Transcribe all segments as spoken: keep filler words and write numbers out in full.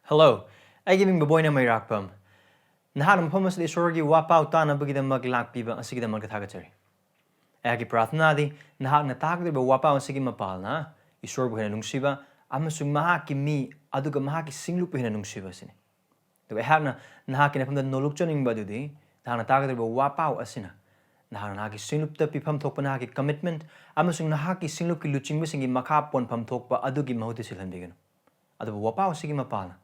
Hello, ꯑꯩꯒꯤ ꯃꯤꯡ ꯕꯕꯣꯏꯅ ꯃꯩꯔꯥꯛꯄꯝ꯫ ꯅꯍꯥꯛꯅ ꯃꯐꯝ ꯑꯁꯤꯗ ꯏꯁꯣꯔꯒꯤ ꯋꯥꯄꯥꯎ ꯇꯥꯅꯕꯒꯤꯗꯃꯛ ꯂꯥꯛꯄꯤꯕ ꯑꯁꯤꯒꯤꯗꯃꯛꯇ ꯊꯥꯒꯠꯆꯔꯤ꯫ ꯑꯩꯍꯥꯛꯀꯤ ꯄ꯭ꯔꯥꯔꯊꯅꯥꯗꯤ ꯅꯍꯥꯛꯅ ꯇꯥꯒꯗꯧꯔꯤꯕ ꯋꯥꯄꯥꯎ ꯑꯁꯤꯒꯤ ꯃꯄꯥꯜꯅ ꯏꯁꯣꯔꯕꯨ ꯍꯦꯟꯅ ꯅꯨꯡꯁꯤꯕ ꯑꯃꯁꯨꯡ ꯃꯍꯥꯛꯀꯤ ꯃꯤ ꯑꯗꯨꯒ ꯃꯍꯥꯛꯀꯤ ꯁꯤꯡꯂꯨꯞꯄꯨ ꯍꯦꯟꯅ ꯅꯨꯡꯁꯤꯕ ꯑꯁꯤꯅꯤ꯫ ꯑꯗꯨꯒ ꯑꯩꯍꯥꯛꯅ ꯅꯍꯥꯛꯀꯤ ꯅꯐꯝꯗ ꯅꯣꯂꯨꯛꯆꯅꯤꯡꯕ ꯑꯗꯨꯗꯤ ꯅꯍꯥꯛꯅ ꯇꯥꯒꯗꯧꯔꯤꯕ ꯋꯥꯄꯥꯎ ꯑꯁꯤꯅ ꯅꯍꯥꯛꯅ ꯅꯍꯥꯛꯀꯤ ꯁꯤꯡꯂꯨꯞꯇ ꯄꯤꯐꯝ ꯊꯣꯛꯄ ꯅꯍꯥꯛꯀꯤ commitment ꯑꯃꯁꯨꯡ ꯅꯍꯥꯛꯀꯤ ꯁꯤꯡꯂꯨꯞꯀꯤ ꯂꯨꯆꯤꯡꯕꯁꯤꯡꯒꯤ ꯃꯈꯥ ꯄꯣꯟꯐꯝ ꯊꯣꯛꯄ ꯑꯗꯨꯒꯤ ꯃꯍꯨꯠꯇ ꯁꯤꯜꯍꯟꯕꯤꯒꯅꯨ꯫ ꯑꯗꯨꯕꯨ ꯋꯥꯄꯥꯎ ꯑꯁꯤꯒꯤ ꯃꯄꯥꯜꯅ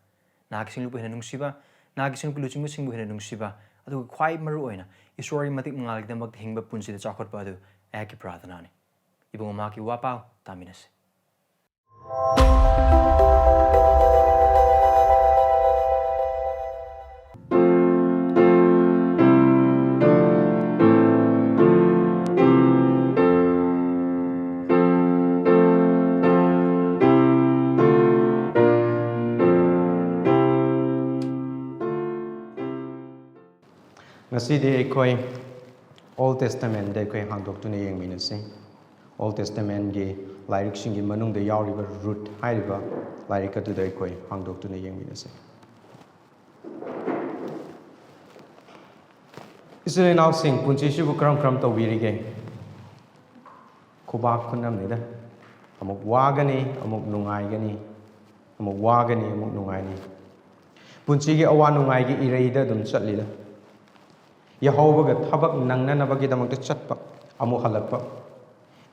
ꯅꯍꯥꯛꯀꯤ ꯁꯤꯡꯂꯨꯞꯄꯨ ꯍꯦꯟꯅ ꯅꯨꯡꯁꯤꯕ, ꯅꯍꯥꯛꯀꯤ ꯁꯤꯡꯂꯨꯞꯀꯤ ꯂꯨꯆꯤꯡꯕꯁꯤꯡꯕꯨ ꯍꯦꯟꯅ ꯅꯨꯡꯁꯤꯕ, ꯑꯗꯨꯒ ꯈ꯭ꯋꯥꯏ ꯃꯔꯨ ꯑꯣꯏꯅ ꯏꯁꯣꯔꯒꯤ ꯃꯇꯤꯛ ꯃꯉꯥꯜꯒꯤꯗꯃꯛꯇ ꯍꯤꯡꯕ ꯄꯨꯟꯁꯤꯗ ꯆꯥꯎꯈꯠꯄ ꯑꯗꯨ ꯑꯩꯍꯥꯛꯀꯤ ꯄ꯭ꯔꯥꯔꯊꯅꯥꯅꯤ꯫ ꯏꯕꯨꯡꯉꯣ, ꯃꯍꯥꯛꯀꯤ ꯋꯥꯄꯥꯎ ꯇꯥꯃꯤꯟꯅꯁꯤ꯫ ꯉꯁꯤꯗꯤ ꯑꯩꯈꯣꯏ Old Testament ꯑꯩꯈꯣꯏ ꯍꯥꯡꯗꯣꯛꯇꯨꯅ ꯌꯦꯡꯃꯤꯟꯅꯁꯤ꯫ Old Testament ꯀꯤ ꯂꯥꯏꯔꯤꯛꯁꯤꯡꯒꯤ ꯃꯅꯨꯡꯗ ꯌꯥꯎꯔꯤꯕ ꯔꯨꯠ ꯍꯥꯏꯔꯤꯕ ꯂꯥꯏꯔꯤꯛ ꯑꯗꯨꯗ ꯑꯩꯈꯣꯏ ꯍꯥꯡꯗꯣꯛꯇꯨꯅ ꯌꯦꯡꯃꯤꯟꯅꯁꯤ꯫ ꯏꯆꯤꯜ ꯏꯅꯥꯎꯁꯤꯡ, ꯄꯨꯟꯁꯤꯁꯤꯕꯨ ꯀꯔꯝ ꯀꯔꯝ ꯇꯧꯕꯤꯔꯤꯒꯦ? ꯈꯨꯕꯥꯛ ꯈꯨꯅꯝꯅꯤꯗ꯫ ꯑꯃꯨꯛ ꯋꯥꯒꯅꯤ, ꯑꯃꯨꯛ ꯅꯨꯡꯉꯥꯏꯒꯅꯤ, ꯑꯃꯨꯛ ꯋꯥꯒꯅꯤ, ꯑꯃꯨꯛ ꯅꯨꯡꯉꯥꯏꯅꯤ꯫ ꯄꯨꯟꯁꯤꯒꯤ ꯑꯋꯥ ꯅꯨꯡꯉꯥꯏꯒꯤ ꯏꯔꯩꯗ ꯑꯗꯨꯝ ꯆꯠꯂꯤꯗ꯫ ꯌꯥꯍꯧꯕꯒ ꯊꯕꯛ ꯅꯪꯅꯅꯕꯒꯤꯗꯃꯛꯇ ꯆꯠꯄ, ꯑꯃꯨꯛ ꯍꯜꯂꯛꯄ꯫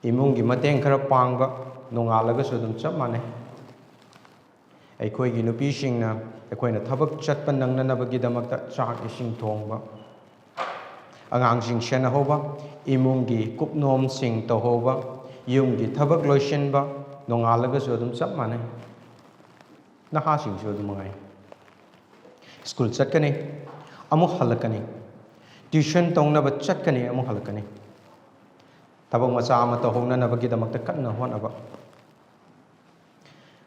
ꯏꯃꯨꯡꯒꯤ ꯃꯇꯦꯡ ꯈꯔ ꯄꯥꯡꯕ, ꯅꯣꯡꯉꯥꯜꯂꯒꯁꯨ ꯑꯗꯨꯝ ꯆꯞ ꯃꯥꯟꯅꯩ꯫ ꯑꯩꯈꯣꯏꯒꯤ ꯅꯨꯄꯤꯁꯤꯡꯅ ꯑꯩꯈꯣꯏꯅ ꯊꯕꯛ ꯆꯠꯄ ꯅꯪꯅꯅꯕꯒꯤꯗꯃꯛꯇ ꯆꯥꯛ ꯏꯁꯤꯡ ꯊꯣꯡꯕ, ꯑꯉꯥꯡꯁꯤꯡ ꯁꯦꯟꯅꯍꯧꯕ, ꯏꯃꯨꯡꯒꯤ ꯀꯨꯞꯅꯣꯝꯁꯤꯡ ꯇꯧꯍꯧꯕ, ꯌꯨꯝꯒꯤ ꯊꯕꯛ ꯂꯣꯏꯁꯤꯟꯕ, ꯅꯣꯡꯉꯥꯜꯂꯒꯁꯨ ꯑꯗꯨꯝ ꯆꯞ ꯃꯥꯟꯅꯩ꯫ ꯅꯍꯥꯁꯤꯡꯁꯨ ꯑꯗꯨꯝ ꯃꯉꯥꯏ꯫ ꯁ꯭ꯀꯨꯜ ꯆꯠꯀꯅꯤ, ꯑꯃꯨꯛ ꯍꯜꯂꯛꯀꯅꯤ꯫ ꯇ꯭ꯌꯨꯁꯟ ꯇꯧꯅꯕ ꯆꯠꯀꯅꯤ, ꯑꯃꯨꯛ ꯍꯜꯂꯛꯀꯅꯤ꯫ ꯊꯕꯛ ꯃꯆꯥ ꯑꯃ ꯇꯧꯍꯧꯅꯅꯕꯒꯤꯗꯃꯛꯇ ꯀꯟꯅ ꯍꯣꯠꯅꯕ꯫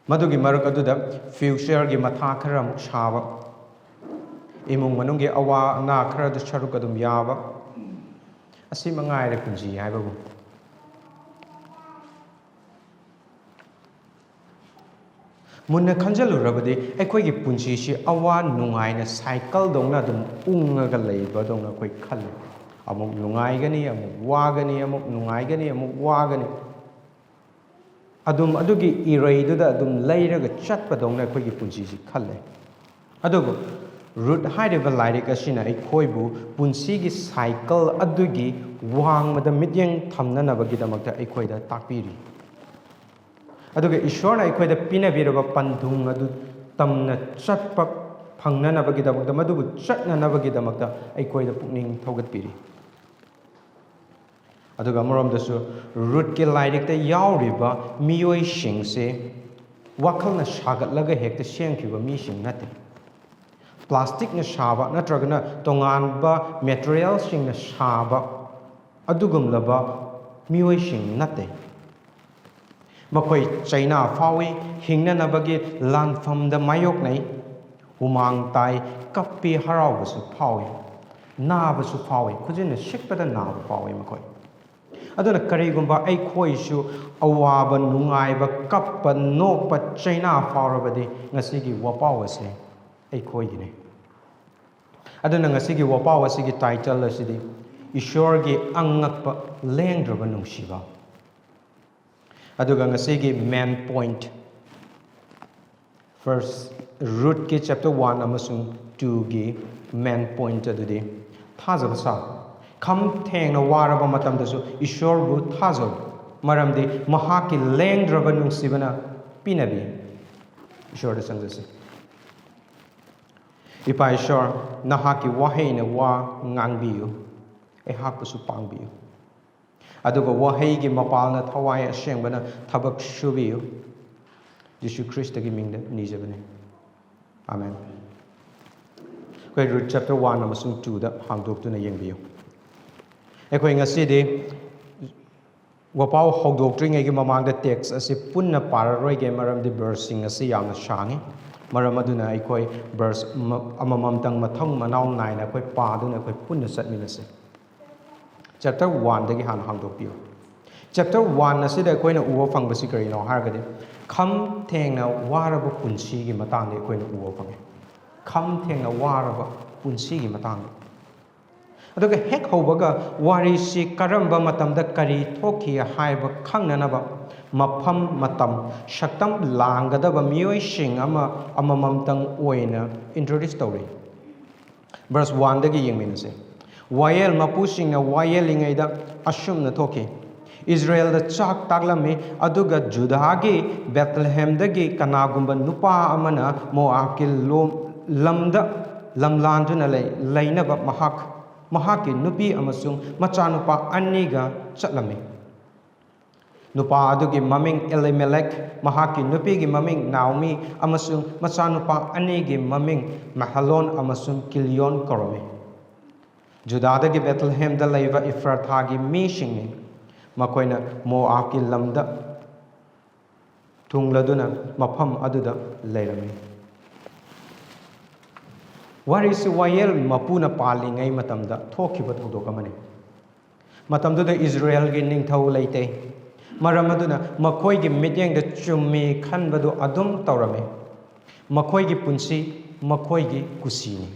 ꯃꯗꯨꯒꯤ ꯃꯔꯛ ꯑꯗꯨꯗ ꯐ꯭ꯌꯨꯆꯔꯒꯤ ꯃꯊꯥ ꯈꯔ ꯑꯃꯨꯛ ꯁꯥꯕ, ꯏꯃꯨꯡ ꯃꯅꯨꯡꯒꯤ ꯑꯋꯥ ꯑꯅꯥ ꯈꯔꯗ ꯁꯔꯨꯛ ꯑꯗꯨꯝ ꯌꯥꯕ, ꯑꯁꯤ ꯃꯉꯥꯏꯔꯦ ꯄꯨꯟꯁꯤ ꯍꯥꯏꯕꯕꯨ꯫ ꯃꯨꯟꯅ ꯈꯟꯖꯤꯜꯂꯨꯔꯕꯗꯤ ꯑꯩꯈꯣꯏꯒꯤ ꯄꯨꯟꯁꯤꯁꯤ ꯑꯋꯥ ꯅꯨꯡꯉꯥꯏꯅ ꯁꯥꯏꯀꯜꯗꯧꯅ ꯑꯗꯨꯝ ꯎꯪꯉꯒ ꯂꯩꯕꯗꯧꯅ ꯑꯩꯈꯣꯏ ꯈꯜꯂꯤ꯫ ꯑꯃꯨꯛ ꯅꯨꯡꯉꯥꯏꯒꯅꯤ, ꯑꯃꯨꯛ ꯋꯥꯒꯅꯤ, ꯑꯃꯨꯛ ꯅꯨꯡꯉꯥꯏꯒꯅꯤ, ꯑꯃꯨꯛ ꯋꯥꯒꯅꯤ꯫ ꯑꯗꯨꯝ ꯑꯗꯨꯒꯤ ꯏꯔꯩꯗꯨꯗ ꯑꯗꯨꯝ ꯂꯩꯔꯒ ꯆꯠꯄꯗꯧꯅ ꯑꯩꯈꯣꯏꯒꯤ ꯄꯨꯟꯁꯤꯁꯤ ꯈꯜꯂꯦ꯫ ꯑꯗꯨꯕꯨ ꯔꯨꯠ ꯍꯥꯏꯔꯤꯕ ꯂꯥꯏꯔꯤꯛ ꯑꯁꯤꯅ ꯑꯩꯈꯣꯏꯕꯨ ꯄꯨꯟꯁꯤꯒꯤ ꯁꯥꯏꯀꯜ ꯑꯗꯨꯒꯤ ꯋꯥꯡꯃꯗ ꯃꯤꯠꯌꯦꯡ ꯊꯝꯅꯅꯕꯒꯤꯗꯃꯛꯇ ꯑꯩꯈꯣꯏꯗ ꯇꯥꯛꯄꯤꯔꯤ꯫ ꯑꯗꯨꯒ ꯏꯁꯣꯔꯅ ꯑꯩꯈꯣꯏꯗ ꯄꯤꯅꯕꯤꯔꯕ ꯄꯟꯊꯨꯡ ꯑꯗꯨ ꯇꯝꯅ ꯆꯠꯄ ꯐꯪꯅꯅꯕꯒꯤꯗꯃꯛꯇ, ꯃꯗꯨꯕꯨ ꯆꯠꯅꯅꯕꯒꯤꯗꯃꯛꯇ ꯑꯩꯈꯣꯏꯗ ꯄꯨꯛꯅꯤꯡ ꯊꯧꯒꯠꯄꯤꯔꯤ꯫ ꯑꯗꯨꯒ ꯑꯃꯔꯣꯝꯗꯁꯨ ꯔꯨꯠꯀꯤ ꯂꯥꯏꯔꯤꯛꯇ ꯌꯥꯎꯔꯤꯕ ꯃꯤꯑꯣꯏꯁꯤꯡꯁꯦ ꯋꯥꯈꯜꯅ ꯁꯥꯒꯠꯂꯒ ꯍꯦꯛꯇ ꯁꯦꯝꯈꯤꯕ ꯃꯤꯁꯤꯡ ꯅꯠꯇꯦ꯫ ꯄ꯭ꯂꯥꯁꯇꯤꯛꯅ ꯁꯥꯕ ꯅꯠꯇ꯭ꯔꯒꯅ ꯇꯣꯉꯥꯟꯕ ꯃꯦꯇꯔꯤꯌꯦꯜꯁꯤꯡꯅ ꯁꯥꯕ ꯑꯗꯨꯒꯨꯝꯂꯕ ꯃꯤꯑꯣꯏꯁꯤꯡ ꯅꯠꯇꯦ꯫ ꯃꯈꯣꯏ ꯆꯩꯅꯥ ꯐꯥꯎꯏ, ꯍꯤꯡꯅꯅꯕꯒꯤ ꯂꯥꯟꯐꯝꯗ ꯃꯥꯌꯣꯛꯅꯩ, ꯍꯨꯃꯥꯡ ꯇꯥꯏ, ꯀꯞꯄꯤ, ꯍꯔꯥꯎꯕꯁꯨ ꯐꯥꯎꯏ, ꯅꯥꯕꯁꯨ ꯐꯥꯎꯏ, ꯈꯨꯖꯤꯟꯅ ꯁꯤꯛꯄꯗ ꯅꯥꯕ ꯐꯥꯎꯏ ꯃꯈꯣꯏ꯫ ꯑꯗꯨꯅ ꯀꯔꯤꯒꯨꯝꯕ ꯑꯩꯈꯣꯏꯁꯨ ꯑꯋꯥꯕ, ꯅꯨꯡꯉꯥꯏꯕ, ꯀꯞꯄ, ꯅꯣꯛꯄ, ꯆꯩꯅꯥ ꯐꯥꯎꯔꯕꯗꯤ ꯉꯁꯤꯒꯤ ꯋꯥꯄꯥꯎ ꯑꯁꯦ ꯑꯩꯈꯣꯏꯒꯤꯅꯤ꯫ ꯑꯗꯨꯅ ꯉꯁꯤꯒꯤ ꯋꯥꯄꯥꯎ ꯑꯁꯤꯒꯤ ꯇꯥꯏꯇꯜ ꯑꯁꯤꯗꯤ ꯏꯁꯣꯔꯒꯤ ꯑꯉꯛꯄ ꯂꯦꯡꯗ꯭ꯔꯕ ꯅꯨꯡꯁꯤꯕ꯫ ꯑꯗꯨꯒ ꯉꯁꯤꯒꯤ ꯃꯦꯟ ꯄꯣꯏꯟꯠ, ꯐꯥꯔꯁ ꯔꯨꯠꯀꯤ ꯆꯦꯞꯇꯔ ꯋꯥꯟ ꯑꯃꯁꯨꯡ ꯇꯨꯒꯤ ꯃꯦꯟ ꯄꯣꯏꯟꯠ ꯑꯗꯨꯗꯤ ꯊꯥꯖꯕ ꯁꯥꯎ꯫ ꯈꯝ ꯊꯦꯡꯅ ꯋꯥꯔꯕ ꯃꯇꯝꯗꯁꯨ ꯏꯁꯣꯔꯕꯨ ꯊꯥꯖꯧ, ꯃꯔꯝꯗꯤ ꯃꯍꯥꯛꯀꯤ ꯂꯦꯡꯗ꯭ꯔꯕ ꯅꯨꯡꯁꯤꯕꯅ ꯄꯤꯅꯕꯤ꯫ ꯏꯁꯣꯔꯗ ꯆꯪꯖꯁꯤ꯫ ꯏꯄꯥ ꯏꯁꯣꯔ, ꯅꯍꯥꯛꯀꯤ ꯋꯥꯍꯩꯅ ꯋꯥ ꯉꯥꯡꯕꯤꯌꯨ, ꯑꯩꯍꯥꯛꯄꯨꯁꯨ ꯄꯥꯡꯕꯤꯌꯨ꯫ ꯑꯗꯨꯒ ꯋꯥꯍꯩꯒꯤ ꯃꯄꯥꯜꯅ ꯊꯋꯥꯏ ꯑꯁꯦꯡꯕꯅ ꯊꯕꯛ ꯁꯨꯕꯤꯌꯨ꯫ ꯖꯤꯁꯨ ꯈ꯭ꯔꯤꯁꯇꯒꯤ ꯃꯤꯡꯗ ꯅꯤꯖꯕꯅꯤ꯫ ꯑꯥꯃꯦꯟ꯫ ꯑꯩꯈꯣꯏ ꯔꯨꯠ ꯆꯦꯞꯇꯔ ꯋꯥꯟ ꯑꯃꯁꯨꯡ ꯇꯨꯗ ꯍꯥꯡꯗꯣꯛꯇꯨꯅ ꯌꯦꯡꯕꯤꯌꯨ꯫ ꯑꯩꯈꯣꯏ ꯉꯁꯤꯗꯤ ꯋꯥꯄꯥꯎ ꯍꯧꯗꯣꯛꯇ꯭ꯔꯤꯉꯩꯒꯤ ꯃꯃꯥꯡꯗ ꯇꯦꯛꯁ ꯑꯁꯤ ꯄꯨꯟꯅ ꯄꯥꯔꯔꯣꯏꯒꯦ, ꯃꯔꯝꯗꯤ ꯚꯔꯁꯁꯤꯡ ꯑꯁꯤ ꯌꯥꯝꯅ ꯁꯥꯡꯉꯤ꯫ ꯃꯔꯝ ꯑꯗꯨꯅ ꯑꯩꯈꯣꯏ ꯚꯔꯁ ꯑꯃ-, ꯑꯃꯃꯝꯇꯪ ꯃꯊꯪ ꯃꯅꯥꯎ ꯅꯥꯏꯅ ꯑꯩꯈꯣꯏ ꯄꯥꯗꯨꯅ ꯑꯩꯈꯣꯏ ꯄꯨꯟꯅ ꯆꯠꯃꯤꯟꯅꯁꯤ꯫ ꯆꯦꯞꯇꯔ ꯋꯥꯟꯗꯒꯤ ꯍꯥꯟꯅ ꯍꯥꯡꯗꯣꯛꯄꯤꯌꯨ꯫ ꯆꯦꯞꯇꯔ ꯋꯥꯟ ꯑꯁꯤꯗ ꯑꯩꯈꯣꯏꯅ ꯎꯕ ꯐꯪꯕꯁꯤ ꯀꯔꯤꯅꯣ ꯍꯥꯏꯔꯒꯗꯤ, ꯈꯝ ꯊꯦꯡꯅ ꯋꯥꯔꯕ ꯄꯨꯟꯁꯤꯒꯤ ꯃꯇꯥꯡꯗ ꯑꯩꯈꯣꯏꯅ ꯎꯕ ꯐꯪꯉꯤ꯫ ꯈꯝ ꯊꯦꯡꯅ ꯋꯥꯔꯕ ꯄꯨꯟꯁꯤꯒꯤ ꯃꯇꯥꯡꯗ꯫ ꯑꯗꯨꯒ ꯍꯦꯛ ꯍꯧꯕꯒ ꯋꯥꯔꯤꯁꯤ ꯀꯔꯝꯕ ꯃꯇꯝꯗ ꯀꯔꯤ ꯊꯣꯛꯈꯤ ꯍꯥꯏꯕ ꯈꯪꯅꯅꯕ ꯃꯐꯝ, ꯃꯇꯝ, ꯁꯛꯇꯝ ꯂꯥꯡꯒꯗꯕ ꯃꯤꯑꯣꯏꯁꯤꯡ ꯑꯃ ꯑꯃꯃꯝꯇꯪ ꯑꯣꯏꯅ introduce ꯇꯧꯔꯤ꯫ Verse one ꯗꯒꯤ ꯌꯦꯡꯃꯤꯟꯅꯁꯦ꯫ ꯋꯥꯌꯦꯜ ꯃꯄꯨꯁꯤꯡꯅ ꯋꯥꯌꯦꯜꯂꯤꯉꯩꯗ ꯑꯁꯨꯝꯅ ꯊꯣꯛꯈꯤ꯫ ꯏꯁꯔꯥꯌꯦꯜꯗ ꯆꯥꯛ ꯇꯥꯛꯂꯝꯃꯤ, ꯑꯗꯨꯒ ꯖꯨꯗꯥꯒꯤ ꯕꯦꯊꯂꯦꯍꯦꯝꯗꯒꯤ ꯀꯅꯥꯒꯨꯝꯕ ꯅꯨꯄꯥ ꯑꯃꯅ ꯃꯣꯑꯥꯕꯀꯤ ꯂꯣꯝ-, ꯂꯝꯗ ꯂꯝꯂꯥꯟꯗꯨꯅ ꯂꯩ-, ꯂꯩꯅꯕ ꯃꯍꯥꯛ, ꯃꯍꯥꯛꯀꯤ ꯅꯨꯄꯤ ꯑꯃꯁꯨꯡ ꯃꯆꯥꯅꯨꯄꯥ ꯑꯅꯤꯒ ꯆꯠꯂꯝꯃꯤ꯫ ꯅꯨꯄꯥ ꯑꯗꯨꯒꯤ ꯃꯃꯤꯡ ꯑꯦꯂꯤꯃꯦꯂꯦꯛ, ꯃꯍꯥꯛꯀꯤ ꯅꯨꯄꯤꯒꯤ ꯃꯃꯤꯡ ꯅꯥꯑꯣꯃꯤ, ꯑꯃꯁꯨꯡ ꯃꯆꯥꯅꯨꯄꯥ ꯑꯅꯤꯒꯤ ꯃꯃꯤꯡ ꯃꯍꯂꯣꯟ ꯑꯃꯁꯨꯡ ꯀꯤꯂꯤꯌꯣꯟ ꯀꯧꯔꯝꯃꯤ꯫ ꯖꯨꯗꯥꯗꯒꯤ ꯕꯦꯊꯂꯦꯍꯦꯝꯗ ꯂꯩꯕ ꯏꯐ꯭ꯔꯥꯊꯥꯒꯤ ꯃꯤꯁꯤꯡꯅꯤ꯫ ꯃꯈꯣꯏꯅ ꯃꯣꯑꯥꯕꯀꯤ ꯂꯝꯗ ꯊꯨꯡꯂꯗꯨꯅ ꯃꯐꯝ ꯑꯗꯨꯗ ꯂꯩꯔꯝꯃꯤ꯫ ꯋꯥꯔꯤꯁꯤ ꯋꯥꯌꯦꯜ ꯃꯄꯨꯅ ꯄꯥꯜꯂꯤꯉꯩ ꯃꯇꯝꯗ ꯊꯣꯛꯈꯤꯕ ꯊꯧꯗꯣꯛ ꯑꯃꯅꯤ꯫ ꯃꯇꯝꯗꯨꯗ ꯏꯁꯔꯥꯌꯦꯜꯒꯤ ꯅꯤꯡꯊꯧ ꯂꯩꯇꯦ꯫ ꯃꯔꯝ ꯑꯗꯨꯅ ꯃꯈꯣꯏꯒꯤ ꯃꯤꯠꯌꯦꯡꯗ ꯆꯨꯝꯃꯤ ꯈꯟꯕꯗꯨ ꯑꯗꯨꯝ ꯇꯧꯔꯝꯃꯤ꯫ ꯃꯈꯣꯏꯒꯤ ꯄꯨꯟꯁꯤ ꯃꯈꯣꯏꯒꯤ ꯀꯨꯁꯤꯅꯤ꯫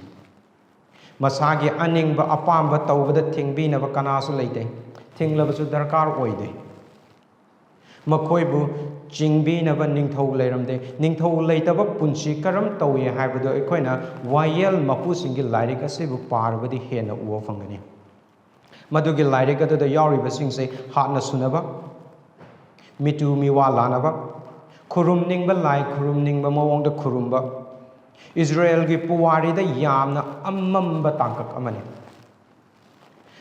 ꯃꯁꯥꯒꯤ ꯑꯅꯤꯡꯕ ꯑꯄꯥꯝꯕ ꯇꯧꯕꯗ ꯊꯤꯡꯕꯤꯅꯕ ꯀꯅꯥꯁꯨ ꯂꯩꯇꯦ꯫ ꯊꯤꯡꯂꯕꯁꯨ ꯗꯔꯀꯥꯔ ꯑꯣꯏꯗꯦ꯫ ꯃꯈꯣꯏꯕꯨ ꯆꯤꯡꯕꯤꯅꯕ ꯅꯤꯡꯊꯧ ꯂꯩꯔꯝꯗꯦ꯫ ꯅꯤꯡꯊꯧ ꯂꯩꯇꯕ ꯄꯨꯟꯁꯤ ꯀꯔꯝ ꯇꯧꯏ ꯍꯥꯏꯕꯗꯨ ꯑꯩꯈꯣꯏꯅ ꯋꯥꯌꯦꯜ ꯃꯄꯨꯁꯤꯡꯒꯤ ꯂꯥꯏꯔꯤꯛ ꯑꯁꯤꯕꯨ ꯄꯥꯔꯕꯗꯤ ꯍꯦꯟꯅ ꯎꯕ ꯐꯪꯒꯅꯤ꯫ ꯃꯗꯨꯒꯤ ꯂꯥꯏꯔꯤꯛ ꯑꯗꯨꯗ ꯌꯥꯎꯔꯤꯕꯁꯤꯡꯁꯦ ꯍꯥꯠꯅ ꯁꯨꯅꯕ, ꯃꯤꯇꯨ ꯃꯤꯋꯥ ꯂꯥꯅꯕ, ꯈꯨꯔꯨꯝꯅꯤꯡꯕ ꯂꯥꯏ ꯈꯨꯔꯨꯝꯅꯤꯡꯕ ꯃꯑꯣꯡꯗ ꯈꯨꯔꯨꯝꯕ, ꯏꯁꯔꯥꯌꯦꯜꯒꯤ ꯄꯨꯋꯥꯔꯤꯗ ꯌꯥꯝꯅ ꯑꯃꯝꯕ ꯇꯥꯡꯀꯛ ꯑꯃꯅꯤ꯫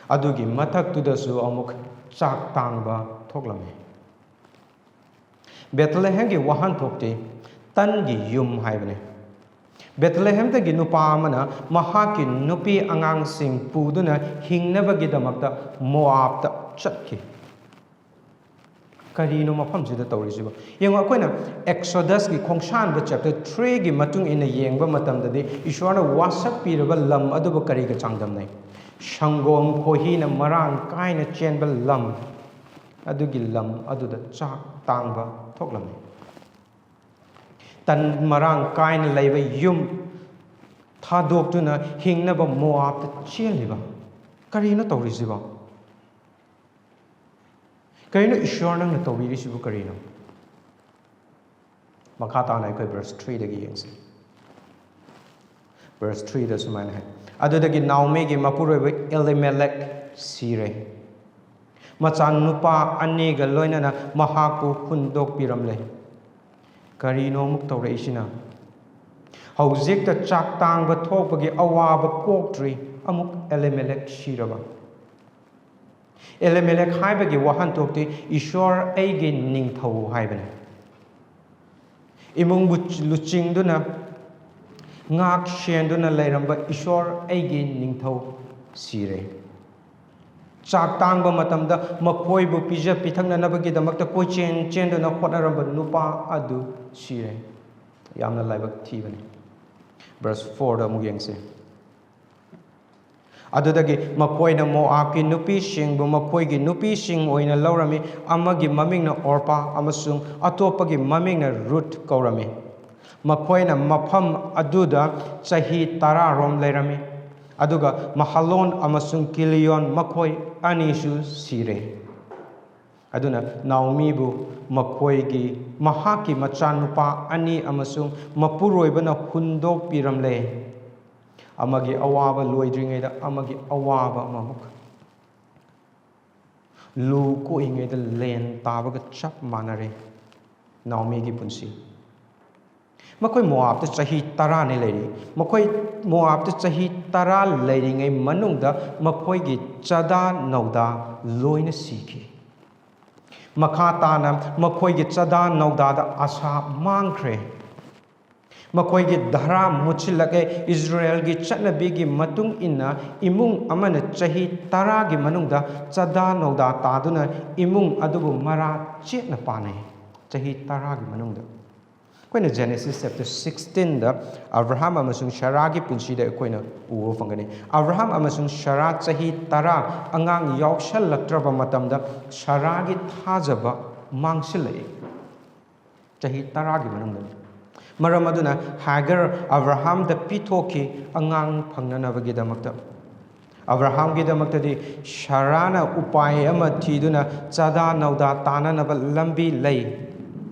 ꯑꯗꯨꯒꯤ ꯃꯊꯛꯇꯨꯗꯁꯨ ꯑꯃꯨꯛ ꯆꯥꯛ ꯇꯥꯡꯕ ꯊꯣꯛꯂꯝꯃꯤ꯫ ꯕꯦꯊꯂꯦꯍꯦꯝꯒꯤ ꯋꯥꯍꯟꯊꯣꯛꯇꯤ ꯇꯟꯒꯤ ꯌꯨꯝ ꯍꯥꯏꯕꯅꯤ꯫ ꯕꯦꯊꯂꯦꯍꯦꯝꯗꯒꯤ ꯅꯨꯄꯥ ꯑꯃꯅ ꯃꯍꯥꯛꯀꯤ ꯅꯨꯄꯤ ꯑꯉꯥꯡꯁꯤꯡ ꯄꯨꯗꯨꯅ ꯍꯤꯡꯅꯕꯒꯤꯗꯃꯛꯇ ꯃꯣꯑꯥꯕꯇ ꯆꯠꯈꯤ꯫ ꯀꯔꯤꯅꯣ ꯃꯐꯝꯁꯤꯗ ꯇꯧꯔꯤꯁꯤꯕꯣ? ꯌꯦꯡꯉꯣ, ꯑꯩꯈꯣꯏꯅ ꯑꯦꯛꯁꯣꯗꯁꯀꯤ ꯈꯣꯡꯁꯥꯟꯕ chapter three ꯒꯤ ꯃꯇꯨꯡ ꯏꯟꯅ ꯌꯦꯡꯕ ꯃꯇꯝꯗꯗꯤ, ꯏꯁꯣꯔꯅ ꯋꯥꯁꯛꯄꯤꯔꯕ ꯂꯝ ꯑꯗꯨꯕꯨ ꯀꯔꯤꯒ ꯆꯥꯡꯗꯝꯅꯩ? ꯁꯪꯒꯣꯝ ꯈꯣꯏꯍꯤꯅ ꯃꯔꯥꯡ ꯀꯥꯏꯅ ꯆꯦꯟꯕ ꯂꯝ, ꯑꯗꯨꯒꯤ ꯂꯝ ꯑꯗꯨꯗ ꯆꯥꯛ ꯇꯥꯡꯕ ꯊꯣꯛꯂꯝꯃꯤ꯫ ꯇꯟ ꯃꯔꯥꯡ ꯀꯥꯏꯅ ꯂꯩꯕ ꯌꯨꯝ ꯊꯥꯗꯣꯛꯇꯨꯅ ꯍꯤꯡꯅꯕ ꯃꯣꯑꯥꯞꯇ ꯆꯦꯜꯂꯤꯕ? ꯀꯔꯤꯅꯣ ꯇꯧꯔꯤꯁꯤꯕꯣ? ꯀꯔꯤꯅꯣ ꯏꯁꯣꯔ ꯅꯪꯅ ꯇꯧꯕꯤꯔꯤꯁꯤꯕꯨ ꯀꯔꯤꯅꯣ? ꯃꯈꯥ ꯇꯥꯅ ꯑꯩꯈꯣꯏ verse three ꯗꯒꯤ ꯌꯦꯡꯁꯤ꯫ Verse three ꯗ ꯁꯨꯃꯥꯏꯅ ꯍꯥꯏ, "ꯑꯗꯨꯗꯒꯤ ꯅꯥꯑꯣꯃꯤꯒꯤ ꯃꯄꯨꯔꯣꯏꯕ ꯑꯦꯂꯤꯃꯦꯂꯦꯛ ꯁꯤꯔꯦ, ꯃꯆꯥꯅꯨꯄꯥ ꯑꯅꯤꯒ ꯂꯣꯏꯅꯅ ꯃꯍꯥꯛꯄꯨ ꯍꯨꯟꯗꯣꯛꯄꯤꯔꯝꯂꯦ꯫" ꯀꯔꯤꯅꯣ ꯑꯃꯨꯛ ꯇꯧꯔꯛꯏꯁꯤꯅ? ꯍꯧꯖꯤꯛꯇ ꯆꯥꯛ ꯇꯥꯡꯕ ꯊꯣꯛꯄꯒꯤ ꯑꯋꯥꯕ ꯀꯣꯛꯇ꯭ꯔꯤ, ꯑꯃꯨꯛ ꯑꯦꯂꯤꯃꯦꯂꯦꯛ ꯁꯤꯔꯕ? ꯑꯦꯂꯤꯃꯦꯂꯦꯛ ꯍꯥꯏꯕꯒꯤ ꯋꯥꯍꯟꯊꯣꯛꯇꯤ "ꯏꯁꯣꯔ ꯑꯩꯒꯤ ꯅꯤꯡꯊꯧ" ꯍꯥꯏꯕꯅꯤ꯫ ꯏꯃꯨꯡꯕꯨ ꯂꯨꯆꯤꯡꯗꯨꯅ, ꯉꯥꯛ ꯁꯦꯟꯗꯨꯅ ꯂꯩꯔꯝꯕ "ꯏꯁꯣꯔ ꯑꯩꯒꯤ ꯅꯤꯡꯊꯧ" ꯁꯤꯔꯦ꯫ ꯆꯥꯛ ꯇꯥꯡꯕ ꯃꯇꯝꯗ ꯃꯈꯣꯏꯕꯨ ꯄꯤꯖ ꯄꯤꯊꯛꯅꯅꯕꯒꯤꯗꯃꯛꯇ ꯀꯣꯏꯆꯦꯟ ꯆꯦꯟꯗꯨꯅ ꯍꯣꯠꯅꯔꯝꯕ ꯅꯨꯄꯥ ꯑꯗꯨ ꯁꯤꯔꯦ꯫ ꯌꯥꯝꯅ ꯂꯥꯏꯕꯛ ꯊꯤꯕꯅꯤ꯫ Verse four ꯗ ꯑꯃꯨꯛ ꯌꯦꯡꯁꯤ꯫ "ꯑꯗꯨꯗꯒꯤ ꯃꯈꯣꯏꯅ ꯃꯣꯑꯥꯕꯀꯤ ꯅꯨꯄꯤꯁꯤꯡꯕꯨ ꯃꯈꯣꯏꯒꯤ ꯅꯨꯄꯤꯁꯤꯡ ꯑꯣꯏꯅ ꯂꯧꯔꯝꯃꯤ, ꯑꯃꯒꯤ ꯃꯃꯤꯡꯅ ꯑꯣꯔꯄꯥ ꯑꯃꯁꯨꯡ ꯑꯇꯣꯞꯄꯒꯤ ꯃꯃꯤꯡꯅ ꯔꯨꯠ ꯀꯧꯔꯝꯃꯤ꯫ ꯃꯈꯣꯏꯅ ꯃꯐꯝ ꯑꯗꯨꯗ ꯆꯍꯤ ꯇꯔꯥ ꯔꯣꯝ ꯂꯩꯔꯝꯃꯤ, ꯑꯗꯨꯒ ꯃꯍꯂꯣꯟ ꯑꯃꯁꯨꯡ ꯀꯤꯂꯤꯌꯣꯟ ꯃꯈꯣꯏ ꯑꯅꯤꯁꯨ ꯁꯤꯔꯦ꯫ ꯑꯗꯨꯅ ꯅꯥꯑꯣꯃꯤꯕꯨ ꯃꯈꯣꯏꯒꯤ, ꯃꯍꯥꯛꯀꯤ ꯃꯆꯥꯅꯨꯄꯥ ꯑꯅꯤ ꯑꯃꯁꯨꯡ ꯃꯄꯨꯔꯣꯏꯕꯅ ꯍꯨꯟꯗꯣꯛꯄꯤꯔꯝꯂꯦ꯫" ꯑꯃꯒꯤ ꯑꯋꯥꯕ ꯂꯣꯏꯗ꯭ꯔꯤꯉꯩꯗ ꯑꯃꯒꯤ ꯑꯋꯥꯕ ꯑꯃꯃꯨꯛ꯫ ꯂꯨ ꯀꯣꯛꯏꯉꯩꯗ ꯂꯦꯟ ꯇꯥꯕꯒ ꯆꯞ ꯃꯥꯟꯅꯔꯦ ꯅꯥꯑꯣꯃꯤꯒꯤ ꯄꯨꯟꯁꯤ꯫ ꯃꯈꯣꯏ ꯃꯣꯑꯥꯕꯇ ꯆꯍꯤ ꯇꯔꯥꯅꯤ ꯂꯩꯔꯤ꯫ ꯃꯈꯣꯏ ꯃꯣꯑꯥꯕꯇ ꯆꯍꯤ ꯇꯔꯥ ꯂꯩꯔꯤꯉꯩ ꯃꯅꯨꯡꯗ ꯃꯈꯣꯏꯒꯤ ꯆꯥꯗꯥ ꯅꯧꯗꯥ ꯂꯣꯏꯅ ꯁꯤꯈꯤ꯫ ꯃꯈꯥ ꯇꯥꯅ ꯃꯈꯣꯏꯒꯤ ꯆꯥꯗꯥ ꯅꯧꯗꯥꯗ ꯑꯥꯁꯥ ꯃꯥꯡꯈ꯭ꯔꯦ꯫ ꯃꯈꯣꯏꯒꯤ ꯙꯔꯥ ꯃꯨꯠꯁꯤꯜꯂꯛꯑꯦ꯫ ꯏꯖꯔꯦꯜꯒꯤ ꯆꯠꯅꯕꯤꯒꯤ ꯃꯇꯨꯡ ꯏꯟꯅ ꯏꯃꯨꯡ ꯑꯃꯅ ꯆꯍꯤ ꯇꯔꯥꯒꯤ ꯃꯅꯨꯡꯗ ꯆꯥꯗꯥ ꯅꯧꯗꯥ ꯇꯥꯗꯨꯅ ꯏꯃꯨꯡ ꯑꯗꯨꯕꯨ ꯃꯔꯥ ꯆꯦꯠꯅ ꯄꯥꯟꯅꯩ꯫ ꯆꯍꯤ ꯇꯔꯥꯒꯤ ꯃꯅꯨꯡꯗ꯫ ꯑꯩꯈꯣꯏꯅ Genesis chapter sixteen ꯗ ꯑꯕ꯭ꯔꯥꯍꯥꯝ ꯑꯃꯁꯨꯡ ꯁꯥꯔꯥꯒꯤ ꯄꯨꯟꯁꯤꯗ ꯑꯩꯈꯣꯏꯅ ꯎꯕ ꯐꯪꯒꯅꯤ꯫ ꯑꯕ꯭ꯔꯥꯍꯥꯝ ꯑꯃꯁꯨꯡ ꯁꯥꯔꯥ ꯆꯍꯤ ꯇꯔꯥ ꯑꯉꯥꯡ ꯌꯥꯎꯁꯜꯂꯛꯇ꯭ꯔꯕ ꯃꯇꯝꯗ ꯁꯥꯔꯥꯒꯤ ꯊꯥꯖꯕ ꯃꯥꯡꯁꯤꯜꯂꯛꯏ꯫ ꯆꯍꯤ ꯇꯔꯥꯒꯤ ꯃꯅꯨꯡꯗ꯫ ꯃꯔꯝ ꯑꯗꯨꯅ ꯍꯥꯒꯔ ꯑꯕ꯭ꯔꯥꯍꯥꯝꯗ ꯄꯤꯊꯣꯛꯈꯤ ꯑꯉꯥꯡ ꯐꯪꯅꯅꯕꯒꯤꯗꯃꯛꯇ꯫ ꯑꯕ꯭ꯔꯥꯍꯥꯝꯒꯤꯗꯃꯛꯇꯗꯤ ꯁꯥꯔꯥꯅ ꯎꯄꯥꯏ ꯑꯃ ꯊꯤꯗꯨꯅ ꯆꯥꯗꯥ ꯅꯧꯗꯥ ꯇꯥꯅꯅꯕ ꯂꯝꯕꯤ ꯂꯩ꯫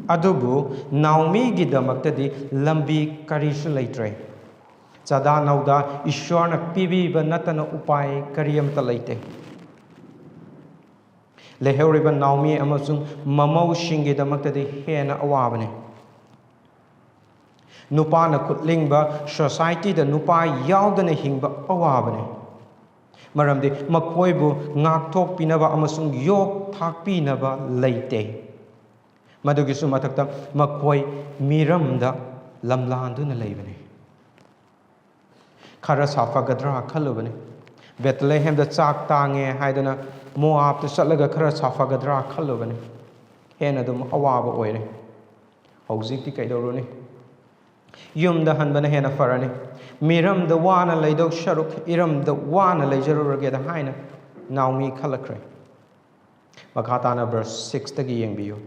ꯑꯗꯨꯕꯨ ꯅꯥꯎꯃꯤꯒꯤꯗꯃꯛꯇꯗꯤ ꯂꯝꯕꯤ ꯀꯔꯤꯁꯨ ꯂꯩꯇ꯭ꯔꯦ꯫ ꯆꯥꯗꯥ ꯅꯧꯗꯥ ꯏꯁꯣꯔꯅ ꯄꯤꯕꯤꯕ ꯅꯠꯇꯅ ꯎꯄꯥꯏ ꯀꯔꯤ ꯑꯃꯠꯇ ꯂꯩꯇꯦ꯫ ꯂꯩꯍꯧꯔꯤꯕ ꯅꯥꯎꯃꯤ ꯑꯃꯁꯨꯡ ꯃꯃꯧꯁꯤꯡꯒꯤꯗꯃꯛꯇꯗꯤ ꯍꯦꯟꯅ ꯑꯋꯥꯕꯅꯤ꯫ ꯅꯨꯄꯥꯅ ꯈꯨꯠꯂꯤꯡꯕ ꯁꯣꯁꯥꯏꯇꯤꯗ ꯅꯨꯄꯥ ꯌꯥꯎꯗꯅ ꯍꯤꯡꯕ ꯑꯋꯥꯕꯅꯤ꯫ ꯃꯔꯝꯗꯤ ꯃꯈꯣꯏꯕꯨ ꯉꯥꯛꯊꯣꯛꯄꯤꯅꯕ ꯑꯃꯁꯨꯡ ꯌꯣꯛ ꯊꯥꯛꯄꯤꯅꯕ ꯂꯩꯇꯦ꯫ ꯃꯗꯨꯒꯤꯁꯨ ꯃꯊꯛꯇ ꯃꯈꯣꯏ ꯃꯤꯔꯝꯗ ꯂꯝꯂꯥꯟꯗꯨꯅ ꯂꯩꯕꯅꯤ꯫ ꯈꯔ ꯁꯥꯐꯒꯗ꯭ꯔꯥ ꯈꯜꯂꯨꯕꯅꯤ꯫ ꯕꯦꯠꯂꯦꯍꯦꯝꯗ ꯆꯥꯛ ꯇꯥꯡꯉꯦ ꯍꯥꯏꯗꯨꯅ ꯃꯣꯑꯥꯞꯇ ꯆꯠꯂꯒ ꯈꯔ ꯁꯥꯐꯒꯗ꯭ꯔꯥ ꯈꯜꯂꯨꯕꯅꯤ꯫ ꯍꯦꯟꯅ ꯑꯗꯨꯝ ꯑꯋꯥꯕ ꯑꯣꯏꯔꯦ꯫ ꯍꯧꯖꯤꯛꯇꯤ ꯀꯩꯗꯧꯔꯨꯅꯤ? ꯌꯨꯝꯗ ꯍꯟꯕꯅ ꯍꯦꯟꯅ ꯐꯔꯅꯤ꯫ ꯃꯤꯔꯝꯗ ꯋꯥꯅ ꯂꯩꯗꯧ ꯁꯔꯨꯛ ꯏꯔꯝꯗ ꯋꯥꯅ ꯂꯩꯖꯔꯨꯔꯒꯦꯗ ꯍꯥꯏꯅ ꯅꯥꯎꯃꯤ ꯈꯜꯂꯛꯈ꯭ꯔꯦ꯫ ꯃꯈꯥ ꯇꯥꯅ verse sixꯇꯒꯤ ꯌꯦꯡꯕꯤꯌꯨ꯫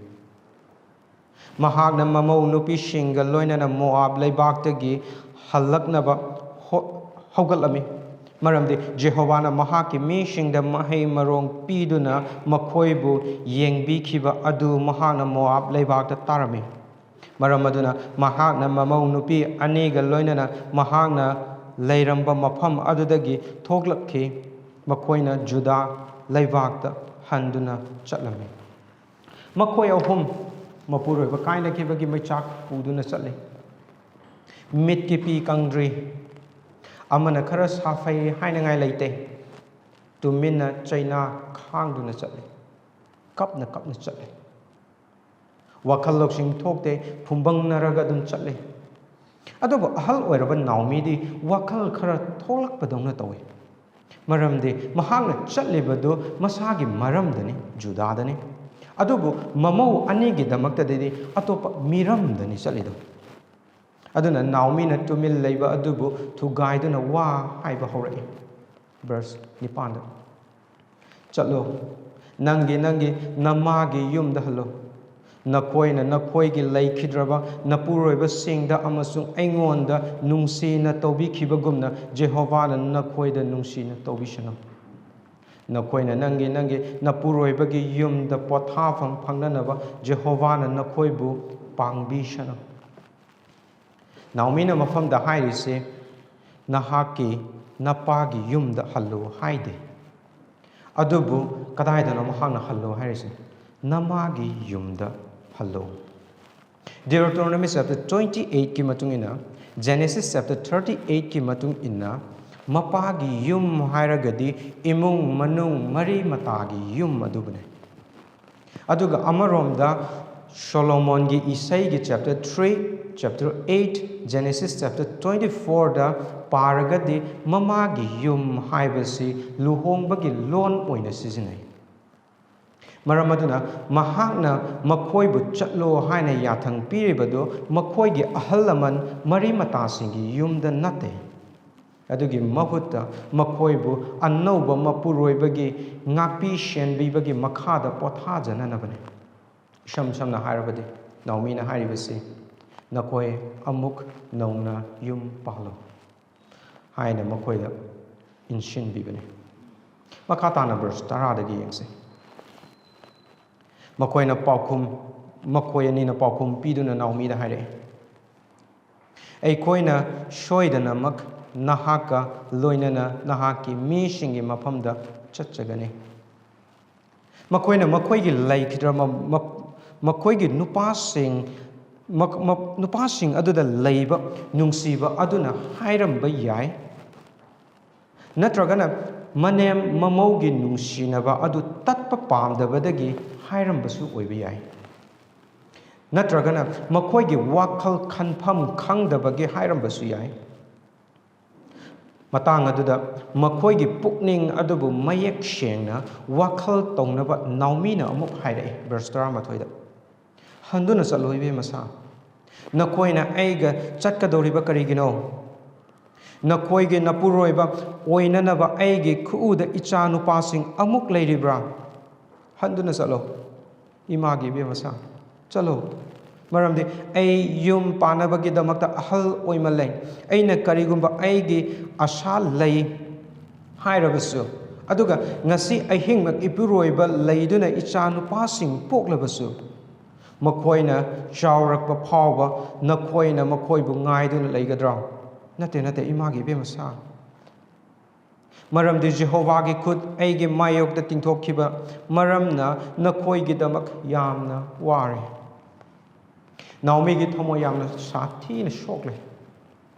ꯃꯍꯥꯛꯅ ꯃꯃꯧ ꯅꯨꯄꯤꯁꯤꯡꯒ ꯂꯣꯏꯅꯅ ꯃꯣꯑꯥꯕ ꯂꯩꯕꯥꯛꯇꯒꯤ ꯍꯜꯂꯛꯅꯕ ꯍꯣ-, ꯍꯧꯒꯠꯂꯝꯃꯤ꯫ ꯃꯔꯝꯗꯤ ꯖꯦꯍꯣꯚꯥꯅ ꯃꯍꯥꯛꯀꯤ ꯃꯤꯁꯤꯡꯗ ꯃꯍꯩ ꯃꯔꯣꯡ ꯄꯤꯗꯨꯅ ꯃꯈꯣꯏꯕꯨ ꯌꯦꯡꯕꯤꯈꯤꯕ ꯑꯗꯨ ꯃꯍꯥꯛꯅ ꯃꯣꯑꯥꯕ ꯂꯩꯕꯥꯛꯇ ꯇꯥꯔꯝꯃꯤ꯫ ꯃꯔꯝ ꯑꯗꯨꯅ ꯃꯍꯥꯛꯅ ꯃꯃꯧ ꯅꯨꯄꯤ ꯑꯅꯤꯒ ꯂꯣꯏꯅꯅ ꯃꯍꯥꯛꯅ ꯂꯩꯔꯝꯕ ꯃꯐꯝ ꯑꯗꯨꯗꯒꯤ ꯊꯣꯛꯂꯛꯈꯤ꯫ ꯃꯈꯣꯏꯅ ꯖꯨꯗꯥ ꯂꯩꯕꯥꯛꯇ ꯍꯟꯗꯨꯅ ꯆꯠꯂꯝꯃꯤ꯫ ꯃꯈꯣꯏ ꯑꯍꯨꯝ ꯃꯄꯨꯔꯣꯏꯕ ꯀꯥꯏꯅꯈꯤꯕꯒꯤ ꯃꯩꯆꯥꯛ ꯄꯨꯗꯨꯅ ꯆꯠꯂꯤ꯫ ꯃꯤꯠꯀꯤ ꯄꯤ ꯀꯪꯗ꯭ꯔꯤ꯫ ꯑꯃꯅ ꯈꯔ ꯁꯥꯐꯩ ꯍꯥꯏꯅꯉꯥꯏ ꯂꯩꯇꯦ꯫ ꯇꯨꯃꯤꯟꯅ ꯆꯩꯅꯥ ꯈꯥꯡꯗꯨꯅ ꯆꯠꯂꯤ꯫ ꯀꯞꯅ ꯀꯞꯅ ꯆꯠꯂꯤ꯫ ꯋꯥꯈꯜ ꯂꯧꯁꯤꯡ ꯊꯣꯛꯇꯦ, ꯐꯨꯝꯕꯪꯅꯔꯒ ꯑꯗꯨꯝ ꯆꯠꯂꯤ꯫ ꯑꯗꯨꯕꯨ ꯑꯍꯜ ꯑꯣꯏꯔꯕ ꯅꯥꯎꯃꯤꯗꯤ ꯋꯥꯈꯜ ꯈꯔ ꯊꯣꯛꯂꯛꯄꯗꯧꯅ ꯇꯧꯏ꯫ ꯃꯔꯝꯗꯤ ꯃꯍꯥꯛꯅ ꯆꯠꯂꯤꯕꯗꯨ ꯃꯁꯥꯒꯤ ꯃꯔꯝꯗꯅꯤ, ꯖꯨꯗꯥꯗꯅꯤ꯫ ꯑꯗꯨꯕꯨ ꯃꯃꯧ ꯑꯅꯤꯒꯤꯗꯃꯛꯇꯗꯤ ꯑꯇꯣꯞꯄ ꯃꯤꯔꯝꯗꯅꯤ ꯆꯠꯂꯤꯗꯣ꯫ ꯑꯗꯨꯅ ꯅꯥꯎꯃꯤꯅ ꯇꯨꯃꯤꯟ ꯂꯩꯕ ꯑꯗꯨꯕꯨ ꯊꯨꯒꯥꯏꯗꯨꯅ ꯋꯥ ꯍꯥꯏꯕ ꯍꯧꯔꯛꯏ꯫ Verse ꯅꯤꯄꯥꯟꯗ, "ꯆꯠꯂꯣ, ꯅꯪꯒꯤ, ꯅꯪꯒꯤ ꯅꯃꯥꯒꯤ ꯌꯨꯝꯗ ꯍꯜꯂꯣ꯫ ꯅꯈꯣꯏꯅ ꯅꯈꯣꯏꯒꯤ ꯂꯩꯈꯤꯗ꯭ꯔꯕ ꯅꯄꯨꯔꯣꯏꯕꯁꯤꯡꯗ ꯑꯃꯁꯨꯡ ꯑꯩꯉꯣꯟꯗ ꯅꯨꯡꯁꯤꯅ ꯇꯧꯕꯤꯈꯤꯕꯒꯨꯝꯅ ꯖꯦꯍꯣꯚꯥꯅ ꯅꯈꯣꯏꯗ ꯅꯨꯡꯁꯤꯅ ꯇꯧꯕꯤꯁꯅꯨ꯫ ꯅꯈꯣꯏꯅ ꯅꯪꯒꯤ ꯅꯪꯒꯤ ꯅꯄꯨꯔꯣꯏꯕꯒꯤ ꯌꯨꯝꯗ ꯄꯣꯊꯥꯐꯝ ꯐꯪꯅꯅꯕ ꯖꯦꯍꯣꯚꯥꯅ ꯅꯈꯣꯏꯕꯨ ꯄꯥꯡꯕꯤꯁꯅꯨ꯫ ꯅꯥꯎꯃꯤꯅ ꯃꯐꯝꯗ ꯍꯥꯏꯔꯤꯁꯦ, "ꯅꯍꯥꯛꯀꯤ ꯅꯄꯥꯒꯤ ꯌꯨꯝꯗ ꯍꯜꯂꯨ" ꯍꯥꯏꯗꯦ꯫ ꯑꯗꯨꯕꯨ ꯀꯗꯥꯏꯗꯅꯣ ꯃꯍꯥꯛꯅ "ꯍꯜꯂꯨ" ꯍꯥꯏꯔꯤꯁꯦ? ꯅꯃꯥꯒꯤ ꯌꯨꯝꯗ ꯍꯜꯂꯨ꯫ Deuteronomy chapter twenty eightꯀꯤ ꯃꯇꯨꯡ ꯏꯟꯅ, Genesis chapter thirty eightꯀꯤ ꯃꯇꯨꯡ ꯏꯟꯅ, ꯃꯄꯥꯒꯤ ꯌꯨꯝ ꯍꯥꯏꯔꯒꯗꯤ ꯏꯃꯨꯡ ꯃꯅꯨꯡ ꯃꯔꯤ ꯃꯇꯥꯒꯤ ꯌꯨꯝ ꯑꯗꯨꯕꯨꯅꯦ꯫ ꯑꯗꯨꯒ ꯑꯃꯔꯣꯝꯗ ꯁꯣꯂꯣꯃꯣꯟꯒꯤ ꯏꯁꯩꯒꯤ chapter three, chapter eight, Genesis chapter twenty fourꯗ ꯄꯥꯔꯒꯗꯤ ꯃꯃꯥꯒꯤ ꯌꯨꯝ ꯍꯥꯏꯕꯁꯤ ꯂꯨꯍꯣꯡꯕꯒꯤ ꯂꯣꯟ ꯑꯣꯏꯅ ꯁꯤꯖꯤꯟꯅꯩ꯫ ꯃꯔꯝ ꯑꯗꯨꯅ ꯃꯍꯥꯛꯅ ꯃꯈꯣꯏꯕꯨ ꯆꯠꯂꯣ ꯍꯥꯏꯅ ꯌꯥꯊꯪ ꯄꯤꯔꯤꯕꯗꯨ ꯃꯈꯣꯏꯒꯤ ꯑꯍꯜ ꯂꯃꯟ ꯃꯔꯤ ꯃꯇꯥꯁꯤꯡꯒꯤ ꯌꯨꯝꯗ ꯅꯠꯇꯦ꯫ ꯑꯗꯨꯒꯤ ꯃꯍꯨꯠꯇ ꯃꯈꯣꯏꯕꯨ ꯑꯅꯧꯕ ꯃꯄꯨꯔꯣꯏꯕꯒꯤ ꯉꯥꯛꯄꯤ ꯁꯦꯟꯕꯤꯕꯒꯤ ꯃꯈꯥꯗ ꯄꯣꯊꯥꯖꯅꯅꯕꯅꯤ꯫ ꯏꯁꯝ ꯁꯝꯅ ꯍꯥꯏꯔꯕꯗꯤ, ꯅꯥꯎꯃꯤꯅ ꯍꯥꯏꯔꯤꯕꯁꯤ, "ꯅꯈꯣꯏ ꯑꯃꯨꯛ ꯅꯧꯅ ꯌꯨꯝ ꯄꯥꯜꯂꯨ" ꯍꯥꯏꯅ ꯃꯈꯣꯏꯗ ꯏꯟꯁꯤꯟꯕꯤꯕꯅꯤ꯫ ꯃꯈꯥ ꯇꯥꯅ verse ꯇꯔꯥꯗꯒꯤ ꯌꯦꯡꯁꯤ꯫ ꯃꯈꯣꯏꯅ ꯄꯥꯎꯈꯨꯝ, ꯃꯈꯣꯏ ꯑꯅꯤꯅ ꯄꯥꯎꯈꯨꯝ ꯄꯤꯗꯨꯅ ꯅꯥꯎꯃꯤꯗ ꯍꯥꯏꯔꯛꯏ, "ꯑꯩꯈꯣꯏꯅ ꯁꯣꯏꯗꯅꯃꯛ ꯅꯍꯥꯛꯀ ꯂꯣꯏꯅꯅ ꯅꯍꯥꯛꯀꯤ ꯃꯤꯁꯤꯡꯒꯤ ꯃꯐꯝꯗ ꯆꯠꯆꯒꯅꯤ"꯫ ꯃꯈꯣꯏꯅ ꯃꯈꯣꯏꯒꯤ ꯂꯩꯈꯤꯗ꯭ꯔꯕ ꯃ-, ꯃ-, ꯃꯈꯣꯏꯒꯤ ꯅꯨꯄꯥꯁꯤꯡ, ꯃ-, ꯃ-, ꯅꯨꯄꯥꯁꯤꯡ ꯑꯗꯨꯗ ꯂꯩꯕ ꯅꯨꯡꯁꯤꯕ ꯑꯗꯨꯅ ꯍꯥꯏꯔꯝꯕ ꯌꯥꯏ, ꯅꯠꯇ꯭ꯔꯒꯅ ꯃꯅꯦꯝ ꯃꯃꯧꯒꯤ ꯅꯨꯡꯁꯤꯅꯕ ꯑꯗꯨ ꯇꯠꯄ ꯄꯥꯝꯗꯕꯗꯒꯤ ꯍꯥꯏꯔꯝꯕꯁꯨ ꯑꯣꯏꯕ ꯌꯥꯏ, ꯅꯠꯇ꯭ꯔꯒꯅ ꯃꯈꯣꯏꯒꯤ ꯋꯥꯈꯜ ꯈꯟꯐꯝ ꯈꯪꯗꯕꯒꯤ ꯍꯥꯏꯔꯝꯕꯁꯨ ꯌꯥꯏ꯫ ꯃꯇꯥꯡ ꯑꯗꯨꯗ ꯃꯈꯣꯏꯒꯤ ꯄꯨꯛꯅꯤꯡ ꯑꯗꯨꯕꯨ ꯃꯌꯦꯛ ꯁꯦꯡꯅ ꯋꯥꯈꯜ ꯇꯧꯅꯕ ꯅꯥꯎꯃꯤꯅ ꯑꯃꯨꯛ ꯍꯥꯏꯔꯛꯏ, verse ꯇꯔꯥꯃꯥꯊꯣꯏꯗ, "ꯍꯟꯗꯨꯅ ꯆꯠꯂꯣ, ꯏꯕꯦꯝꯃ ꯁꯥ꯫ ꯅꯈꯣꯏꯅ ꯑꯩꯒ ꯆꯠꯀꯗꯧꯔꯤꯕ ꯀꯔꯤꯒꯤꯅꯣ? ꯅꯈꯣꯏꯒꯤ ꯅꯄꯨꯔꯣꯏꯕ ꯑꯣꯏꯅꯅꯕ ꯑꯩꯒꯤ ꯈꯨꯎꯗ ꯏꯆꯥ ꯅꯨꯄꯥꯁꯤꯡ ꯑꯃꯨꯛ ꯂꯩꯔꯤꯕ꯭ꯔꯥ? ꯍꯟꯗꯨꯅ ꯆꯠꯂꯣ, ꯏꯃꯥꯒꯤ ꯏꯕꯦꯝꯃ ꯁꯥ"꯫ ꯆꯠꯂꯣ, ꯃꯔꯝꯗꯤ ꯑꯩ ꯌꯨꯝ ꯄꯥꯟꯅꯕꯒꯤꯗꯃꯛꯇ ꯑꯍꯜ ꯑꯣꯏꯃꯜꯂꯦ꯫ ꯑꯩꯅ ꯀꯔꯤꯒꯨꯝꯕ ꯑꯩꯒꯤ ꯑꯁꯥ ꯂꯩ ꯍꯥꯏꯔꯕꯁꯨ, ꯑꯗꯨꯒ ꯉꯁꯤ ꯑꯍꯤꯡꯃꯛ ꯏꯄꯨꯔꯣꯏꯕ ꯂꯩꯗꯨꯅ ꯏꯆꯥ ꯅꯨꯄꯥꯁꯤꯡ ꯄꯣꯛꯂꯕꯁꯨ, ꯃꯈꯣꯏꯅ ꯆꯥꯎꯔꯛꯄ ꯐꯥꯎꯕ ꯅꯈꯣꯏꯅ ꯃꯈꯣꯏꯕꯨ ꯉꯥꯏꯗꯨꯅ ꯂꯩꯒꯗ꯭ꯔꯣ? ꯅꯠꯇꯦ, ꯅꯠꯇꯦ, ꯏꯃꯥꯒꯤ ꯏꯕꯦꯝꯃ ꯁꯥ꯫ ꯃꯔꯝꯗꯤ ꯖꯦꯍꯣꯚꯥꯒꯤ ꯈꯨꯠ ꯑꯩꯒꯤ ꯃꯥꯌꯣꯛꯇ ꯇꯤꯡꯊꯣꯛꯈꯤꯕ ꯃꯔꯝꯅ ꯅꯈꯣꯏꯒꯤꯗꯃꯛ ꯌꯥꯝꯅ ꯋꯥꯔꯦ꯫ ꯅꯥꯑꯣꯃꯤꯒꯤ ꯊꯃꯣꯏ ꯌꯥꯝꯅ ꯁꯥꯊꯤꯅ ꯁꯣꯛꯂꯦ꯫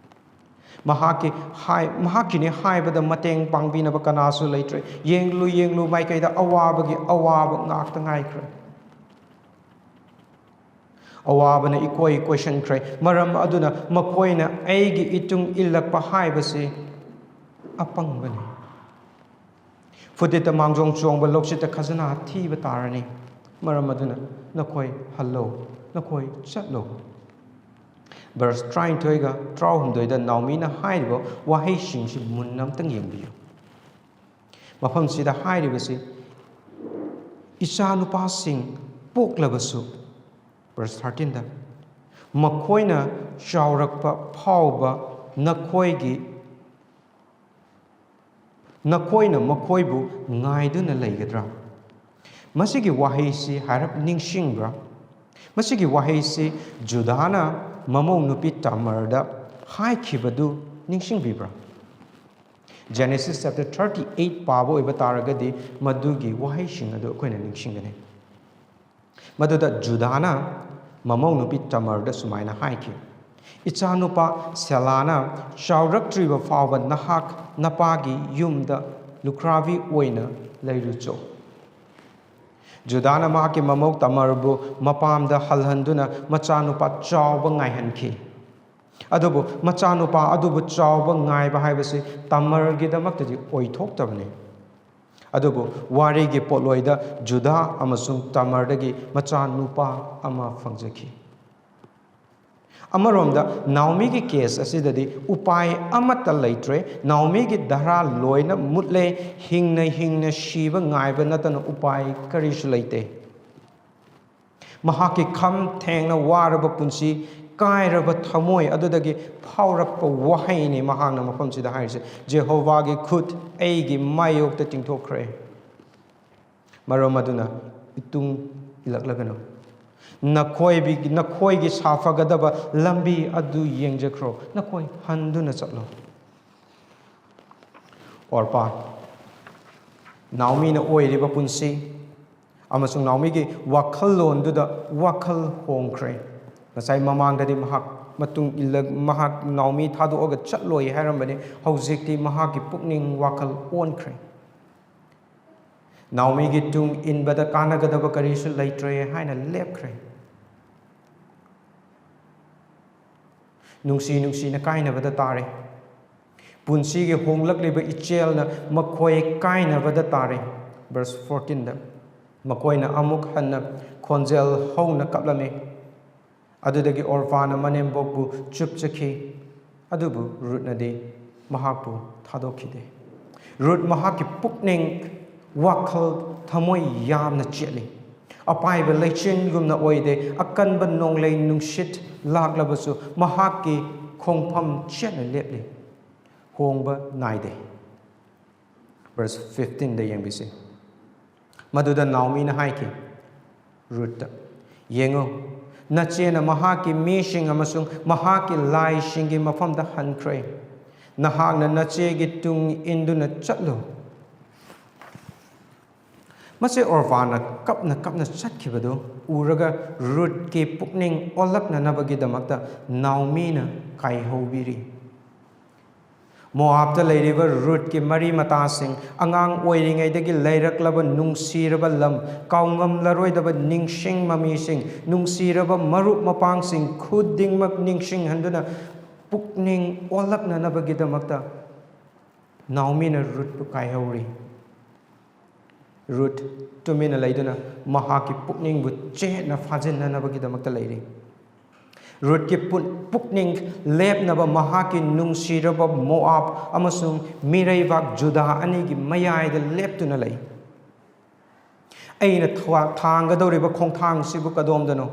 ꯃꯍꯥꯛꯀꯤ ꯍꯥꯏ-, ꯃꯍꯥꯛꯀꯤꯅꯦ ꯍꯥꯏꯕꯗ ꯃꯇꯦꯡ ꯄꯥꯡꯕꯤꯅꯕ ꯀꯅꯥꯁꯨ ꯂꯩꯇ꯭ꯔꯦ꯫ ꯌꯦꯡꯂꯨ ꯌꯦꯡꯂꯨ ꯃꯥꯏꯀꯩꯗ ꯑꯋꯥꯕꯒꯤ ꯑꯋꯥꯕ ꯉꯥꯛꯇ ꯉꯥꯏꯈ꯭ꯔꯦ꯫ ꯑꯋꯥꯕꯅ ꯏꯀꯣꯏ ꯀꯣꯏꯁꯟꯈ꯭ꯔꯦ꯫ ꯃꯔꯝ ꯑꯗꯨꯅ ꯃꯈꯣꯏꯅ ꯑꯩꯒꯤ ꯏꯇꯨꯡ ꯏꯜꯂꯛꯄ ꯍꯥꯏꯕꯁꯤ ꯑꯄꯪꯕꯅꯤ꯫ ꯐꯨꯇꯤꯠꯇ ꯃꯥꯡꯖꯣꯡ ꯆꯣꯡꯕ, ꯂꯧꯁꯤꯠꯇ ꯈꯖꯅꯥ ꯊꯤꯕ ꯇꯥꯔꯅꯤ꯫ ꯃꯔꯝ ꯑꯗꯨꯅ ꯅꯈꯣꯏ ꯍꯜꯂꯣ, ꯅꯈꯣꯏ ꯆꯠꯂꯣ꯫ ꯚꯔꯁ ꯇꯔꯥꯅꯤꯊꯣꯏꯒ ꯇꯔꯥꯍꯨꯝꯗꯣꯏꯗ ꯅꯥꯎꯃꯤꯅ ꯍꯥꯏꯔꯤꯕ ꯋꯥꯍꯩꯁꯤꯡꯁꯤ ꯃꯨꯟꯅ ꯑꯝꯇꯪ ꯌꯦꯡꯕꯤꯌꯨ꯫ ꯃꯐꯝꯁꯤꯗ ꯍꯥꯏꯔꯤꯕꯁꯤ, "ꯏꯆꯥꯅꯨꯄꯥꯁꯤꯡ ꯄꯣꯛꯂꯕꯁꯨ", ꯚꯔꯁ ꯊꯥꯔꯇꯤꯟꯗ, "ꯃꯈꯣꯏꯅ ꯆꯥꯎꯔꯛꯄ ꯐꯥꯎꯕ ꯅꯈꯣꯏꯒꯤ, ꯅꯈꯣꯏꯅ ꯃꯈꯣꯏꯕꯨ ꯉꯥꯏꯗꯨꯅ ꯂꯩꯒꯗ꯭ꯔꯥ?" ꯃꯁꯤꯒꯤ ꯋꯥꯍꯩꯁꯤ ꯍꯥꯏꯔꯞ ꯅꯤꯡꯁꯤꯡꯕ꯭ꯔꯥ? ꯃꯁꯤꯒꯤ ꯋꯥꯍꯩꯁꯤ ꯖꯨꯗꯥꯅ ꯃꯃꯧ ꯅꯨꯄꯤ ꯇꯥꯃꯔꯗ ꯍꯥꯏꯈꯤꯕꯗꯨ ꯅꯤꯡꯁꯤꯡꯕꯤꯕ꯭ꯔꯥ? Genesis chapter thirty eight ꯄꯥꯕ ꯑꯣꯏꯕ ꯇꯥꯔꯒꯗꯤ ꯃꯗꯨꯒꯤ ꯋꯥꯍꯩꯁꯤꯡ ꯑꯗꯨ ꯑꯩꯈꯣꯏꯅ ꯅꯤꯡꯁꯤꯡꯒꯅꯤ꯫ ꯃꯗꯨꯗ ꯖꯨꯗꯥꯅ ꯃꯃꯧ ꯅꯨꯄꯤ ꯇꯥꯃꯔꯗ ꯁꯨꯃꯥꯏꯅ ꯍꯥꯏꯈꯤ, "ꯏꯆꯥꯅꯨꯄꯥ ꯁꯦꯂꯥꯅ ꯆꯥꯎꯔꯛꯇ꯭ꯔꯤꯕ ꯐꯥꯎꯕ ꯅꯍꯥꯛ ꯅꯄꯥꯒꯤ ꯌꯨꯝꯗ ꯂꯨꯈ꯭ꯔꯥꯕꯤ ꯑꯣꯏꯅ ꯂꯩꯔꯨꯆꯣ꯫" ꯖꯨꯗꯥꯅ ꯃꯍꯥꯛꯀꯤ ꯃꯃꯧ ꯇꯥꯃꯔꯕꯨ ꯃꯄꯥꯝꯗ ꯍꯜꯍꯟꯗꯨꯅ ꯃꯆꯥꯅꯨꯄꯥ ꯆꯥꯎꯕ ꯉꯥꯏꯍꯟꯈꯤ꯫ ꯑꯗꯨꯕꯨ ꯃꯆꯥꯅꯨꯄꯥ ꯑꯗꯨꯕꯨ ꯆꯥꯎꯕ ꯉꯥꯏꯕ ꯍꯥꯏꯕꯁꯤ ꯇꯥꯃꯔꯒꯤꯗꯃꯛꯇꯗꯤ ꯑꯣꯏꯊꯣꯛꯇꯕꯅꯤ꯫ ꯑꯗꯨꯕꯨ ꯋꯥꯔꯤꯒꯤ ꯄꯣꯠꯂꯣꯏꯗ ꯖꯨꯗꯥ ꯑꯃꯁꯨꯡ ꯇꯥꯃꯔꯗꯒꯤ ꯃꯆꯥꯅꯨꯄꯥ ꯑꯃ ꯐꯪꯖꯈꯤ꯫ ꯑꯃꯔꯣꯝꯗ ꯅꯥꯎꯃꯤꯒꯤ ꯀꯦꯁ ꯑꯁꯤꯗꯗꯤ ꯎꯄꯥꯏ ꯑꯃꯠꯇ ꯂꯩꯇ꯭ꯔꯦ꯫ ꯅꯥꯎꯃꯤꯒꯤ ꯙꯔꯥ ꯂꯣꯏꯅ ꯃꯨꯠꯂꯦ꯫ ꯍꯤꯡꯅ ꯍꯤꯡꯅ ꯁꯤꯕ ꯉꯥꯏꯕ ꯅꯠꯇꯅ ꯎꯄꯥꯏ ꯀꯔꯤꯁꯨ ꯂꯩꯇꯦ꯫ ꯃꯍꯥꯛꯀꯤ ꯈꯝ ꯊꯦꯡꯅ ꯋꯥꯔꯕ ꯄꯨꯟꯁꯤ, ꯀꯥꯏꯔꯕ ꯊꯃꯣꯏ ꯑꯗꯨꯗꯒꯤ ꯐꯥꯎꯔꯛꯄ ꯋꯥꯍꯩꯅꯤ ꯃꯍꯥꯛꯅ ꯃꯐꯝꯁꯤꯗ ꯍꯥꯏꯔꯤꯁꯦ, "ꯖꯦꯍꯣꯚꯥꯒꯤ ꯈꯨꯠ ꯑꯩꯒꯤ ꯃꯥꯌꯣꯛꯇ ꯇꯤꯡꯊꯣꯛꯈ꯭ꯔꯦ꯫ ꯃꯔꯝ ꯑꯗꯨꯅ ꯏꯇꯨꯡ ꯏꯜꯂꯛꯂꯒꯅꯨ꯫ ꯅꯈꯣꯏꯕꯤ-, ꯅꯈꯣꯏꯒꯤ ꯁꯥꯐꯒꯗꯕ ꯂꯝꯕꯤ ꯑꯗꯨ ꯌꯦꯡꯖꯈ꯭ꯔꯣ꯫ ꯅꯈꯣꯏ ꯍꯟꯗꯨꯅ ꯆꯠꯂꯣ꯫" ꯑꯣꯔꯄꯥ, ꯅꯥꯑꯣꯃꯤꯅ ꯑꯣꯏꯔꯤꯕ ꯄꯨꯟꯁꯤ ꯑꯃꯁꯨꯡ ꯅꯥꯑꯣꯃꯤꯒꯤ ꯋꯥꯈꯜꯂꯣꯟꯗꯨꯗ ꯋꯥꯈꯜ ꯍꯣꯡꯈ꯭ꯔꯦ꯫ ꯉꯁꯥꯏ ꯃꯃꯥꯡꯗꯗꯤ ꯃꯍꯥꯛ ꯃꯇꯨꯡ ꯏꯜꯂ-, ꯃꯍꯥꯛ ꯅꯥꯑꯣꯃꯤ ꯊꯥꯗꯣꯛꯑꯒ ꯆꯠꯂꯣꯏ ꯍꯥꯏꯔꯝꯕꯅꯤ꯫ ꯍꯧꯖꯤꯛꯇꯤ ꯃꯍꯥꯛꯀꯤ ꯄꯨꯛꯅꯤꯡ ꯋꯥꯈꯜ ꯑꯣꯟꯈ꯭ꯔꯦ꯫ ꯅꯥꯑꯣꯃꯤꯒꯤ ꯇꯨꯡ ꯏꯟꯕꯗ ꯀꯥꯟꯅꯒꯗꯕ ꯀꯔꯤꯁꯨ ꯂꯩꯇ꯭ꯔꯦ ꯍꯥꯏꯅ ꯂꯦꯞꯈ꯭ꯔꯦ꯫ ꯅꯨꯡꯁꯤ ꯅꯨꯡꯁꯤꯅ ꯀꯥꯏꯅꯕꯗ ꯇꯥꯔꯦ꯫ ꯄꯨꯟꯁꯤꯒꯤ ꯍꯣꯡꯂꯛꯂꯤꯕ ꯏꯆꯦꯜꯅ ꯃꯈꯣꯏ ꯀꯥꯏꯅꯕꯗ ꯇꯥꯔꯦ꯫ ꯚꯔꯁ ꯐꯣꯔꯇꯤꯟꯗ, ꯃꯈꯣꯏꯅ ꯑꯃꯨꯛ ꯍꯟꯅ ꯈꯣꯟꯖꯦꯜ ꯍꯧꯅ ꯀꯞꯂꯝꯃꯤ꯫ ꯑꯗꯨꯗꯒꯤ ꯑꯣꯔꯐꯥꯅ ꯃꯅꯦꯝꯕꯣꯛꯄꯨ ꯆꯨꯞꯆꯈꯤ, ꯑꯗꯨꯕꯨ ꯔꯨꯠꯅꯗꯤ ꯃꯍꯥꯛꯄꯨ ꯊꯥꯗꯣꯛꯈꯤꯗꯦ꯫ ꯔꯨꯠ ꯃꯍꯥꯛꯀꯤ ꯄꯨꯛꯅꯤꯡ, ꯋꯥꯈꯜ, ꯊꯃꯣꯏ ꯌꯥꯝꯅ ꯆꯦꯠꯂꯤ꯫ ꯑꯄꯥꯏꯕ ꯂꯩꯆꯤꯟꯒꯨꯝꯅ ꯑꯣꯏꯗꯦ, ꯑꯀꯟꯕ ꯅꯣꯡꯂꯩ ꯅꯨꯡꯁꯤꯠ ꯂꯥꯛꯂꯕꯁꯨ ꯃꯍꯥꯛꯀꯤ ꯈꯣꯡꯐꯝ ꯆꯦꯠꯅ ꯂꯦꯞꯂꯤ, ꯍꯣꯡꯕ ꯅꯥꯏꯗꯦ꯫ ꯚꯔꯁ ꯐꯤꯐꯇꯤꯟꯗ ꯌꯦꯡꯕꯤꯁꯤ꯫ ꯃꯗꯨꯗ ꯅꯥꯑꯣꯃꯤꯅ ꯍꯥꯏꯈꯤ ꯔꯨꯠꯇ, "ꯌꯦꯡꯉꯨ, ꯅꯆꯦꯅ ꯃꯍꯥꯛꯀꯤ ꯃꯤꯁꯤꯡ ꯑꯃꯁꯨꯡ ꯃꯍꯥꯛꯀꯤ ꯂꯥꯏꯁꯤꯡꯒꯤ ꯃꯐꯝꯗ ꯍꯟꯈ꯭ꯔꯦ꯫ ꯅꯍꯥꯛꯅ ꯅꯆꯦꯒꯤ ꯇꯨꯡ ꯏꯟꯗꯨꯅ ꯆꯠꯂꯨ꯫" ꯃꯁꯤ ꯑꯣꯔꯐꯥꯅ ꯀꯞꯅ ꯀꯞꯅ ꯆꯠꯈꯤꯕꯗꯨ ꯎꯔꯒ ꯔꯨꯠꯀꯤ ꯄꯨꯛꯅꯤꯡ ꯑꯣꯜꯂꯛꯅꯅꯕꯒꯤꯗꯃꯛꯇ ꯅꯥꯑꯣꯃꯤꯅ ꯀꯥꯏꯍꯧꯕꯤꯔꯤ꯫ ꯃꯣꯑꯥꯕꯇ ꯂꯩꯔꯤꯕ ꯔꯨꯠꯀꯤ ꯃꯔꯤ ꯃꯇꯥꯁꯤꯡ, ꯑꯉꯥꯡ ꯑꯣꯏꯔꯤꯉꯩꯗꯒꯤ ꯂꯩꯔꯛꯂꯕ ꯅꯨꯡꯁꯤꯔꯕ ꯂꯝ, ꯀꯥꯎꯉꯝꯂꯔꯣꯏꯗꯕ ꯅꯤꯡꯁꯤꯡ ꯃꯃꯤꯁꯤꯡ, ꯅꯨꯡꯁꯤꯔꯕ ꯃꯔꯨꯞ ꯃꯄꯥꯡꯁꯤꯡ ꯈꯨꯗꯤꯡꯃꯛ ꯅꯤꯡꯁꯤꯡꯍꯟꯗꯨꯅ ꯄꯨꯛꯅꯤꯡ ꯑꯣꯜꯂꯛꯅꯅꯕꯒꯤꯗꯃꯛꯇ ꯅꯥꯑꯣꯃꯤꯅ ꯔꯨꯠꯄꯨ ꯀꯥꯏꯍꯧꯔꯤ꯫ ꯔꯨꯠ ꯇꯨꯃꯤꯟꯅ ꯂꯩꯗꯨꯅ ꯃꯍꯥꯛꯀꯤ ꯄꯨꯛꯅꯤꯡꯕꯨ ꯆꯦꯠꯅ ꯐꯥꯖꯤꯟꯅꯅꯕꯒꯤꯗꯃꯛꯇ ꯂꯩꯔꯤ꯫ ꯔꯨꯠꯀꯤ ꯄꯨ-, ꯄꯨꯛꯅꯤꯡ ꯂꯦꯞꯅꯕ ꯃꯍꯥꯛꯀꯤ ꯅꯨꯡꯁꯤꯔꯕ ꯃꯣꯑꯥꯕ ꯑꯃꯁꯨꯡ ꯃꯤꯔꯩꯕꯥꯛ ꯖꯨꯗꯥ ꯑꯅꯤꯒꯤ ꯃꯌꯥꯏꯗ ꯂꯦꯞꯇꯨꯅ ꯂꯩ꯫ ꯑꯩꯅ ꯊꯥꯡꯒꯗꯧꯔꯤꯕ ꯈꯣꯡꯊꯥꯡꯁꯤꯕꯨ ꯀꯗꯣꯝꯗꯅꯣ?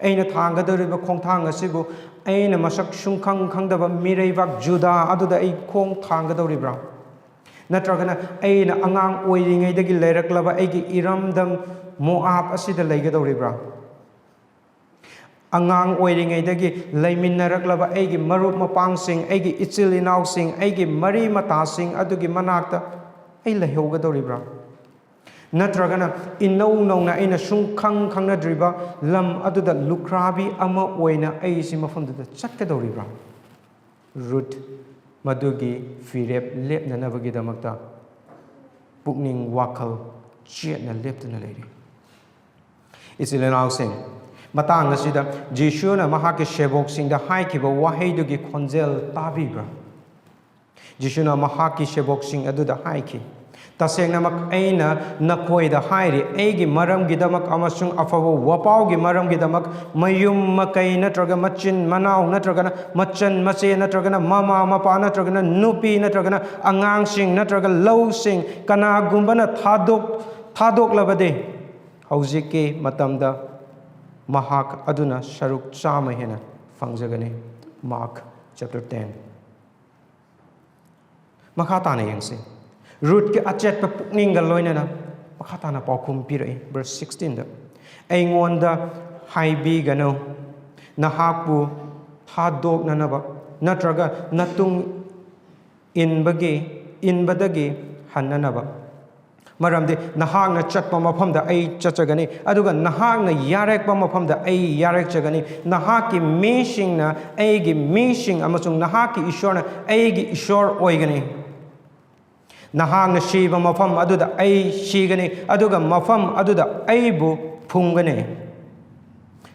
ꯑꯩꯅ ꯊꯥꯡꯒꯗꯧꯔꯤꯕ ꯈꯣꯡꯊꯥꯡ ꯑꯁꯤꯕꯨ ꯑꯩꯅ ꯃꯁꯛ ꯁꯨꯡꯈꯪ ꯈꯪꯗꯕ ꯃꯤꯔꯩꯕꯥꯛ ꯖꯨꯗꯥ ꯑꯗꯨꯗ ꯑꯩ ꯈꯣꯡ ꯊꯥꯡꯒꯗꯧꯔꯤꯕ꯭ꯔꯥ? ꯅꯠꯇ꯭ꯔꯒꯅ ꯑꯩꯅ ꯑꯉꯥꯡ ꯑꯣꯏꯔꯤꯉꯩꯗꯒꯤ ꯂꯩꯔꯛꯂꯕ ꯑꯩꯒꯤ ꯏꯔꯝꯗꯝ ꯃꯣꯑꯥꯞ ꯑꯁꯤꯗ ꯂꯩꯒꯗꯧꯔꯤꯕ꯭ꯔꯥ? ꯑꯉꯥꯡ ꯑꯣꯏꯔꯤꯉꯩꯗꯒꯤ ꯂꯩꯃꯤꯟꯅꯔꯛꯂꯕ ꯑꯩꯒꯤ ꯃꯔꯨꯞ ꯃꯄꯥꯡꯁꯤꯡ, ꯑꯩꯒꯤ ꯏꯆꯤꯜ ꯏꯅꯥꯎꯁꯤꯡ, ꯑꯩꯒꯤ ꯃꯔꯤ ꯃꯇꯥꯁꯤꯡ ꯑꯗꯨꯒꯤ ꯃꯅꯥꯛꯇ ꯑꯩ ꯂꯩꯍꯧꯒꯗꯧꯔꯤꯕ꯭ꯔꯥ? ꯅꯠꯇ꯭ꯔꯒꯅ ꯏꯅꯧ ꯅꯧꯅ ꯑꯩꯅ ꯁꯨꯡꯈꯪ ꯈꯪꯅꯗ꯭ꯔꯤꯕ ꯂꯝ ꯑꯗꯨꯗ ꯂꯨꯈ꯭ꯔꯥꯕꯤ ꯑꯃ ꯑꯣꯏꯅ ꯑꯩꯁꯤ ꯃꯐꯝꯗꯨꯗ ꯆꯠꯀꯗꯧꯔꯤꯕ꯭ꯔꯥ? ꯔꯨꯠ ꯃꯗꯨꯒꯤ ꯐꯤꯔꯦꯞ ꯂꯦꯞꯅꯅꯕꯒꯤꯗꯃꯛꯇ ꯄꯨꯛꯅꯤꯡ ꯋꯥꯈꯜ ꯆꯦꯠꯅ ꯂꯦꯞꯇꯨꯅ ꯂꯩꯔꯤ꯫ ꯏꯆꯤꯜ ꯏꯅꯥꯎꯁꯤꯡ, ꯃꯇꯥꯡ ꯑꯁꯤꯗ ꯖꯤꯁꯨꯅ ꯃꯍꯥꯛꯀꯤ ꯁꯦꯕꯣꯛꯁꯤꯡꯗ ꯍꯥꯏꯈꯤꯕ ꯋꯥꯍꯩꯗꯨꯒꯤ ꯈꯣꯟꯖꯦꯜ ꯇꯥꯕꯤꯕ꯭ꯔꯥ? ꯖꯤꯁꯨꯅ ꯃꯍꯥꯛꯀꯤ ꯁꯦꯕꯣꯛꯁꯤꯡ ꯑꯗꯨꯗ ꯍꯥꯏꯈꯤ, "ꯇꯁꯦꯡꯅꯃꯛ ꯑꯩꯅ ꯅꯈꯣꯏꯗ ꯍꯥꯏꯔꯤ, ꯑꯩꯒꯤ ꯃꯔꯝꯒꯤꯗꯃꯛ ꯑꯃꯁꯨꯡ ꯑꯐꯕ ꯋꯥꯄꯥꯎꯒꯤ ꯃꯔꯝꯒꯤꯗꯃꯛ ꯃꯌꯨꯝ ꯃꯀꯩ ꯅꯠꯇ꯭ꯔꯒ ꯃꯆꯤꯟ ꯃꯅꯥꯎ ꯅꯠꯇ꯭ꯔꯒꯅ ꯃꯆꯟ ꯃꯆꯦ ꯅꯠꯇ꯭ꯔꯒꯅ ꯃꯃꯥ ꯃꯄꯥ ꯅꯠꯇ꯭ꯔꯒꯅ ꯅꯨꯄꯤ ꯅꯠꯇ꯭ꯔꯒꯅ ꯑꯉꯥꯡꯁꯤꯡ ꯅꯠꯇ꯭ꯔꯒ ꯂꯧꯁꯤꯡ ꯀꯅꯥꯒꯨꯝꯕꯅ ꯊꯥꯗꯣꯛ-, ꯊꯥꯗꯣꯛꯂꯕꯗꯤ ꯍꯧꯖꯤꯛꯀꯤ ꯃꯇꯝꯗ ꯃꯍꯥꯛ ꯑꯗꯨꯅ ꯁꯔꯨꯛ ꯆꯥꯝꯃ ꯍꯦꯟꯅ ꯐꯪꯖꯒꯅꯤ"꯫ Mark chapter ten꯫ ꯃꯈꯥ ꯇꯥꯅ ꯌꯦꯡꯁꯤ꯫ ꯔꯨꯠꯀꯤ ꯑꯆꯦꯠꯄ ꯄꯨꯛꯅꯤꯡꯒ ꯂꯣꯏꯅꯅ ꯃꯈꯥ ꯇꯥꯅ ꯄꯥꯎꯈꯨꯝ ꯄꯤꯔꯛꯏ, verse sixteenꯗ, "ꯑꯩꯉꯣꯟꯗ ꯍꯥꯏꯕꯤꯒꯅꯨ, ꯅꯍꯥꯛꯄꯨ ꯊꯥꯗꯣꯛꯅꯅꯕ ꯅꯠꯇ꯭ꯔꯒ ꯅꯇꯨꯡ ꯏꯟꯕꯒꯤ, ꯏꯟꯕꯗꯒꯤ ꯍꯟꯅꯅꯕ꯫ ꯃꯔꯝꯗꯤ ꯅꯍꯥꯛꯅ ꯆꯠꯄ ꯃꯐꯝꯗ ꯑꯩ ꯆꯠꯆꯒꯅꯤ, ꯑꯗꯨꯒ ꯅꯍꯥꯛꯅ ꯌꯥꯔꯦꯛꯄ ꯃꯐꯝꯗ ꯑꯩ ꯌꯥꯔꯦꯛꯆꯒꯅꯤ꯫ ꯅꯍꯥꯛꯀꯤ ꯃꯤꯁꯤꯡꯅ ꯑꯩꯒꯤ ꯃꯤꯁꯤꯡ ꯑꯃꯁꯨꯡ ꯅꯍꯥꯛꯀꯤ ꯏꯁꯣꯔꯅ ꯑꯩꯒꯤ ꯏꯁꯣꯔ ꯑꯣꯏꯒꯅꯤ꯫ ꯅꯍꯥꯛꯅ ꯁꯤꯕ ꯃꯐꯝ ꯑꯗꯨꯗ ꯑꯩ ꯁꯤꯒꯅꯤ, ꯑꯗꯨꯒ ꯃꯐꯝ ꯑꯗꯨꯗ ꯑꯩꯕꯨ ꯐꯨꯝꯒꯅꯤ꯫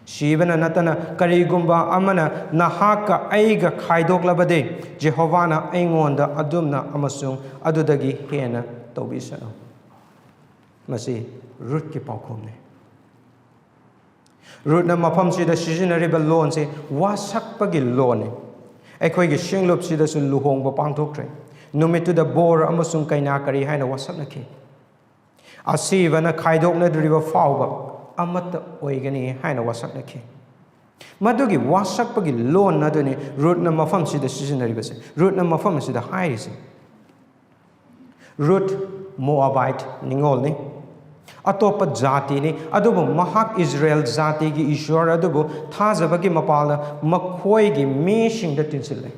ꯁꯤꯕꯅ ꯅꯠꯇꯅ ꯀꯔꯤꯒꯨꯝꯕ ꯑꯃꯅ ꯅꯍꯥꯛꯀ ꯑꯩꯒ ꯈꯥꯏꯗꯣꯛꯂꯕꯗꯤ, ꯖꯦꯍꯣꯚꯥꯅ ꯑꯩꯉꯣꯟꯗ ꯑꯗꯨꯝꯅ ꯑꯃꯁꯨꯡ ꯑꯗꯨꯗꯒꯤ ꯍꯦꯟꯅ ꯇꯧꯕꯤꯁꯅꯨ"꯫ ꯃꯁꯤ ꯔꯨꯠꯀꯤ ꯄꯥꯎꯈꯨꯝꯅꯤ꯫ ꯔꯨꯠꯅ ꯃꯐꯝꯁꯤꯗ ꯁꯤꯖꯤꯟꯅꯔꯤꯕ ꯂꯣꯟꯁꯤ ꯋꯥꯁꯛꯄꯒꯤ ꯂꯣꯟꯅꯤ꯫ ꯑꯩꯈꯣꯏꯒꯤ ꯁꯤꯡꯂꯨꯞꯁꯤꯗꯁꯨ ꯂꯨꯍꯣꯡꯕ ꯄꯥꯡꯊꯣꯛꯈ꯭ꯔꯦ꯫ ꯅꯨꯃꯤꯠꯇꯨꯗ ꯕꯣꯔ ꯑꯃꯁꯨꯡ ꯀꯩꯅꯥ ꯀꯔꯤ ꯍꯥꯏꯅ ꯋꯥꯁꯛꯅꯈꯤ? ꯑꯁꯤꯕꯅ ꯈꯥꯏꯗꯣꯛꯅꯗ꯭ꯔꯤꯕ ꯐꯥꯎꯕ ꯑꯃꯠꯇ ꯑꯣꯏꯒꯅꯤ ꯍꯥꯏꯅ ꯋꯥꯁꯛꯅꯈꯤ꯫ ꯃꯗꯨꯒꯤ ꯋꯥꯁꯛꯄꯒꯤ ꯂꯣꯟ ꯑꯗꯨꯅꯤ ꯔꯨꯠꯅ ꯃꯐꯝꯁꯤꯗ ꯁꯤꯖꯤꯟꯅꯔꯤꯕꯁꯦ꯫ ꯔꯨꯠꯅ ꯃꯐꯝ ꯑꯁꯤꯗ ꯍꯥꯏꯔꯤꯁꯦ, ꯔꯨꯠ ꯃꯣꯑꯥꯕꯥꯏꯠ ꯅꯤꯉꯣꯜꯅꯤ, ꯑꯇꯣꯞꯄ ꯖꯥꯇꯤꯅꯤ, ꯑꯗꯨꯕꯨ ꯃꯍꯥꯛ ꯏꯖꯔꯦꯜ ꯖꯥꯇꯤꯒꯤ ꯏꯁꯣꯔ ꯑꯗꯨꯕꯨ ꯊꯥꯖꯕꯒꯤ ꯃꯄꯥꯜꯗ ꯃꯈꯣꯏꯒꯤ ꯃꯤꯁꯤꯡꯗ ꯇꯤꯟꯁꯤꯜꯂꯦ꯫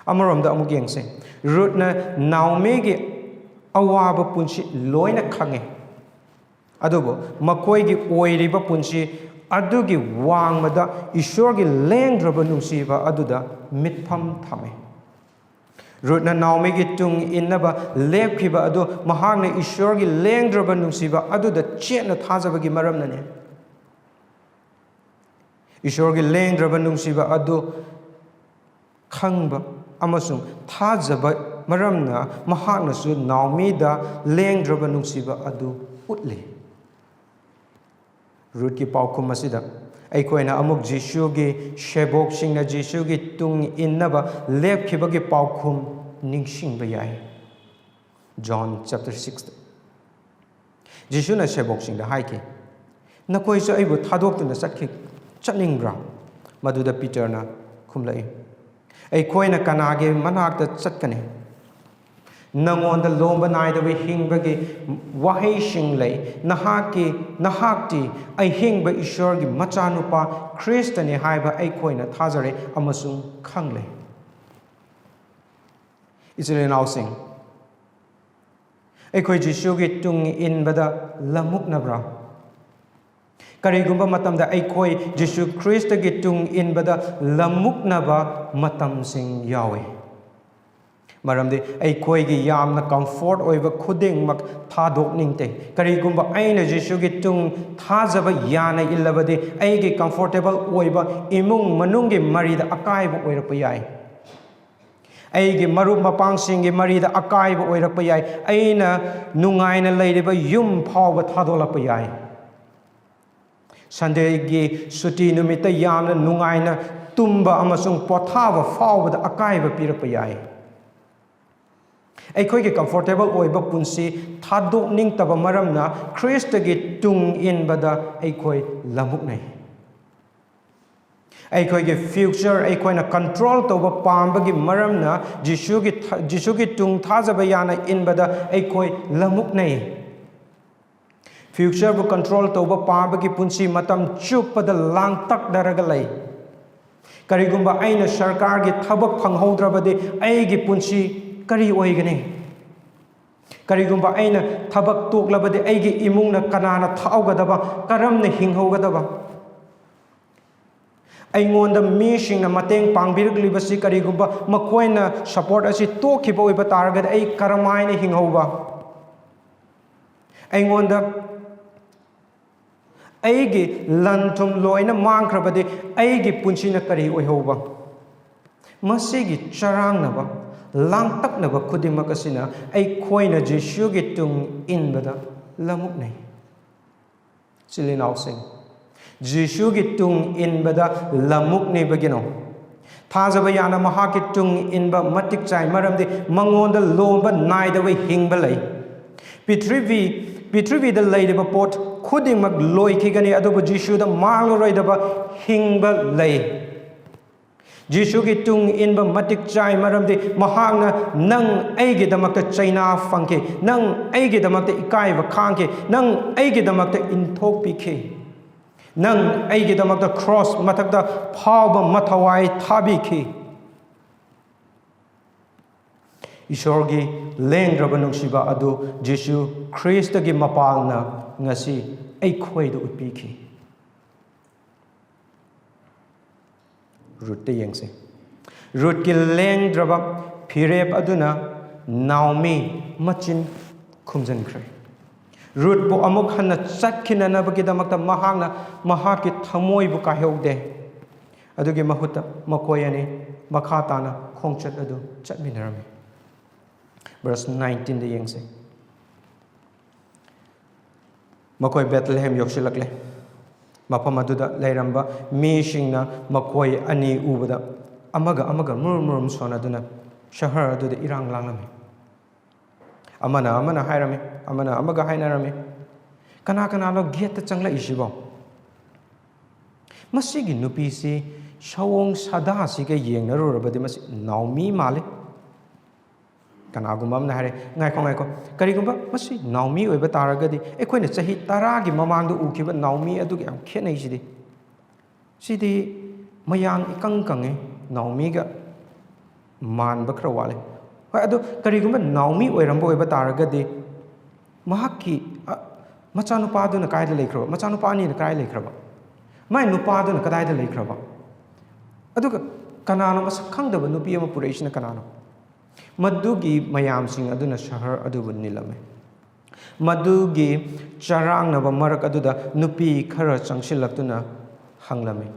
ꯑꯃꯔꯣꯝꯗ ꯑꯃꯨꯛ ꯌꯦꯡꯁꯦ, ꯔꯨꯠꯅ ꯅꯥꯑꯣꯃꯤꯒꯤ ꯑꯋꯥꯕ ꯄꯨꯟꯁꯤ ꯂꯣꯏꯅ ꯈꯪꯉꯦ, ꯑꯗꯨꯕꯨ ꯃꯈꯣꯏꯒꯤ ꯑꯣꯏꯔꯤꯕ ꯄꯨꯟꯁꯤ ꯑꯗꯨꯒꯤ ꯋꯥꯡꯃꯗ ꯏꯁꯣꯔꯒꯤ ꯂꯦꯡꯗ꯭ꯔꯕ ꯅꯨꯡꯁꯤꯕ ꯑꯗꯨꯗ ꯃꯤꯠꯐꯝ ꯊꯝꯃꯦ꯫ ꯔꯨꯠꯅ ꯅꯥꯑꯣꯃꯤꯒꯤ ꯇꯨꯡ ꯏꯟꯅꯕ ꯂꯦꯞꯈꯤꯕ ꯑꯗꯨ ꯃꯍꯥꯛꯅ ꯏꯁꯣꯔꯒꯤ ꯂꯦꯡꯗ꯭ꯔꯕ ꯅꯨꯡꯁꯤꯕ ꯑꯗꯨꯗ ꯆꯦꯠꯅ ꯊꯥꯖꯕꯒꯤ ꯃꯔꯝꯅꯅꯤ꯫ ꯏꯁꯣꯔꯒꯤ ꯂꯦꯡꯗ꯭ꯔꯕ ꯅꯨꯡꯁꯤꯕ ꯑꯗꯨ ꯈꯪꯕ ꯑꯃꯁꯨꯡ ꯊꯥꯖꯕ ꯃꯔꯝꯅ ꯃꯍꯥꯛꯅꯁꯨ ꯅꯥꯑꯣꯃꯤꯗ ꯂꯦꯡꯗ꯭ꯔꯕ ꯅꯨꯡꯁꯤꯕ ꯑꯗꯨ ꯎꯠꯂꯤ꯫ ꯔꯨꯠꯀꯤ ꯄꯥꯎꯈꯨꯝ ꯑꯁꯤꯗ ꯑꯩꯈꯣꯏꯅ ꯑꯃꯨꯛ ꯖꯤꯁꯨꯒꯤ ꯁꯦꯕꯣꯛꯁꯤꯡꯅ ꯖꯤꯁꯨꯒꯤ ꯇꯨꯡ ꯏꯟꯅꯕ ꯂꯦꯞꯈꯤꯕꯒꯤ ꯄꯥꯎꯈꯨꯝ ꯅꯤꯡꯁꯤꯡꯕ ꯌꯥꯏ꯫ John chapter six꯫ ꯖꯤꯁꯨꯅ ꯁꯦꯕꯣꯛꯁꯤꯡꯗ ꯍꯥꯏꯈꯤ, "ꯅꯈꯣꯏꯁꯨ ꯑꯩꯕꯨ ꯊꯥꯗꯣꯛꯇꯨꯅ ꯆꯠꯈꯤ-, ꯆꯠꯅꯤꯡꯕ꯭ꯔꯥ?" ꯃꯗꯨꯗ ꯄꯤꯇꯔꯅ ꯈꯨꯝꯂꯛꯏ, "ꯑꯩꯈꯣꯏꯅ ꯀꯅꯥꯒꯤ ꯃꯅꯥꯛꯇ ꯆꯠꯀꯅꯤ? ꯅꯉꯣꯟꯗ ꯂꯣꯝꯕ ꯅꯥꯏꯗꯕ ꯍꯤꯡꯕꯒꯤ ꯋꯥꯍꯩꯁꯤꯡ ꯂꯩ꯫ ꯅꯍꯥꯛꯀꯤ, ꯅꯍꯥꯛꯇꯤ ꯑꯍꯤꯡꯕ ꯏꯁꯣꯔꯒꯤ ꯃꯆꯥꯅꯨꯄꯥ ꯈ꯭ꯔꯤꯁꯇꯅꯤ ꯍꯥꯏꯕ ꯑꯩꯈꯣꯏꯅ ꯊꯥꯖꯔꯦ ꯑꯃꯁꯨꯡ ꯈꯪꯂꯦ꯫" ꯏꯆꯤꯜ ꯏꯅꯥꯎꯁꯤꯡ, ꯑꯩꯈꯣꯏ ꯖꯤꯁꯨꯒꯤ ꯇꯨꯡ ꯏꯟꯕꯗ ꯂꯝꯃꯨꯛꯅꯕ꯭ꯔꯥ? ꯀꯔꯤꯒꯨꯝꯕ ꯃꯇꯝꯗ ꯑꯩꯈꯣꯏ ꯖꯤꯁꯨ ꯈ꯭ꯔꯤꯁꯇꯒꯤ ꯇꯨꯡ ꯏꯟꯕꯗ ꯂꯝꯃꯨꯛꯅꯕ ꯃꯇꯝꯁꯤꯡ ꯌꯥꯎꯏ꯫ ꯃꯔꯝꯗꯤ ꯑꯩꯈꯣꯏꯒꯤ ꯌꯥꯝꯅ comfort ꯑꯣꯏꯕ ꯈꯨꯗꯤꯡꯃꯛ ꯊꯥꯗꯣꯛꯅꯤꯡꯗꯦ꯫ ꯀꯔꯤꯒꯨꯝꯕ ꯑꯩꯅ ꯖꯤꯁꯨꯒꯤ ꯇꯨꯡ ꯊꯥꯖꯕ ꯌꯥꯅ ꯏꯜꯂꯕꯗꯤ, ꯑꯩꯒꯤ comfortable ꯑꯣꯏꯕ ꯏꯃꯨꯡ ꯃꯅꯨꯡꯒꯤ ꯃꯔꯤꯗ ꯑꯀꯥꯏꯕ ꯑꯣꯏꯔꯛꯄ ꯌꯥꯏ꯫ ꯑꯩꯒꯤ ꯃꯔꯨꯞ ꯃꯄꯥꯡꯁꯤꯡꯒꯤ ꯃꯔꯤꯗ ꯑꯀꯥꯏꯕ ꯑꯣꯏꯔꯛꯄ ꯌꯥꯏ꯫ ꯑꯩꯅ ꯅꯨꯡꯉꯥꯏꯅ ꯂꯩꯔꯤꯕ ꯌꯨꯝ ꯐꯥꯎꯕ ꯊꯥꯗꯣꯛꯂꯛꯄ ꯌꯥꯏ꯫ ꯁꯟꯗꯦꯒꯤ ꯁꯨꯇꯤ ꯅꯨꯃꯤꯠꯇ ꯌꯥꯝꯅ ꯅꯨꯡꯉꯥꯏꯅ ꯇꯨꯝꯕ ꯑꯃꯁꯨꯡ ꯄꯣꯊꯥꯕ ꯐꯥꯎꯕꯗ ꯑꯀꯥꯏꯕ ꯄꯤꯔꯛꯄ ꯌꯥꯏ꯫ ꯑꯩꯈꯣꯏꯒꯤ ꯀꯝꯐꯣꯔꯇꯦꯕꯜ ꯑꯣꯏꯕ ꯄꯨꯟꯁꯤ ꯊꯥꯗꯣꯛꯅꯤꯡꯗꯕ ꯃꯔꯝꯅ ꯈ꯭ꯔꯤꯁꯇꯒꯤ ꯇꯨꯡ ꯏꯟꯕꯗ ꯑꯩꯈꯣꯏ ꯂꯃꯨꯛꯅꯩ꯫ ꯑꯩꯈꯣꯏꯒꯤ ꯐ꯭ꯌꯨꯆꯔ ꯑꯩꯈꯣꯏꯅ ꯀꯟꯇ꯭ꯔꯣꯜ ꯇꯧꯕ ꯄꯥꯝꯕꯒꯤ ꯃꯔꯝꯅ ꯖꯤꯁꯨꯒꯤ ꯊ-, ꯖꯤꯁꯨꯒꯤ ꯇꯨꯡ ꯊꯥꯖꯕ ꯌꯥꯅ ꯏꯟꯕꯗ ꯑꯩꯈꯣꯏ ꯂꯃꯨꯛꯅꯩ꯫ ꯐ꯭ꯌꯨꯆꯔꯕꯨ ꯀꯟꯇ꯭ꯔꯣꯜ ꯇꯧꯕ ꯄꯥꯝꯕꯒꯤ ꯄꯨꯟꯁꯤ ꯃꯇꯝ ꯆꯨꯞꯄꯗ ꯂꯥꯡꯇꯛꯅꯔꯒ ꯂꯩ꯫ ꯀꯔꯤꯒꯨꯝꯕ ꯑꯩꯅ ꯁꯔꯀꯥꯔꯒꯤ ꯊꯕꯛ ꯐꯪꯍꯧꯗ꯭ꯔꯕꯗꯤ ꯑꯩꯒꯤ ꯄꯨꯟꯁꯤ ꯀꯔꯤ ꯑꯣꯏꯒꯅꯤ? ꯀꯔꯤꯒꯨꯝꯕ ꯑꯩꯅ ꯊꯕꯛ ꯇꯣꯛꯂꯕꯗꯤ ꯑꯩꯒꯤ ꯏꯃꯨꯡꯅ ꯀꯅꯥꯅ ꯊꯥꯛꯍꯧꯒꯗꯕ, ꯀꯔꯝꯅ ꯍꯤꯡꯍꯧꯒꯗꯕ? ꯑꯩꯉꯣꯟꯗ ꯃꯤꯁꯤꯡꯅ ꯃꯇꯦꯡ ꯄꯥꯡꯕꯤꯔꯛꯂꯤꯕꯁꯤ ꯀꯔꯤꯒꯨꯝꯕ ꯃꯈꯣꯏꯅ ꯁꯄꯣꯔꯠ ꯑꯁꯤ ꯇꯣꯛꯈꯤꯕ ꯑꯣꯏꯕ ꯇꯥꯔꯒꯗꯤ ꯑꯩ ꯀꯔꯝꯍꯥꯏꯅ ꯍꯤꯡꯍꯧꯕ? ꯑꯩꯉꯣꯟꯗ ꯑꯩꯒꯤ ꯂꯟ ꯊꯨꯝ ꯂꯣꯏꯅ ꯃꯥꯡꯈ꯭ꯔꯕꯗꯤ ꯑꯩꯒꯤ ꯄꯨꯟꯁꯤꯅ ꯀꯔꯤ ꯑꯣꯏꯍꯧꯕ? ꯃꯁꯤꯒꯤ ꯆꯔꯥꯡꯅꯕ, ꯂꯥꯡꯇꯛꯅꯕ ꯈꯨꯗꯤꯡꯃꯛ ꯑꯁꯤꯅ ꯑꯩꯈꯣꯏꯅ ꯖꯤꯁꯨꯒꯤ ꯇꯨꯡ ꯏꯟꯕꯗ ꯂꯃꯨꯛꯅꯩ꯫ ꯏꯆꯤꯜ ꯏꯅꯥꯎꯁꯤꯡ, ꯖꯤꯁꯨꯒꯤ ꯇꯨꯡ ꯏꯟꯕꯗ ꯂꯃꯨꯛꯅꯤꯕꯒꯤꯅꯣ? ꯊꯥꯖꯕ ꯌꯥꯅ ꯃꯍꯥꯛꯀꯤ ꯇꯨꯡ ꯏꯟꯕ ꯃꯇꯤꯛ ꯆꯥꯏ, ꯃꯔꯝꯗꯤ ꯃꯉꯣꯟꯗ ꯂꯣꯝꯕ ꯅꯥꯏꯗꯕ ꯍꯤꯡꯕ ꯂꯩ꯫ ꯄ꯭ꯔꯤꯊꯤꯕꯤ, ꯄ꯭ꯔꯤꯊꯤꯕꯤꯗ ꯂꯩꯔꯤꯕ ꯄꯣꯠ ꯈꯨꯗꯤꯡꯃꯛ ꯂꯣꯏꯈꯤꯒꯅꯤ, ꯑꯗꯨꯕꯨ ꯖꯤꯁꯨꯗ ꯃꯥꯡꯂꯔꯣꯏꯗꯕ ꯍꯤꯡꯕ ꯂꯩ꯫ ꯖꯤꯁꯨꯒꯤ ꯇꯨꯡ ꯏꯟꯕ ꯃꯇꯤꯛ ꯆꯥꯏ, ꯃꯔꯝꯗꯤ ꯃꯍꯥꯛꯅ ꯅꯪ ꯑꯩꯒꯤꯗꯃꯛꯇ ꯆꯩꯅꯥ ꯐꯪꯈꯤ, ꯅꯪ ꯑꯩꯒꯤꯗꯃꯛꯇ ꯏꯀꯥꯏꯕ ꯈꯥꯡꯈꯤ, ꯅꯪ ꯑꯩꯒꯤꯗꯃꯛꯇ ꯏꯟꯊꯣꯛꯄꯤꯈꯤ, ꯅꯪ ꯑꯩꯒꯤꯗꯃꯛꯇ ꯀ꯭ꯔꯣꯁ ꯃꯊꯛꯇ ꯐꯥꯎꯕ ꯃꯊꯋꯥꯏ ꯊꯥꯕꯤꯈꯤ꯫ ꯏꯁꯣꯔꯒꯤ ꯂꯦꯡꯗ꯭ꯔꯕ ꯅꯨꯡꯁꯤꯕ ꯑꯗꯨ ꯖꯤꯁꯨ ꯈ꯭ꯔꯤꯁꯇꯒꯤ ꯃꯄꯥꯜꯅ ꯉꯁꯤ ꯑꯩꯈꯣꯏꯗ ꯎꯠꯄꯤꯈꯤ꯫ ꯔꯨꯠꯇ ꯌꯦꯡꯁꯤ꯫ ꯔꯨꯠꯀꯤ ꯂꯦꯡꯗ꯭ꯔꯕ ꯐꯤꯔꯦꯞ ꯑꯗꯨꯅ ꯅꯥꯑꯣꯃꯤ ꯃꯆꯤꯟ ꯈꯨꯝꯖꯤꯟꯈ꯭ꯔꯦ꯫ ꯔꯨꯠꯄꯨ ꯑꯃꯨꯛ ꯍꯟꯅ ꯆꯠꯈꯤꯅꯅꯕꯒꯤꯗꯃꯛꯇ ꯃꯍꯥꯛꯅ ꯃꯍꯥꯛꯀꯤ ꯊꯃꯣꯏꯕꯨ ꯀꯥꯏꯍꯧꯗꯦ꯫ ꯑꯗꯨꯒꯤ ꯃꯍꯨꯠꯇ ꯃꯈꯣꯏ ꯑꯅꯤ ꯃꯈꯥ ꯇꯥꯅ ꯈꯣꯡꯆꯠ ꯑꯗꯨ ꯆꯠꯃꯤꯟꯅꯔꯝꯃꯤ꯫ ꯚꯔꯁ ꯅꯥꯏꯟꯇꯤꯟꯗ ꯌꯦꯡꯁꯤ꯫ ꯃꯈꯣꯏ ꯕꯦꯊꯂꯦꯍꯦꯝ ꯌꯧꯁꯤꯜꯂꯛꯂꯦ꯫ ꯃꯐꯝ ꯑꯗꯨꯗ ꯂꯩꯔꯝꯕ ꯃꯤꯁꯤꯡꯅ ꯃꯈꯣꯏ ꯑꯅꯤ ꯎꯕꯗ ꯑꯃꯒ ꯑꯃꯒ ꯃꯨꯔꯨꯝ ꯃꯨꯔꯨꯝ ꯁꯣꯟꯅꯗꯨꯅ ꯁꯍꯔ ꯑꯗꯨꯗ ꯏꯔꯥꯡ ꯂꯥꯡꯂꯝꯃꯤ꯫ ꯑꯃꯅ ꯑꯃꯅ ꯍꯥꯏꯔꯝꯃꯤ, ꯑꯃꯅ ꯑꯃꯒ ꯍꯥꯏꯅꯔꯝꯃꯤ, "ꯀꯅꯥ ꯀꯅꯥꯅꯣ ꯒꯦꯠꯇ ꯆꯪꯂꯛꯏꯁꯤꯕꯣ? ꯃꯁꯤꯒꯤ ꯅꯨꯄꯤꯁꯤ ꯁꯑꯣꯡ ꯁꯥꯗꯥꯁꯤꯒ ꯌꯦꯡꯅꯔꯨꯔꯕꯗꯤ ꯃꯁꯤ ꯅꯥꯎꯃꯤ ꯃꯥꯜꯂꯤ"꯫ ꯀꯅꯥꯒꯨꯝꯕ ꯑꯃꯅ ꯍꯥꯏꯔꯦ, "ꯉꯥꯏꯈꯣ, ꯉꯥꯏꯈꯣ, ꯀꯔꯤꯒꯨꯝꯕ ꯃꯁꯤ ꯅꯥꯎꯃꯤ ꯑꯣꯏꯕ ꯇꯥꯔꯒꯗꯤ ꯑꯩꯈꯣꯏꯅ ꯆꯍꯤ ꯇꯔꯥꯒꯤ ꯃꯃꯥꯡꯗ ꯎꯈꯤꯕ ꯅꯥꯎꯃꯤ ꯑꯗꯨꯒ ꯌꯥꯝ ꯈꯦꯠꯅꯩꯁꯤꯗꯤ꯫ ꯁꯤꯗꯤ ꯃꯌꯥꯡ ꯏꯀꯪ ꯀꯪꯉꯦ, ꯅꯥꯎꯃꯤꯒ ꯃꯥꯟꯕ ꯈꯔ ꯋꯥꯠꯂꯦ"꯫ ꯍꯣꯏ, ꯑꯗꯨ ꯀꯔꯤꯒꯨꯝꯕ ꯅꯥꯎꯃꯤ ꯑꯣꯏꯔꯝꯕ ꯑꯣꯏꯕ ꯇꯥꯔꯒꯗꯤ ꯃꯍꯥꯛꯀꯤ, ꯑ, ꯃꯆꯥꯅꯨꯄꯥꯗꯨꯅ ꯀꯥꯏꯗ ꯂꯩꯈ꯭ꯔꯕ? ꯃꯆꯥꯅꯨꯄꯥ ꯑꯅꯤꯅ ꯀꯗꯥꯏ ꯂꯩꯈ꯭ꯔꯕ? ꯃꯥꯏ ꯅꯨꯄꯥꯗꯨꯅ ꯀꯗꯥꯏꯗ ꯂꯩꯈ꯭ꯔꯕ? ꯑꯗꯨꯒ ꯀꯅꯥꯅꯣ ꯃꯁꯛ ꯈꯪꯗꯕ ꯅꯨꯄꯤ ꯑꯃ ꯄꯨꯔꯛꯏꯁꯤꯅ ꯀꯅꯥꯅꯣ? ꯃꯗꯨꯒꯤ ꯃꯌꯥꯝꯁꯤꯡ ꯑꯗꯨꯅ ꯁꯍꯔ ꯑꯗꯨꯕꯨ ꯅꯤꯜꯂꯝꯃꯤ꯫ ꯃꯗꯨꯒꯤ ꯆꯔꯥꯡꯅꯕ ꯃꯔꯛ ꯑꯗꯨꯗ ꯅꯨꯄꯤ ꯈꯔ ꯆꯪꯁꯤꯜꯂꯛꯇꯨꯅ ꯍꯪꯂꯝꯃꯤ,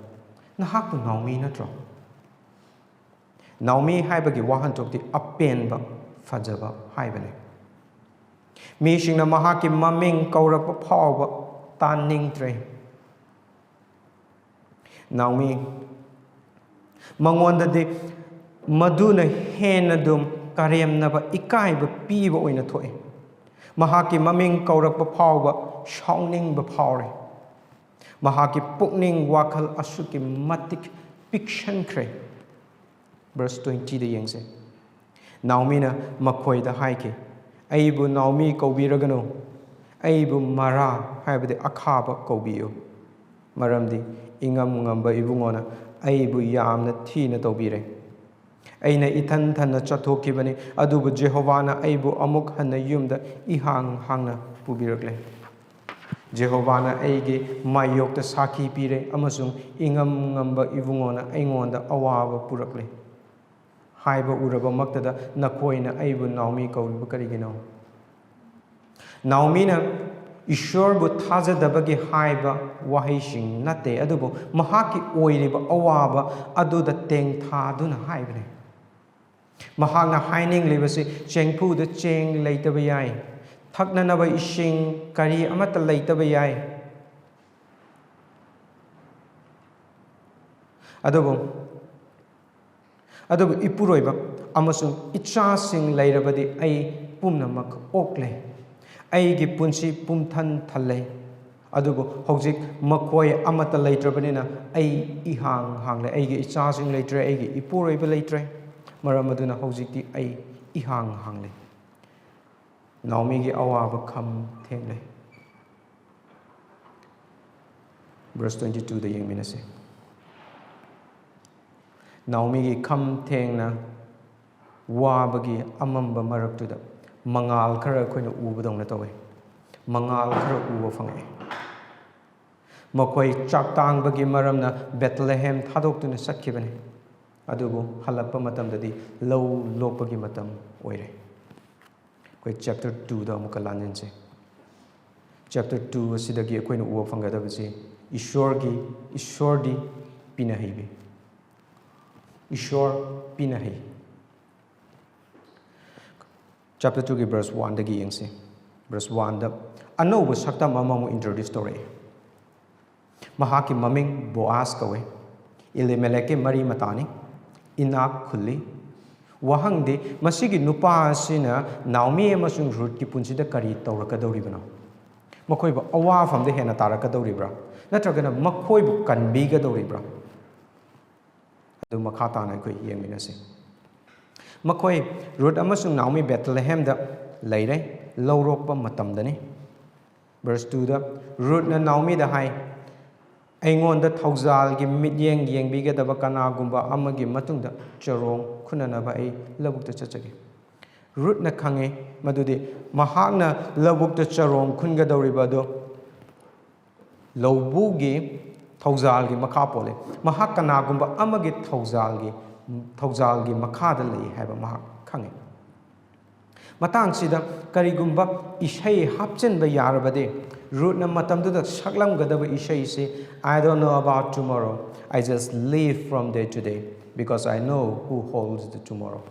"ꯅꯍꯥꯛꯄꯨ ꯅꯥꯎꯃꯤ ꯅꯠꯇ꯭ꯔꯣ?" ꯅꯥꯎꯃꯤ ꯍꯥꯏꯕꯒꯤ ꯋꯥꯍꯟꯊꯣꯛꯇꯤ ꯑꯄꯦꯟꯕ, ꯐꯖꯕ ꯍꯥꯏꯕꯅꯤ꯫ ꯃꯤꯁꯤꯡꯅ ꯃꯍꯥꯛꯀꯤ ꯃꯃꯤꯡ ꯀꯧꯔꯛꯄ ꯐꯥꯎꯕ ꯇꯥꯅꯤꯡꯗ꯭ꯔꯦ꯫ ꯅꯥꯎꯃꯤ, ꯃꯉꯣꯟꯗꯗꯤ ꯃꯗꯨꯅ ꯍꯦꯟꯅ ꯑꯗꯨꯝ ꯀꯔꯦꯝꯅꯕ, ꯏꯀꯥꯏꯕ ꯄꯤꯕ ꯑꯣꯏꯅ ꯊꯣꯛꯏ꯫ ꯃꯍꯥꯛꯀꯤ ꯃꯃꯤꯡ ꯀꯧꯔꯛꯄ ꯐꯥꯎꯕ ꯁꯥꯎꯅꯤꯡꯕ ꯐꯥꯎꯔꯦ꯫ ꯃꯍꯥꯛꯀꯤ ꯄꯨꯛꯅꯤꯡ ꯋꯥꯈꯜ ꯑꯁꯨꯛꯀꯤ ꯃꯇꯤꯛ ꯄꯤꯛꯁꯟꯈ꯭ꯔꯦ꯫ Verse twenty ꯗ ꯌꯦꯡꯁꯦ꯫ ꯅꯥꯎꯃꯤꯅ ꯃꯈꯣꯏꯗ ꯍꯥꯏꯈꯤ, "ꯑꯩꯕꯨ ꯅꯥꯎꯃꯤ ꯀꯧꯕꯤꯔꯒꯅꯨ, ꯑꯩꯕꯨ ꯃꯔꯥ, ꯍꯥꯏꯕꯗꯤ ꯑꯈꯥꯕ, ꯀꯧꯕꯤꯌꯨ꯫ ꯃꯔꯝꯗꯤ ꯏꯉꯝ ꯉꯝꯕ ꯏꯕꯨꯡꯉꯣꯅ ꯑꯩꯕꯨ ꯌꯥꯝꯅ ꯊꯤꯅ ꯇꯧꯕꯤꯔꯦ꯫ ꯑꯩꯅ ꯏꯊꯟ ꯊꯟꯅ ꯆꯠꯊꯣꯛꯈꯤꯕꯅꯤ, ꯑꯗꯨꯕꯨ ꯖꯦꯍꯣꯚꯥꯅ ꯑꯩꯕꯨ ꯑꯃꯨꯛ ꯍꯟꯅ ꯌꯨꯝꯗ ꯏꯍꯥꯡ ꯍꯥꯡꯅ ꯄꯨꯕꯤꯔꯛꯂꯦ꯫ ꯖꯦꯍꯣꯚꯥꯅ ꯑꯩꯒꯤ ꯃꯥꯌꯣꯛꯇ ꯁꯥꯈꯤ ꯄꯤꯔꯦ, ꯑꯃꯁꯨꯡ ꯏꯉꯝ ꯉꯝꯕ ꯏꯕꯨꯡꯉꯣꯅ ꯑꯩꯉꯣꯟꯗ ꯑꯋꯥꯕ ꯄꯨꯔꯛꯂꯦ꯫ ꯍꯥꯏꯕ ꯎꯔꯕꯃꯛꯇꯗ ꯅꯈꯣꯏꯅ ꯑꯩꯕꯨ ꯅꯥꯎꯃꯤ ꯀꯧꯔꯤꯕ ꯀꯔꯤꯒꯤꯅꯣ?" ꯅꯥꯎꯃꯤꯅ ꯏꯁꯣꯔꯕꯨ ꯊꯥꯖꯗꯕꯒꯤ ꯍꯥꯏꯕ ꯋꯥꯍꯩꯁꯤꯡ ꯅꯠꯇꯦ, ꯑꯗꯨꯕꯨ ꯃꯍꯥꯛꯀꯤ ꯑꯣꯏꯔꯤꯕ ꯑꯋꯥꯕ ꯑꯗꯨꯗ ꯇꯦꯡꯊꯥꯗꯨꯅ ꯍꯥꯏꯕꯅꯤ꯫ ꯃꯍꯥꯛꯅ ꯍꯥꯏꯅꯤꯡꯂꯤꯕꯁꯤ, ꯆꯦꯡꯐꯨꯗ ꯆꯦꯡ ꯂꯩꯇꯕ ꯌꯥꯏ, ꯊꯛꯅꯅꯕ ꯏꯁꯤꯡ ꯀꯔꯤ ꯑꯃꯠꯇ ꯂꯩꯇꯕ ꯌꯥꯏ, ꯑꯗꯨꯕꯨ, ꯑꯗꯨꯕꯨ ꯏꯄꯨꯔꯣꯏꯕ ꯑꯃꯁꯨꯡ ꯏꯆꯥꯁꯤꯡ ꯂꯩꯔꯕꯗꯤ ꯑꯩ ꯄꯨꯝꯅꯃꯛ ꯑꯣꯛꯂꯦ꯫ ꯑꯩꯒꯤ ꯄꯨꯟꯁꯤ ꯄꯨꯝꯊꯟ ꯊꯜꯂꯦ꯫ ꯑꯗꯨꯕꯨ ꯍꯧꯖꯤꯛ ꯃꯈꯣꯏ ꯑꯃꯠꯇ ꯂꯩꯇ꯭ꯔꯕꯅꯤꯅ ꯑꯩ ꯏꯍꯥꯡ ꯍꯥꯡꯂꯦ꯫ ꯑꯩꯒꯤ ꯏꯆꯥꯁꯤꯡ ꯂꯩꯇ꯭ꯔꯦ, ꯑꯩꯒꯤ ꯏꯄꯨꯔꯣꯏꯕ ꯂꯩꯇ꯭ꯔꯦ꯫ ꯃꯔꯝ ꯑꯗꯨꯅ ꯍꯧꯖꯤꯛꯇꯤ ꯑꯩ ꯏꯍꯥꯡ ꯍꯥꯡꯂꯦ꯫ ꯅꯥꯑꯣꯃꯤꯒꯤ ꯑꯋꯥꯕ ꯈꯝ ꯊꯦꯡꯂꯦ꯫ Verse twenty twoꯗ ꯌꯦꯡꯃꯤꯟꯅꯁꯦ꯫ ꯅꯥꯑꯣꯃꯤꯒꯤ ꯈꯝ ꯊꯦꯡꯅ ꯋꯥꯕꯒꯤ ꯑꯃꯝꯕ ꯃꯔꯛꯇꯨꯗ ꯃꯉꯥꯜ ꯈꯔ ꯑꯩꯈꯣꯏꯅ ꯎꯕꯗꯧꯅ ꯇꯧꯋꯦ꯫ ꯃꯉꯥꯜ ꯈꯔ ꯎꯕ ꯐꯪꯉꯛꯑꯦ꯫ ꯃꯈꯣꯏ ꯆꯥꯛ ꯇꯥꯡꯕꯒꯤ ꯃꯔꯝꯅ ꯕꯦꯊꯂꯦꯍꯦꯝ ꯊꯥꯗꯣꯛꯇꯨꯅ ꯆꯠꯈꯤꯕꯅꯤ꯫ ꯑꯗꯨꯕꯨ ꯍꯜꯂꯛꯄ ꯃꯇꯝꯗꯗꯤ ꯂꯧ ꯂꯣꯛꯄꯒꯤ ꯃꯇꯝ ꯑꯣꯏꯔꯦ꯫ ꯑꯩꯈꯣꯏ chapter twoꯗ ꯑꯃꯨꯛꯀ ꯂꯥꯟꯖꯤꯟꯁꯦ꯫ Chapter two ꯑꯁꯤꯗꯒꯤ ꯑꯩꯈꯣꯏꯅ ꯎꯕ ꯐꯪꯒꯗꯕꯁꯤ ꯏꯁꯣꯔꯒꯤ, ꯏꯁꯣꯔꯗꯤ ꯄꯤꯅ ꯍꯩꯕꯤ꯫ ꯏꯁꯣꯔ ꯄꯤꯅ ꯍꯩ꯫ Chapter twoꯒꯤ verse oneꯗꯒꯤ ꯌꯦꯡꯁꯤ꯫ Verse oneꯗ ꯑꯅꯧꯕ ꯁꯛꯇꯝ ꯑꯃꯃꯨꯛ introduce ꯇꯧꯔꯛꯑꯦ꯫ ꯃꯍꯥꯛꯀꯤ ꯃꯃꯤꯡ ꯕꯣꯑꯥꯁ ꯀꯧꯏ꯫ ꯏꯂꯤꯃꯦꯂꯦꯛꯀꯤ ꯃꯔꯤ ꯃꯇꯥꯅꯤ꯫ ꯏꯅꯥꯛ ꯈꯨꯜꯂꯤ꯫ ꯋꯥꯍꯪꯗꯤ, ꯃꯁꯤꯒꯤ ꯅꯨꯄꯥ ꯑꯁꯤꯅ ꯅꯥꯑꯣꯃꯤ ꯑꯃꯁꯨꯡ ꯔꯨꯠꯀꯤ ꯄꯨꯟꯁꯤꯗ ꯀꯔꯤ ꯇꯧꯔꯛꯀꯗꯧꯔꯤꯕꯅꯣ? ꯃꯈꯣꯏꯕꯨ ꯑꯋꯥꯐꯝꯗ ꯍꯦꯟꯅ ꯇꯥꯔꯛꯀꯗꯧꯔꯤꯕ꯭ꯔꯥ? ꯅꯠꯇ꯭ꯔꯒꯅ ꯃꯈꯣꯏꯕꯨ ꯀꯟꯕꯤꯒꯗꯧꯔꯤꯕ꯭ꯔꯥ? ꯑꯗꯨ ꯃꯈꯥ ꯇꯥꯅ ꯑꯩꯈꯣꯏ ꯌꯦꯡꯃꯤꯟꯅꯁꯤ꯫ ꯃꯈꯣꯏ, ꯔꯨꯠ ꯑꯃꯁꯨꯡ ꯅꯥꯑꯣꯃꯤ, ꯕꯦꯊꯂꯦꯍꯦꯝꯗ ꯂꯩꯔꯦ꯫ ꯂꯧꯔꯣꯛꯄ ꯃꯇꯝꯗꯅꯤ꯫ Verse twoꯗ ꯔꯨꯠꯅ ꯅꯥꯑꯣꯃꯤꯗ ꯍꯥꯏ, "ꯑꯩꯉꯣꯟꯗ ꯊꯧꯖꯥꯜꯒꯤ ꯃꯤꯠꯌꯦꯡ ꯌꯦꯡꯕꯤꯒꯗꯕ ꯀꯅꯥꯒꯨꯝꯕ ꯑꯃꯒꯤ ꯃꯇꯨꯡꯗ ꯆꯔꯣꯡ ꯈꯨꯟꯅꯅꯕ ꯑꯩ ꯂꯧꯕꯨꯛꯇ ꯆꯠꯆꯒꯦ꯫" ꯔꯨꯠꯅ ꯈꯪꯉꯤ ꯃꯗꯨꯗꯤ ꯃꯍꯥꯛꯅ ꯂꯧꯕꯨꯛꯇ ꯆꯔꯣꯡ ꯈꯨꯟꯒꯗꯧꯔꯤꯕ ꯑꯗꯨ ꯂꯧꯕꯨꯒꯤ ꯊꯧꯖꯥꯜꯒꯤ ꯃꯈꯥ ꯄꯣꯜꯂꯤ꯫ ꯃꯍꯥꯛ ꯀꯅꯥꯒꯨꯝꯕ ꯑꯃꯒꯤ ꯊꯧꯖꯥꯜꯒꯤ, ꯊꯧꯖꯥꯜꯒꯤ ꯃꯈꯥꯗ ꯂꯩ ꯍꯥꯏꯕ ꯃꯍꯥꯛ ꯈꯪꯉꯤ꯫ ꯃꯇꯥꯡꯁꯤꯗ ꯀꯔꯤꯒꯨꯝꯕ ꯏꯁꯩ ꯍꯥꯞꯆꯤꯟꯕ ꯌꯥꯔꯕꯗꯤ, ꯔꯨꯠꯅ ꯃꯇꯝꯗꯨꯗ ꯁꯛꯂꯝꯒꯗꯕ ꯏꯁꯩꯁꯤ, "I don't know about tomorrow, I just live from day to day, because I know who holds the tomorrow."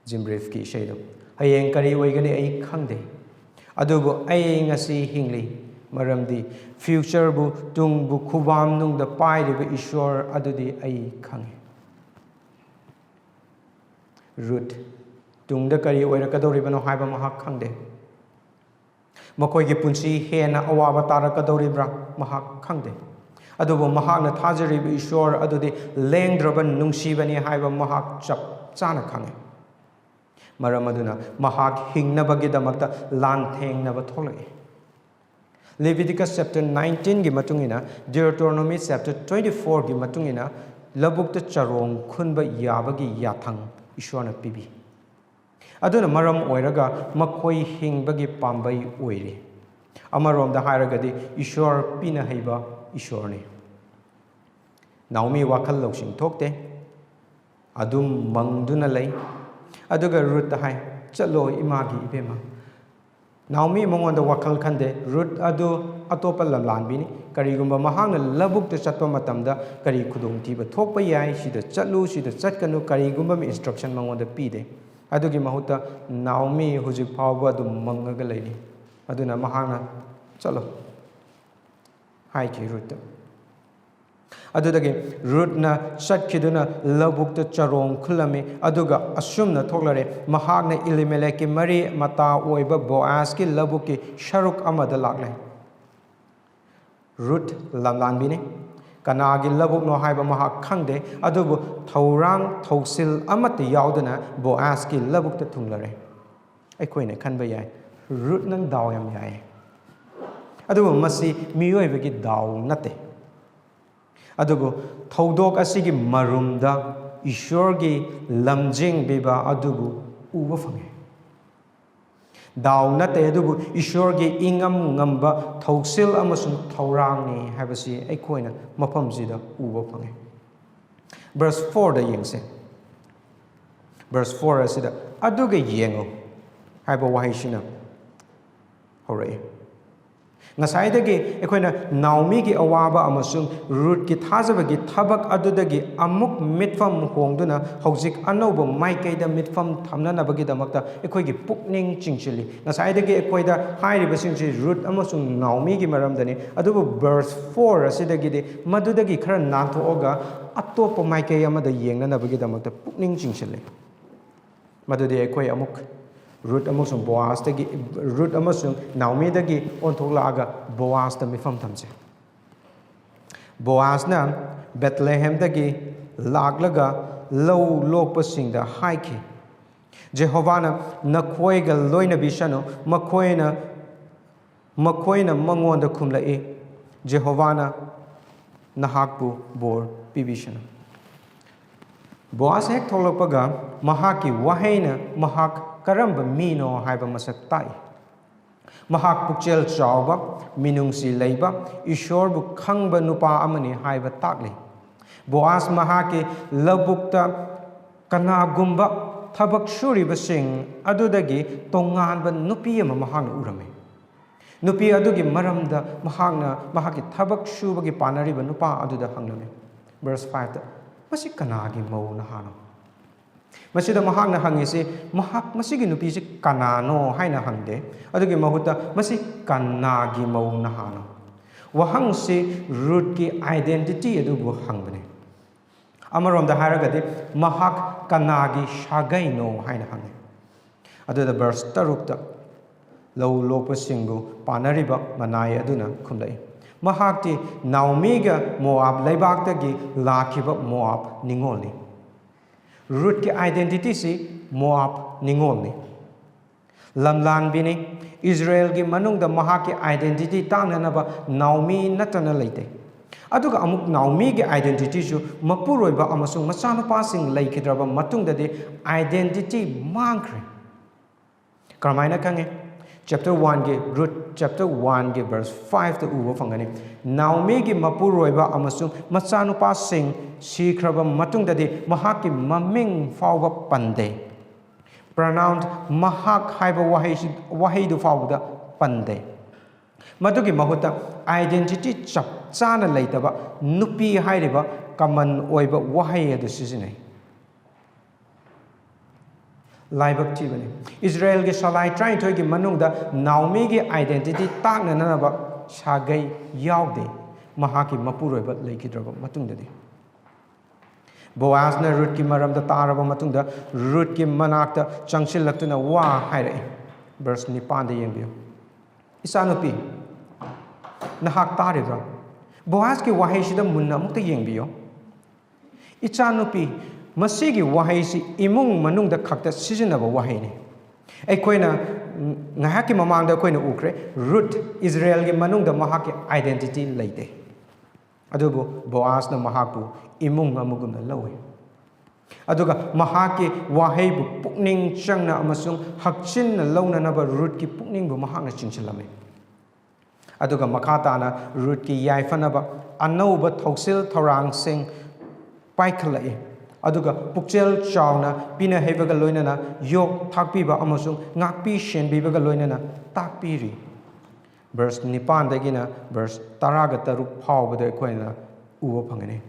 Jim ꯔꯤꯐꯀꯤ ꯏꯁꯩꯗꯣ, "ꯍꯌꯦꯡ ꯀꯔꯤ ꯑꯣꯏꯒꯅꯤ ꯑꯩ ꯈꯪꯗꯦ, ꯑꯗꯨꯕꯨ ꯑꯩ ꯉꯁꯤ ꯍꯤꯡꯂꯤ, ꯃꯔꯝꯗꯤ futureꯕꯨ, ꯇꯨꯡꯕꯨ ꯈꯨꯕꯥꯝꯅꯨꯡꯗ ꯄꯥꯏꯔꯤꯕ ꯏꯁꯣꯔ ꯑꯗꯨꯗꯤ ꯑꯩ ꯈꯪꯉꯤ꯫" Ruth ꯇꯨꯡꯗ ꯀꯔꯤ ꯑꯣꯏꯔꯛꯀꯗꯧꯔꯤꯕꯅꯣ ꯍꯥꯏꯕ ꯃꯍꯥꯛ ꯈꯪꯗꯦ꯫ ꯃꯈꯣꯏꯒꯤ ꯄꯨꯟꯁꯤ ꯍꯦꯟꯅ ꯑꯋꯥꯕ ꯇꯥꯔꯛꯀꯗꯧꯔꯤꯕ꯭ꯔꯥ? ꯃꯍꯥꯛ ꯈꯪꯗꯦ꯫ ꯑꯗꯨꯕꯨ ꯃꯍꯥꯛꯅ ꯊꯥꯖꯔꯤꯕ ꯏꯁꯣꯔ ꯑꯗꯨꯗꯤ ꯂꯦꯡꯗ꯭ꯔꯕ ꯅꯨꯡꯁꯤꯕꯅꯤ ꯍꯥꯏꯕ ꯃꯍꯥꯛ ꯆꯞ ꯆꯥꯅ ꯈꯪꯉꯤ꯫ ꯃꯔꯝ ꯑꯗꯨꯅ ꯃꯍꯥꯛ ꯍꯤꯡꯅꯕꯒꯤꯗꯃꯛꯇ ꯂꯥꯟꯊꯦꯡꯅꯕ ꯊꯣꯛꯂꯛꯏ꯫ Leviticus chapter nineteenꯒꯤ ꯃꯇꯨꯡ ꯏꯟꯅ, Deuteronomy chapter twenty-fourꯒꯤ ꯃꯇꯨꯡ ꯏꯟꯅ, ꯂꯧꯕꯨꯛꯇ ꯆꯔꯣꯡ ꯈꯨꯟꯕ ꯌꯥꯕꯒꯤ ꯌꯥꯊꯪ ꯏꯁꯣꯔꯅ ꯄꯤꯕꯤ꯫ ꯑꯗꯨꯅ ꯃꯔꯝ ꯑꯣꯏꯔꯒ ꯃꯈꯣꯏ ꯍꯤꯡꯕꯒꯤ ꯄꯥꯝꯕꯩ ꯑꯣꯏꯔꯤ꯫ ꯑꯃꯔꯣꯝꯗ ꯍꯥꯏꯔꯒꯗꯤ ꯏꯁꯣꯔ ꯄꯤꯅ ꯍꯩꯕ ꯏꯁꯣꯔꯅꯤ꯫ ꯅꯥꯑꯣꯃꯤ ꯋꯥꯈꯜ ꯂꯧꯁꯤꯡ ꯊꯣꯛꯇꯦ, ꯑꯗꯨꯝ ꯃꯪꯗꯨꯅ ꯂꯩ꯫ ꯑꯗꯨꯒ ꯔꯨꯠꯇ ꯍꯥꯏ, "ꯆꯠꯂꯣ ꯏꯃꯥꯒꯤ ꯏꯕꯦꯝꯃ꯫" ꯅꯥꯑꯣꯃꯤ ꯃꯉꯣꯟꯗ ꯋꯥꯈꯜ ꯈꯟꯗꯦ꯫ ꯔꯨꯠ ꯑꯗꯨ ꯑꯇꯣꯞꯄ ꯂꯝꯂꯥꯟꯕꯤꯅꯤ꯫ ꯀꯔꯤꯒꯨꯝꯕ ꯃꯍꯥꯛꯅ ꯂꯧꯕꯨꯛꯇ ꯆꯠꯄ ꯃꯇꯝꯗ ꯀꯔꯤ ꯈꯨꯗꯣꯡꯊꯤꯕ ꯊꯣꯛꯄ ꯌꯥꯏ, ꯁꯤꯗ ꯆꯠꯂꯨ, ꯁꯤꯗ ꯆꯠꯀꯅꯨ, ꯀꯔꯤꯒꯨꯝꯕ ꯑꯃ instruction ꯃꯉꯣꯟꯗ ꯄꯤꯗꯦ꯫ ꯑꯗꯨꯒꯤ ꯃꯍꯨꯠꯇ ꯅꯥꯑꯣꯃꯤ ꯍꯧꯖꯤꯛ ꯐꯥꯎꯕ ꯑꯗꯨꯝ ꯃꯪꯉꯒ ꯂꯩꯔꯤ꯫ ꯑꯗꯨꯅ ꯃꯍꯥꯛꯅ, "ꯆꯠꯂꯣ," ꯍꯥꯏꯈꯤ ꯔꯨꯠꯇ꯫ ꯑꯗꯨꯗꯒꯤ ꯔꯨꯠꯅ ꯆꯠꯈꯤꯗꯨꯅ ꯂꯧꯕꯨꯛꯇ ꯆꯔꯣꯡ ꯈꯨꯜꯂꯝꯃꯤ꯫ ꯑꯗꯨꯒ ꯑꯁꯨꯝꯅ ꯊꯣꯛꯂꯔꯦ, ꯃꯍꯥꯛꯅ ꯏꯂꯤꯃꯦꯂꯦꯛꯀꯤ ꯃꯔꯤ ꯃꯇꯥ ꯑꯣꯏꯕ ꯕꯣꯑꯥꯖꯀꯤ ꯂꯧꯕꯨꯛꯀꯤ ꯁꯔꯨꯛ ꯑꯃꯗ ꯂꯥꯛꯂꯦ꯫ ꯔꯨꯠ ꯂꯝꯂꯥꯟꯕꯤꯅꯤ꯫ ꯀꯅꯥꯒꯤ ꯂꯧꯕꯨꯛꯅꯣ ꯍꯥꯏꯕ ꯃꯍꯥꯛ ꯈꯪꯗꯦ, ꯑꯗꯨꯕꯨ ꯊꯧꯔꯥꯡ ꯊꯧꯁꯤꯜ ꯑꯃꯠꯇ ꯌꯥꯎꯗꯅ ꯕꯣꯑꯥꯖꯀꯤ ꯂꯧꯕꯨꯛꯇ ꯊꯨꯡꯂꯔꯦ꯫ ꯑꯩꯈꯣꯏꯅ ꯈꯟꯕ ꯌꯥꯏ, "ꯔꯨꯠ, ꯅꯪ ꯗꯥꯎ ꯌꯥꯝ ꯌꯥꯏ꯫" ꯑꯗꯨꯕꯨ ꯃꯁꯤ ꯃꯤꯑꯣꯏꯕꯒꯤ ꯗꯥꯎ ꯅꯠꯇꯦ꯫ ꯑꯗꯨꯕꯨ ꯊꯧꯗꯣꯛ ꯑꯁꯤꯒꯤ ꯃꯔꯨꯝꯗ ꯏꯁꯣꯔꯒꯤ ꯂꯝꯖꯤꯡꯕꯤꯕ ꯑꯗꯨꯕꯨ ꯎꯕ ꯐꯪꯉꯤ꯫ ꯗꯥꯎ ꯅꯠꯇꯦ, ꯑꯗꯨꯕꯨ ꯏꯁꯣꯔꯒꯤ ꯏꯉꯝ ꯉꯝꯕ ꯊꯧꯁꯤꯜ ꯑꯃꯁꯨꯡ ꯊꯧꯔꯥꯡꯅꯤ ꯍꯥꯏꯕꯁꯤ ꯑꯩꯈꯣꯏꯅ ꯃꯐꯝꯁꯤꯗ ꯎꯕ ꯐꯪꯉꯤ꯫ Verse fourꯗ ꯌꯦꯡꯁꯦ꯫ Verse four ꯑꯁꯤꯗ, "ꯑꯗꯨꯒ ꯌꯦꯡꯉꯨ" ꯍꯥꯏꯕ ꯋꯥꯍꯩꯁꯤꯅ ꯍꯧꯔꯛꯏ꯫ ꯉꯁꯥꯏꯗꯒꯤ ꯑꯩꯈꯣꯏꯅ ꯅꯥꯑꯣꯃꯤꯒꯤ ꯑꯋꯥꯕ ꯑꯃꯁꯨꯡ ꯔꯨꯠꯀꯤ ꯊꯥꯖꯕꯒꯤ ꯊꯕꯛ ꯑꯗꯨꯗꯒꯤ ꯑꯃꯨꯛ ꯃꯤꯠꯐꯝ ꯍꯣꯡꯗꯨꯅ ꯍꯧꯖꯤꯛ ꯑꯅꯧꯕ ꯃꯥꯏꯀꯩꯗ ꯃꯤꯠꯐꯝ ꯊꯝꯅꯅꯕꯒꯤꯗꯃꯛꯇ ꯑꯩꯈꯣꯏꯒꯤ ꯄꯨꯛꯅꯤꯡ ꯆꯤꯡꯁꯤꯜꯂꯤ꯫ ꯉꯁꯥꯏꯗꯒꯤ ꯑꯩꯈꯣꯏꯗ ꯍꯥꯏꯔꯤꯕꯁꯤꯡꯁꯤ ꯔꯨꯠ ꯑꯃꯁꯨꯡ ꯅꯥꯑꯣꯃꯤꯒꯤ ꯃꯔꯝꯗꯅꯤ, ꯑꯗꯨꯕꯨ verse four ꯑꯁꯤꯗꯒꯤꯗꯤ ꯃꯗꯨꯗꯒꯤ ꯈꯔ ꯅꯥꯟꯊꯣꯛꯑꯒ ꯑꯇꯣꯞꯄ ꯃꯥꯏꯀꯩ ꯑꯃꯗ ꯌꯦꯡꯅꯅꯕꯒꯤꯗꯃꯛꯇ ꯄꯨꯛꯅꯤꯡ ꯆꯤꯡꯁꯤꯜꯂꯤ꯫ ꯃꯗꯨꯗꯤ ꯑꯩꯈꯣꯏ ꯑꯃꯨꯛ ꯔꯨꯠ ꯑꯃꯁꯨꯡ ꯕꯣꯑꯥꯖꯇꯒꯤ, ꯔꯨꯠ ꯑꯃꯁꯨꯡ ꯅꯥꯎꯃꯤꯗꯒꯤ ꯑꯣꯟꯊꯣꯛꯂꯛꯑꯒ ꯕꯣꯑꯥꯖꯇ ꯃꯤꯐꯝ ꯊꯝꯁꯦ꯫ ꯕꯣꯑꯥꯖꯅ ꯕꯦꯠꯂꯦꯍꯦꯝꯗꯒꯤ ꯂꯥꯛꯂꯒ ꯂꯧ ꯂꯣꯛꯄꯁꯤꯡꯗ ꯍꯥꯏꯈꯤ, "ꯖꯦꯍꯣꯚꯥꯅ ꯅꯈꯣꯏꯒ ꯂꯣꯏꯅꯕꯤꯁꯅꯨ, ꯃꯈꯣꯏꯅ, ꯃꯈꯣꯏꯅ ꯃꯉꯣꯟꯗ ꯈꯨꯝꯂꯛꯏ, ꯖꯦꯍꯣꯚꯥꯅ ꯅꯍꯥꯛꯄꯨ ꯕꯣꯔ ꯄꯤꯕꯤꯁꯅꯨ"꯫ ꯕꯣꯑꯥꯖ ꯍꯦꯛ ꯊꯣꯛꯂꯛꯄꯒ ꯃꯍꯥꯛꯀꯤ ꯋꯥꯍꯩꯅ ꯃꯍꯥꯛ ꯀꯔꯝꯕ ꯃꯤꯅꯣ ꯍꯥꯏꯕ ꯃꯁꯛ ꯇꯥꯛꯏ꯫ ꯃꯍꯥꯛ ꯄꯨꯛꯆꯦꯜ ꯆꯥꯎꯕ, ꯃꯤꯅꯨꯡꯁꯤ ꯂꯩꯕ, ꯏꯁꯣꯔꯕꯨ ꯈꯪꯕ ꯅꯨꯄꯥ ꯑꯃꯅꯤ ꯍꯥꯏꯕ ꯇꯥꯛꯂꯤ꯫ ꯕꯣꯑꯥꯖ ꯃꯍꯥꯛꯀꯤ ꯂꯧꯕꯨꯛꯇ ꯀꯅꯥꯒꯨꯝꯕ ꯊꯕꯛ ꯁꯨꯔꯤꯕꯁꯤꯡ ꯑꯗꯨꯗꯒꯤ ꯇꯣꯉꯥꯟꯕ ꯅꯨꯄꯤ ꯑꯃ ꯃꯍꯥꯛꯅ ꯎꯔꯝꯃꯤ꯫ ꯅꯨꯄꯤ ꯑꯗꯨꯒꯤ ꯃꯔꯝꯗ ꯃꯍꯥꯛꯅ ꯃꯍꯥꯛꯀꯤ ꯊꯕꯛ ꯁꯨꯕꯒꯤ ꯄꯥꯅꯔꯤꯕ ꯅꯨꯄꯥ ꯑꯗꯨꯗ ꯍꯪꯂꯝꯃꯤ꯫ ꯚꯔꯁ ꯐꯥꯏꯚꯇ, "ꯃꯁꯤ ꯀꯅꯥꯒꯤ ꯃꯧ ꯅꯍꯥꯅꯣ?" ꯃꯁꯤꯗ ꯃꯍꯥꯛꯅ ꯍꯪꯉꯤꯁꯤ, ꯃꯍꯥꯛ, ꯃꯁꯤꯒꯤ ꯅꯨꯄꯤꯁꯤ ꯀꯅꯥꯅꯣ ꯍꯥꯏꯅ ꯍꯪꯗꯦ꯫ ꯑꯗꯨꯒꯤ ꯃꯍꯨꯠꯇ, "ꯃꯁꯤ ꯀꯅꯥꯒꯤ ꯃꯧ ꯅꯍꯥꯅꯣ?" ꯋꯥꯍꯪꯁꯤ ꯔꯨꯠꯀꯤ identity ꯑꯗꯨꯕꯨ ꯍꯪꯕꯅꯤ꯫ ꯑꯃꯔꯣꯝꯗ ꯍꯥꯏꯔꯒꯗꯤ, ꯃꯍꯥꯛ ꯀꯅꯥꯒꯤ ꯁꯥꯒꯩꯅꯣ ꯍꯥꯏꯅ ꯍꯪꯉꯤ꯫ ꯑꯗꯨꯗ ꯚꯔꯁ ꯇꯔꯨꯛꯇ ꯂꯧ ꯂꯣꯛꯄꯁꯤꯡꯕꯨ ꯄꯥꯅꯔꯤꯕ ꯃꯅꯥꯏ ꯑꯗꯨꯅ ꯈꯨꯝꯂꯛꯏ, "ꯃꯍꯥꯛꯇꯤ ꯅꯥꯎꯃꯤꯒ ꯃꯣꯑꯥꯕ ꯂꯩꯕꯥꯛꯇꯒꯤ ꯂꯥꯛꯈꯤꯕ ꯃꯣꯑꯥꯕ ꯅꯤꯉꯣꯜꯅꯤ"꯫ ꯔꯨꯠꯀꯤ identityꯁꯤ ꯃꯣꯑꯥꯕ ꯅꯤꯉꯣꯜꯅꯤ꯫ ꯂꯝꯂꯥꯟꯕꯤꯅꯤ꯫ ꯏꯖꯔꯦꯜꯒꯤ ꯃꯅꯨꯡꯗ ꯃꯍꯥꯛꯀꯤ identity ꯇꯥꯛꯅꯅꯕ ꯅꯥꯎꯃꯤ ꯅꯠꯇꯅ ꯂꯩꯇꯦ꯫ ꯑꯗꯨꯒ ꯑꯃꯨꯛ ꯅꯥꯎꯃꯤꯒꯤ identityꯁꯨ ꯃꯄꯨꯔꯣꯏꯕ ꯑꯃꯁꯨꯡ ꯃꯆꯥꯅꯨꯄꯥꯁꯤꯡ ꯂꯩꯈꯤꯗ꯭ꯔꯕ ꯃꯇꯨꯡꯗꯗꯤ identity ꯃꯥꯡꯈ꯭ꯔꯦ꯫ ꯀꯔꯝꯍꯥꯏꯅ ꯈꯪꯉꯤ? Chapter oneꯒꯤ, ꯔꯨꯠ chapter oneꯒꯤ verse fiveꯇ ꯎꯕ ꯐꯪꯒꯅꯤ꯫ ꯅꯥꯎꯃꯤꯒꯤ ꯃꯄꯨꯔꯣꯏꯕ ꯑꯃꯁꯨꯡ ꯃꯆꯥꯅꯨꯄꯥꯁꯤꯡ ꯁꯤꯈ꯭ꯔꯕ ꯃꯇꯨꯡꯗꯗꯤ ꯃꯍꯥꯛꯀꯤ ꯃꯃꯤꯡ ꯐꯥꯎꯕ ꯄꯟꯗꯦ꯫ Pronoun ꯃꯍꯥꯛ ꯍꯥꯏꯕ ꯋꯥꯍꯩꯁꯤ, ꯋꯥꯍꯩꯗꯨ ꯐꯥꯎꯕꯗ ꯄꯟꯗꯦ꯫ ꯃꯗꯨꯒꯤ ꯃꯍꯨꯠꯇ identity ꯆꯞ ꯆꯥꯅ ꯂꯩꯇꯕ ꯅꯨꯄꯤ ꯍꯥꯏꯔꯤꯕ common ꯑꯣꯏꯕ ꯋꯥꯍꯩ ꯑꯗꯨ ꯁꯤꯖꯤꯟꯅꯩ꯫ ꯂꯥꯏꯕꯛ ꯊꯤꯕꯅꯤ꯫ ꯏꯖꯔꯦꯜꯒꯤ ꯁꯂꯥꯏ ꯇꯔꯥꯅꯤꯊꯣꯏꯒꯤ ꯃꯅꯨꯡꯗ ꯅꯥꯎꯃꯤꯒꯤ identity ꯇꯥꯛꯅꯅꯕ ꯁꯥꯒꯩ ꯌꯥꯎꯗꯦ, ꯃꯍꯥꯛꯀꯤ ꯃꯄꯨꯔꯣꯏꯕ ꯂꯩꯈꯤꯗ꯭ꯔꯕ ꯃꯇꯨꯡꯗꯗꯤ꯫ ꯕꯣꯋꯥꯖꯅ ꯔꯨꯠꯀꯤ ꯃꯔꯝꯗ ꯇꯥꯔꯕ ꯃꯇꯨꯡꯗ ꯔꯨꯠꯀꯤ ꯃꯅꯥꯛꯇ ꯆꯪꯁꯤꯜꯂꯛꯇꯨꯅ ꯋꯥ ꯍꯥꯏꯔꯛꯏ꯫ ꯚꯔꯁ ꯅꯤꯄꯥꯟꯗ ꯌꯦꯡꯕꯤꯌꯨ꯫ "ꯏꯆꯥꯅꯨꯄꯤ, ꯅꯍꯥꯛ ꯇꯥꯔꯤꯕ꯭ꯔꯥ?" ꯕꯣꯋꯥꯖꯀꯤ ꯋꯥꯍꯩꯁꯤꯗ ꯃꯨꯟꯅ ꯑꯃꯨꯛꯇ ꯌꯦꯡꯕꯤꯌꯨ꯫ "ꯏꯆꯥꯅꯨꯄꯤ", ꯃꯁꯤꯒꯤ ꯋꯥꯍꯩꯁꯤ ꯏꯃꯨꯡ ꯃꯅꯨꯡꯗ ꯈꯛꯇ ꯁꯤꯖꯤꯟꯅꯕ ꯋꯥꯍꯩꯅꯤ꯫ ꯑꯩꯈꯣꯏꯅ, ꯎꯝ, ꯉꯥꯏꯍꯥꯛꯀꯤ ꯃꯃꯥꯡꯗ ꯑꯩꯈꯣꯏꯅ ꯎꯈ꯭ꯔꯦ, ꯔꯨꯠ ꯏꯖꯔꯦꯜꯒꯤ ꯃꯅꯨꯡꯗ ꯃꯍꯥꯛꯀꯤ identity ꯂꯩꯇꯦ꯫ ꯑꯗꯨꯕꯨ ꯕꯣꯋꯥꯖꯅ ꯃꯍꯥꯛꯄꯨ ꯏꯃꯨꯡ ꯑꯃꯒꯨꯝꯅ ꯂꯧꯏ꯫ ꯑꯗꯨꯒ ꯃꯍꯥꯛꯀꯤ ꯋꯥꯍꯩꯕꯨ ꯄꯨꯛꯅꯤꯡ ꯆꯪꯅ ꯑꯃꯁꯨꯡ ꯍꯛꯆꯤꯟꯅ ꯂꯧꯅꯅꯕ ꯔꯨꯠꯀꯤ ꯄꯨꯛꯅꯤꯡꯕꯨ ꯃꯍꯥꯛꯅ ꯆꯤꯡꯁꯤꯜꯂꯝꯃꯤ꯫ ꯑꯗꯨꯒ ꯃꯈꯥ ꯇꯥꯅ ꯔꯨꯠꯀꯤ ꯌꯥꯏꯐꯅꯕ ꯑꯅꯧꯕ ꯊꯧꯁꯤꯜ ꯊꯧꯔꯥꯡꯁꯤꯡ ꯄꯥꯏꯈꯠꯂꯛꯏ꯫ ꯑꯗꯨꯒ ꯄꯨꯛꯆꯦꯜ ꯆꯥꯎꯅ ꯄꯤꯅ ꯍꯩꯕꯒ ꯂꯣꯏꯅꯅ ꯌꯣꯛ ꯊꯥꯛꯄꯤꯕ ꯑꯃꯁꯨꯡ ꯉꯥꯛꯄꯤ ꯁꯦꯟꯕꯤꯕꯒ ꯂꯣꯏꯅꯅ ꯇꯥꯛꯄꯤꯔꯤ꯫ ꯚꯔꯁ ꯅꯤꯄꯥꯟꯗꯒꯤꯅ ꯚꯔꯁ ꯇꯔꯥꯒ ꯇꯔꯨꯛ ꯐꯥꯎꯕꯗ ꯑꯩꯈꯣꯏꯅ ꯎꯕ ꯐꯪꯒꯅꯤ꯫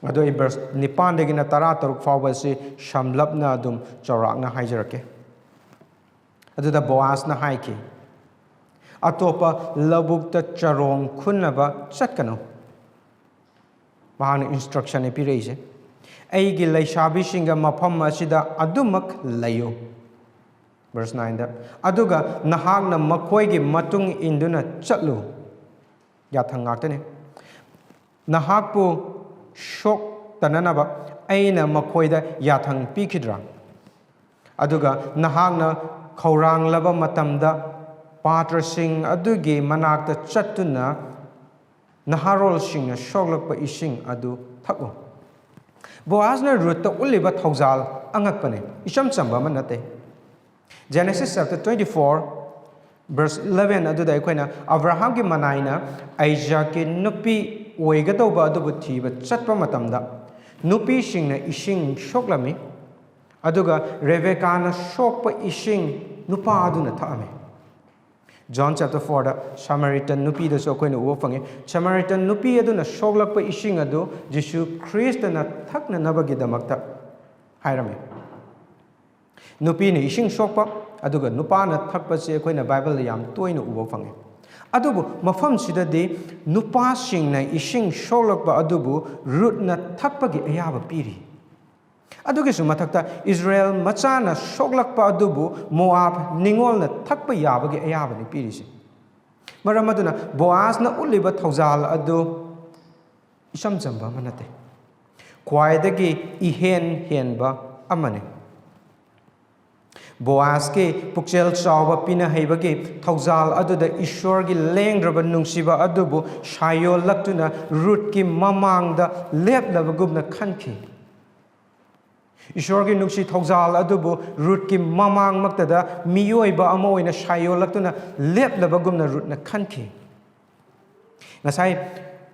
ꯑꯗꯣ ꯑꯩ ꯚꯔꯁ ꯅꯤꯄꯥꯟꯗꯒꯤꯅ ꯇꯔꯥ ꯇꯔꯨꯛ ꯐꯥꯎꯕꯁꯤ ꯁꯝꯂꯞꯅ ꯑꯗꯨꯝ ꯆꯥꯎꯔꯥꯛꯅ ꯍꯥꯏꯖꯔꯛꯀꯦ꯫ ꯑꯗꯨꯗ ꯕꯣꯋꯥꯖꯅ ꯍꯥꯏꯈꯤ, "ꯑꯇꯣꯞꯄ ꯂꯧꯕꯨꯛꯇ ꯆꯔꯣꯡ ꯈꯨꯟꯅꯕ ꯆꯠꯀꯅꯨ"꯫ ꯃꯍꯥꯛꯅ instruction ꯄꯤꯔꯛꯏꯁꯦ, "ꯑꯩꯒꯤ ꯂꯩꯁꯥꯕꯤꯁꯤꯡꯒ ꯃꯐꯝ ꯑꯁꯤꯗ ꯑꯗꯨꯃꯛ ꯂꯩꯌꯨ"꯫ ꯚꯔꯁ ꯅꯥꯏꯟꯗ, "ꯑꯗꯨꯒ ꯅꯍꯥꯛꯅ ꯃꯈꯣꯏꯒꯤ ꯃꯇꯨꯡ ꯏꯟꯗꯨꯅ ꯆꯠꯂꯨ"꯫ ꯌꯥꯊꯪ ꯉꯥꯛꯇꯅꯤ꯫ "ꯅꯍꯥꯛꯄꯨ ꯁꯣꯛꯇꯅꯅꯕ ꯑꯩꯅ ꯃꯈꯣꯏꯗ ꯌꯥꯊꯪ ꯄꯤꯈꯤꯗ꯭ꯔꯥ? ꯑꯗꯨꯒ ꯅꯍꯥꯛꯅ ꯈꯧꯔꯥꯡꯂꯕ ꯃꯇꯝꯗ ꯄꯥꯇ꯭ꯔꯁꯤꯡ ꯑꯗꯨꯒꯤ ꯃꯅꯥꯛꯇ ꯆꯠꯇꯨꯅ ꯅꯍꯥꯔꯣꯜꯁꯤꯡꯅ ꯁꯣꯛꯂꯛꯄ ꯏꯁꯤꯡ ꯑꯗꯨ ꯊꯛꯎ"꯫ ꯕꯣꯋꯥꯖꯅ ꯔꯨꯠꯇ ꯎꯠꯂꯤꯕ ꯊꯧꯖꯥꯜ ꯑꯉꯛꯄꯅꯤ, ꯏꯆꯝ ꯆꯝꯕ ꯑꯃ ꯅꯠꯇꯦ꯫ Genesis chapter twenty-four, verse eleven ꯑꯗꯨꯗ ꯑꯩꯈꯣꯏꯅ ꯑꯕ꯭ꯔꯥꯍꯥꯝꯒꯤ ꯃꯅꯥꯏꯅ ꯑꯥꯏꯖꯥꯛꯀꯤ ꯅꯨꯄꯤ ꯑꯣꯏꯒꯗꯧꯕ ꯑꯗꯨꯕꯨ ꯊꯤꯕ ꯆꯠꯄ ꯃꯇꯝꯗ ꯅꯨꯄꯤꯁꯤꯡꯅ ꯏꯁꯤꯡ ꯁꯣꯛꯂꯝꯃꯤ, ꯑꯗꯨꯒ ꯔꯦꯕꯦꯀꯥꯅ ꯁꯣꯛꯄ ꯏꯁꯤꯡ ꯅꯨꯄꯥ ꯑꯗꯨꯅ ꯊꯛꯑꯝꯃꯤ꯫ John chapter fourꯗ ꯁꯃꯥꯔꯤꯇꯟ ꯅꯨꯄꯤꯗꯁꯨ ꯑꯩꯈꯣꯏꯅ ꯎꯕ ꯐꯪꯉꯤ꯫ ꯁꯃꯥꯔꯤꯇꯟ ꯅꯨꯄꯤ ꯑꯗꯨꯅ ꯁꯣꯛꯂꯛꯄ ꯏꯁꯤꯡ ꯑꯗꯨ ꯖꯤꯁꯨ ꯈ꯭ꯔꯤꯁꯇꯅ ꯊꯛꯅꯅꯕꯒꯤꯗꯃꯛꯇ ꯍꯥꯏꯔꯝꯃꯤ꯫ ꯅꯨꯄꯤꯅ ꯏꯁꯤꯡ ꯁꯣꯛꯄ, ꯑꯗꯨꯒ ꯅꯨꯄꯥꯅ ꯊꯛꯄꯁꯦ ꯑꯩꯈꯣꯏꯅ ꯕꯥꯏꯕꯜꯗ ꯌꯥꯝ ꯇꯣꯏꯅ ꯎꯕ ꯐꯪꯉꯤ꯫ ꯑꯗꯨꯕꯨ ꯃꯐꯝꯁꯤꯗꯗꯤ ꯅꯨꯄꯥꯁꯤꯡꯅ ꯏꯁꯤꯡ ꯁꯣꯛꯂꯛꯄ ꯑꯗꯨꯕꯨ ꯔꯨꯠꯅ ꯊꯛꯄꯒꯤ ꯑꯌꯥꯕ ꯄꯤꯔꯤ꯫ ꯑꯗꯨꯒꯤꯁꯨ ꯃꯊꯛꯇ ꯏꯁꯔꯥꯌꯦꯜ ꯃꯆꯥꯅ ꯁꯣꯛꯂꯛꯄ ꯑꯗꯨꯕꯨ ꯃꯣꯑꯥꯕ ꯅꯤꯉꯣꯜꯅ ꯊꯛꯄ ꯌꯥꯕꯒꯤ ꯑꯌꯥꯕꯅꯤ ꯄꯤꯔꯤꯁꯤ꯫ ꯃꯔꯝ ꯑꯗꯨꯅ ꯕꯣꯑꯥꯖꯅ ꯎꯠꯂꯤꯕ ꯊꯧꯖꯥꯜ ꯑꯗꯨ ꯏꯆꯝ ꯆꯝꯕ ꯑꯃ ꯅꯠꯇꯦ, ꯈ꯭ꯋꯥꯏꯗꯒꯤ ꯏꯍꯦꯟ ꯍꯦꯟꯕ ꯑꯃꯅꯤ꯫ ꯕꯣꯑꯥꯖꯀꯤ ꯄꯨꯛꯆꯦꯜ ꯆꯥꯎꯕ ꯄꯤꯅ ꯍꯩꯕꯒꯤ ꯊꯧꯖꯥꯜ ꯑꯗꯨꯗ ꯏꯁꯣꯔꯒꯤ ꯂꯦꯡꯗ꯭ꯔꯕ ꯅꯨꯡꯁꯤꯕ ꯑꯗꯨꯕꯨ ꯁꯥꯌꯣꯜꯂꯛꯇꯨꯅ ꯔꯨꯠꯀꯤ ꯃꯃꯥꯡꯗ ꯂꯦꯞꯂꯕꯒꯨꯝꯅ ꯈꯟꯈꯤ꯫ ꯏꯁꯣꯔꯒꯤ ꯅꯨꯡꯁꯤ ꯊꯧꯖꯥꯜ ꯑꯗꯨꯕꯨ ꯔꯨꯠꯀꯤ ꯃꯃꯥꯡꯃꯛꯇꯗ ꯃꯤꯑꯣꯏꯕ ꯑꯃ ꯑꯣꯏꯅ ꯁꯥꯌꯣꯜꯂꯛꯇꯨꯅ ꯂꯦꯞꯂꯕꯒꯨꯝꯅ ꯔꯨꯠꯅ ꯈꯟꯈꯤ꯫ ꯉꯁꯥꯏ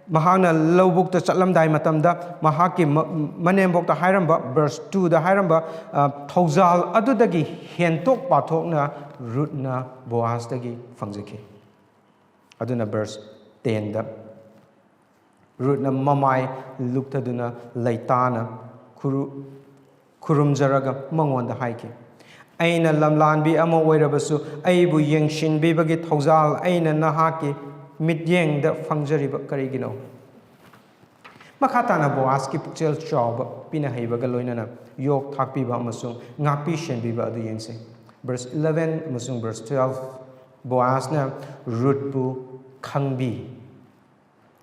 ꯃꯍꯥꯛꯅ ꯂꯧꯕꯨꯛꯇ ꯆꯠꯂꯝꯗꯥꯏ ꯃꯇꯝꯗ ꯃꯍꯥꯛꯀꯤ ꯃ-, ꯃꯅꯦꯝꯕꯣꯛꯇ ꯍꯥꯏꯔꯝꯕ, verse two ꯗ ꯍꯥꯏꯔꯝꯕ, ꯑ, ꯊꯧꯖꯥꯜ ꯑꯗꯨꯗꯒꯤ ꯍꯦꯟꯇꯣꯛ ꯄꯥꯊꯣꯛꯅ ꯔꯨꯠꯅ ꯕꯣꯑꯥꯖꯇꯒꯤ ꯐꯪꯖꯈꯤ꯫ ꯑꯗꯨꯅ verse ten ꯗ ꯔꯨꯠꯅ ꯃꯃꯥꯏ ꯂꯨꯞꯊꯗꯨꯅ ꯂꯩꯇꯥꯅ ꯈꯨꯔꯨ-, ꯈꯨꯔꯨꯝꯖꯔꯒ ꯃꯉꯣꯟꯗ ꯍꯥꯏꯈꯤ, "ꯑꯩꯅ ꯂꯝꯂꯥꯟꯕꯤ ꯑꯃ ꯑꯣꯏꯔꯕꯁꯨ ꯑꯩꯕꯨ ꯌꯦꯡꯁꯤꯟꯕꯤꯕꯒꯤ ꯊꯧꯖꯥꯜ ꯑꯩꯅ ꯅꯍꯥꯛꯀꯤ ꯃꯤꯠꯌꯦꯡꯗ ꯐꯪꯖꯔꯤꯕ ꯀꯔꯤꯒꯤꯅꯣ?" ꯃꯈꯥ ꯇꯥꯅ ꯕꯣꯑꯥꯖꯀꯤ ꯄꯨꯛꯆꯦꯜ ꯆꯥꯎꯕ, ꯄꯤꯅ ꯍꯩꯕꯒ ꯂꯣꯏꯅꯅ ꯌꯣꯛ ꯊꯥꯛꯄꯤꯕ ꯑꯃꯁꯨꯡ ꯉꯥꯛꯄꯤ ꯁꯦꯟꯕꯤꯕ ꯑꯗꯨ ꯌꯦꯡꯁꯤ꯫ Verse eleven ꯑꯃꯁꯨꯡ verse twelve, ꯕꯣꯑꯥꯖꯅ ꯔꯨꯠꯄꯨ ꯈꯪꯕꯤ꯫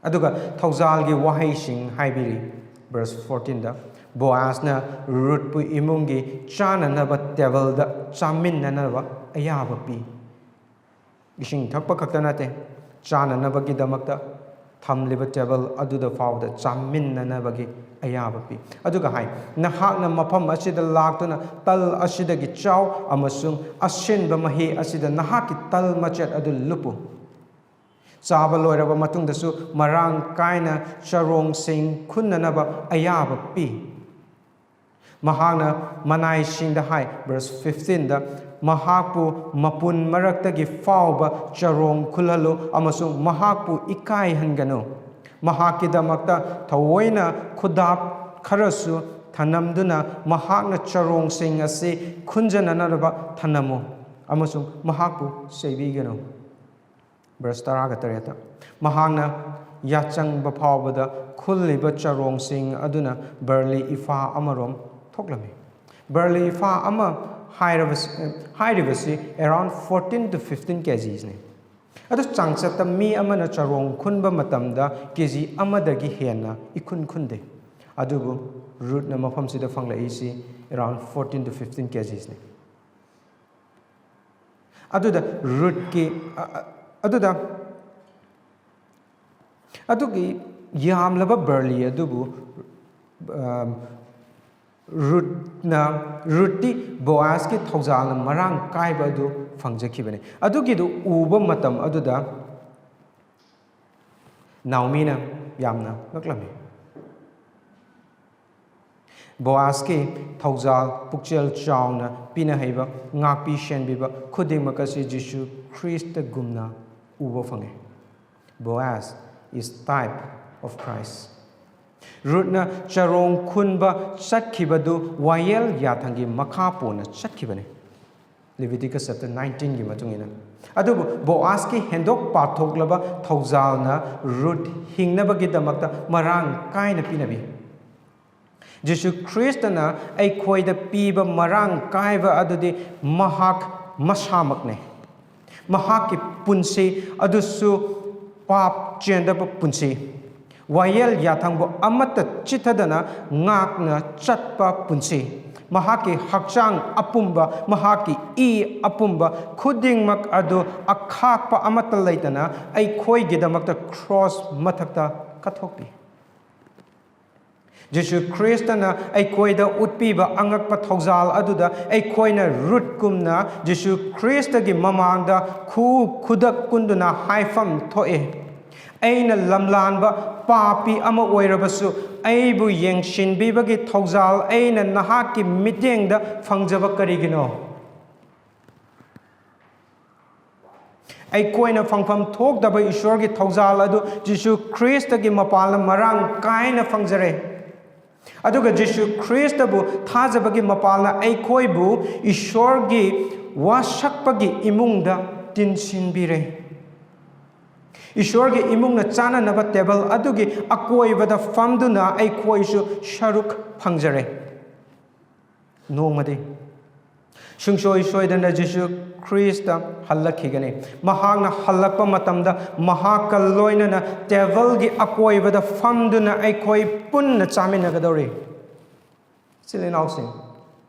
ꯑꯗꯨꯒ ꯊꯧꯖꯥꯜꯒꯤ ꯋꯥꯍꯩꯁꯤꯡ ꯍꯥꯏꯕꯤꯔꯤ꯫ Verse fourteen ꯗ, "ꯕꯣꯑꯥꯖꯅ ꯔꯨꯠꯄꯨ ꯏꯃꯨꯡꯒꯤ ꯆꯥꯅꯅꯕ ꯇꯦꯕꯜꯗ ꯆꯥꯃꯤꯟꯅꯅꯕ ꯑꯌꯥꯕ ꯄꯤ꯫" ꯏꯁꯤꯡ ꯊꯛꯄ ꯈꯛꯇ ꯅꯠꯇꯦ, ꯆꯥꯅꯅꯕꯒꯤꯗꯃꯛꯇ ꯊꯝꯂꯤꯕ ꯇꯦꯕꯜ ꯑꯗꯨꯗ ꯐꯥꯎꯕꯗ ꯆꯥꯃꯤꯟꯅꯅꯕꯒꯤ ꯑꯌꯥꯕ ꯄꯤ꯫ ꯑꯗꯨꯒ ꯍꯥꯏ, "ꯅꯍꯥꯛꯅ ꯃꯐꯝ ꯑꯁꯤꯗ ꯂꯥꯛꯇꯨꯅ ꯇꯜ ꯑꯁꯤꯗꯒꯤ ꯆꯥꯎ ꯑꯃꯁꯨꯡ ꯑꯁꯤꯟꯕ ꯃꯍꯤ ꯑꯁꯤꯗ ꯅꯍꯥꯛꯀꯤ ꯇꯜ ꯃꯆꯦꯠ ꯑꯗꯨ ꯂꯨꯞꯄꯨ꯫" ꯆꯥꯕ ꯂꯣꯏꯔꯕ ꯃꯇꯨꯡꯗꯁꯨ ꯃꯔꯥꯡ ꯀꯥꯏꯅ ꯆꯔꯣꯡꯁꯤꯡ ꯈꯨꯟꯅꯅꯕ ꯑꯌꯥꯕ ꯄꯤ꯫ ꯃꯍꯥꯛꯅ ꯃꯅꯥꯏꯁꯤꯡꯗ ꯍꯥꯏ, verse fifteen ꯗ, "ꯃꯍꯥꯛꯄꯨ ꯃꯄꯨꯟ ꯃꯔꯛꯇꯒꯤ ꯐꯥꯎꯕ ꯆꯔꯣꯡ ꯈꯨꯜꯍꯜꯂꯨ ꯑꯃꯁꯨꯡ ꯃꯍꯥꯛꯄꯨ ꯏꯀꯥꯏꯍꯟꯒꯅꯨ꯫ ꯃꯍꯥꯛꯀꯤꯗꯃꯛꯇ ꯊꯑꯣꯏꯅ ꯈꯨꯗꯥꯞ ꯈꯔꯁꯨ ꯊꯅꯝꯗꯨꯅ ꯃꯍꯥꯛꯅ ꯆꯔꯣꯡꯁꯤꯡ ꯑꯁꯤ ꯈꯨꯟꯖꯅꯅꯕ ꯊꯅꯝꯃꯨ ꯑꯃꯁꯨꯡ ꯃꯍꯥꯛꯄꯨ ꯆꯩꯕꯤꯒꯅꯨ꯫" ꯚꯔꯁ ꯇꯔꯥꯒ ꯇꯔꯦꯠꯇ, ꯃꯍꯥꯛꯅ ꯌꯥꯆꯪꯕ ꯐꯥꯎꯕꯗ ꯈꯨꯜꯂꯤꯕ ꯆꯔꯣꯡꯁꯤꯡ ꯑꯗꯨꯅ ꯕꯔꯂꯤ ꯏꯐꯥ ꯑꯃꯔꯣꯝ ꯊꯣꯛꯂꯝꯃꯤ꯫ ꯕꯔꯂꯤ ꯏꯐꯥ ꯑꯃ ꯍꯥꯏꯔꯕꯁꯤ, ꯍꯥꯏꯔꯤꯕꯁꯤ around fourteen to fifteen ꯀꯦ ꯖꯤꯁꯅꯤ꯫ ꯑꯗꯨ ꯆꯥꯡꯆꯠꯇ ꯃꯤ ꯑꯃꯅ ꯆꯔꯣꯡ ꯈꯨꯟꯕ ꯃꯇꯝꯗ ꯀꯦ ꯖꯤ ꯑꯃꯗꯒꯤ ꯍꯦꯟꯅ ꯏꯈꯨꯟ ꯈꯨꯟꯗꯦ꯫ ꯑꯗꯨꯕꯨ ꯔꯨꯠꯅ ꯃꯐꯝꯁꯤꯗ ꯐꯪꯂꯛꯏꯁꯤ around fourteen to fifteen ꯀꯦ ꯖꯤꯁꯅꯤ꯫ ꯑꯗꯨꯗ ꯔꯨꯠꯀꯤ, ꯑ, ꯑ, ꯑꯗꯨꯗ ꯑꯗꯨꯒꯤ ꯌꯥꯝꯂꯕ ꯕꯔꯂꯤ ꯑꯗꯨꯕꯨ, ꯑ, ꯔꯨꯠꯅ, ꯔꯨꯠꯇꯤ ꯕꯣꯑꯥꯖꯀꯤ ꯊꯧꯖꯥꯜꯅ ꯃꯔꯥꯡ ꯀꯥꯏꯕ ꯑꯗꯨ ꯐꯪꯖꯈꯤꯕꯅꯤ꯫ ꯑꯗꯨꯒꯤꯗꯨ ꯎꯕ ꯃꯇꯝ ꯑꯗꯨꯗ ꯅꯥꯑꯣꯃꯤꯅ ꯌꯥꯝꯅ ꯉꯛꯂꯝꯃꯤ꯫ ꯕꯣꯑꯥꯖꯀꯤ ꯊꯧꯖꯥꯜ, ꯄꯨꯛꯆꯦꯜ ꯆꯥꯎꯅ ꯄꯤꯅ ꯍꯩꯕ, ꯉꯥꯛꯄꯤ ꯁꯦꯟꯕꯤꯕ ꯈꯨꯗꯤꯡꯃꯛ ꯑꯁꯤ ꯖꯤꯁꯨ ꯈ꯭ꯔꯤꯁꯇꯒꯨꯝꯅ ꯎꯕ ꯐꯪꯉꯤ꯫ Boaz is type of Christ. ꯔꯨꯠꯅ ꯆꯔꯣꯡ ꯈꯨꯟꯕ ꯆꯠꯈꯤꯕꯗꯨ ꯋꯥꯌꯦꯜ ꯌꯥꯊꯪꯒꯤ ꯃꯈꯥ ꯄꯣꯟꯅ ꯆꯠꯈꯤꯕꯅꯤ, ꯂꯤꯕꯤꯇꯤꯀꯁ ꯆꯦꯞꯇꯔ ꯅꯥꯏꯟꯇꯤꯟꯒꯤ ꯃꯇꯨꯡ ꯏꯟꯅ꯫ ꯑꯗꯨꯕꯨ ꯕꯣꯑꯥꯖꯀꯤ ꯍꯦꯟꯗꯣꯛ ꯄꯥꯊꯣꯛꯂꯕ ꯊꯧꯖꯥꯜꯅ ꯔꯨꯠ ꯍꯤꯡꯅꯕꯒꯤꯗꯃꯛꯇ ꯃꯔꯥꯡ ꯀꯥꯏꯅ ꯄꯤꯅꯕꯤ꯫ ꯖꯤꯁꯨ ꯈ꯭ꯔꯤꯁꯇꯅ ꯑꯩꯈꯣꯏꯗ ꯄꯤꯕ ꯃꯔꯥꯡ ꯀꯥꯏꯕ ꯑꯗꯨꯗꯤ ꯃꯍꯥꯛ ꯃꯁꯥꯃꯛꯅꯤ꯫ ꯃꯍꯥꯛꯀꯤ ꯄꯨꯟꯁꯤ ꯑꯗꯨꯁꯨ ꯄꯥꯞ ꯆꯦꯟꯗꯕ ꯄꯨꯟꯁꯤ, ꯋꯥꯌꯦꯜ ꯌꯥꯊꯪꯕꯨ ꯑꯃꯠꯇ ꯆꯤꯠꯊꯗꯅ ꯉꯥꯛꯅ ꯆꯠꯄ ꯄꯨꯟꯁꯤ, ꯃꯍꯥꯛꯀꯤ ꯍꯛꯆꯥꯡ ꯑꯄꯨꯝꯕ, ꯃꯍꯥꯛꯀꯤ ꯏ ꯑꯄꯨꯝꯕ ꯈꯨꯗꯤꯡꯃꯛ ꯑꯗꯨ ꯑꯈꯥꯛꯄ ꯑꯃꯠꯇ ꯂꯩꯇꯅ ꯑꯩꯈꯣꯏꯒꯤꯗꯃꯛꯇ ꯀ꯭ꯔꯣꯁ ꯃꯊꯛꯇ ꯀꯠꯊꯣꯛꯄꯤ꯫ ꯖꯤꯁꯨ ꯈ꯭ꯔꯤꯁꯇꯅ ꯑꯩꯈꯣꯏꯗ ꯎꯠꯄꯤꯕ ꯑꯉꯛꯄ ꯊꯧꯖꯥꯜ ꯑꯗꯨꯗ ꯑꯩꯈꯣꯏꯅ ꯔꯨꯠꯀꯨꯝꯅ ꯖꯤꯁꯨ ꯈ꯭ꯔꯤꯁꯇꯒꯤ ꯃꯃꯥꯡꯗ ꯈꯨ ꯈꯨꯗꯛ ꯀꯨꯟꯗꯨꯅ ꯍꯥꯏꯐꯝ ꯊꯣꯛꯏ, "ꯑꯩꯅ ꯂꯝꯂꯥꯟꯕ ꯄꯥꯄꯤ ꯑꯃ ꯑꯣꯏꯔꯕꯁꯨ ꯑꯩꯕꯨ ꯌꯦꯡꯁꯤꯟꯕꯤꯕꯒꯤ ꯊꯧꯖꯥꯜ ꯑꯩꯅ ꯅꯍꯥꯛꯀꯤ ꯃꯤꯠꯌꯦꯡꯗ ꯐꯪꯖꯕ ꯀꯔꯤꯒꯤꯅꯣ?" ꯑꯩꯈꯣꯏꯅ ꯐꯪꯐꯝ ꯊꯣꯛꯇꯕ ꯏꯁꯣꯔꯒꯤ ꯊꯧꯖꯥꯜ ꯑꯗꯨ ꯖꯤꯁꯨ ꯈ꯭ꯔꯤꯁꯇꯒꯤ ꯃꯄꯥꯜꯅ ꯃꯔꯥꯡ ꯀꯥꯏꯅ ꯐꯪꯖꯔꯦ꯫ ꯑꯗꯨꯒ ꯖꯤꯁꯨ ꯈ꯭ꯔꯤꯁꯇꯕꯨ ꯊꯥꯖꯕꯒꯤ ꯃꯄꯥꯜꯅ ꯑꯩꯈꯣꯏꯕꯨ ꯏꯁꯣꯔꯒꯤ ꯋꯥꯁꯛꯄꯒꯤ ꯏꯃꯨꯡꯗ ꯇꯤꯟꯁꯤꯟꯕꯤꯔꯦ꯫ ꯏꯁꯣꯔꯒꯤ ꯏꯃꯨꯡꯅ ꯆꯥꯅꯅꯕ ꯇꯦꯕꯜ ꯑꯗꯨꯒꯤ ꯑꯀꯣꯏꯕꯗ ꯐꯝꯗꯨꯅ ꯑꯩꯈꯣꯏꯁꯨ ꯁꯔꯨꯛ ꯐꯪꯖꯔꯦ꯫ ꯅꯣꯡꯃꯗꯤ ꯁꯨꯡꯁꯣꯏ ꯁꯣꯏꯗꯅ ꯖꯤꯁꯨ ꯈ꯭ꯔꯤꯁꯇ ꯍꯜꯂꯛꯈꯤꯒꯅꯤ꯫ ꯃꯍꯥꯛꯅ ꯍꯜꯂꯛꯄ ꯃꯇꯝꯗ ꯃꯍꯥꯛꯀ ꯂꯣꯏꯅꯅ ꯇꯦꯕꯜꯒꯤ ꯑꯀꯣꯏꯕꯗ ꯐꯝꯗꯨꯅ ꯑꯩꯈꯣꯏ ꯄꯨꯟꯅ ꯆꯥꯃꯤꯟꯅꯒꯗꯧꯔꯤ꯫ ꯏꯆꯤꯜ ꯏꯅꯥꯎꯁꯤꯡ,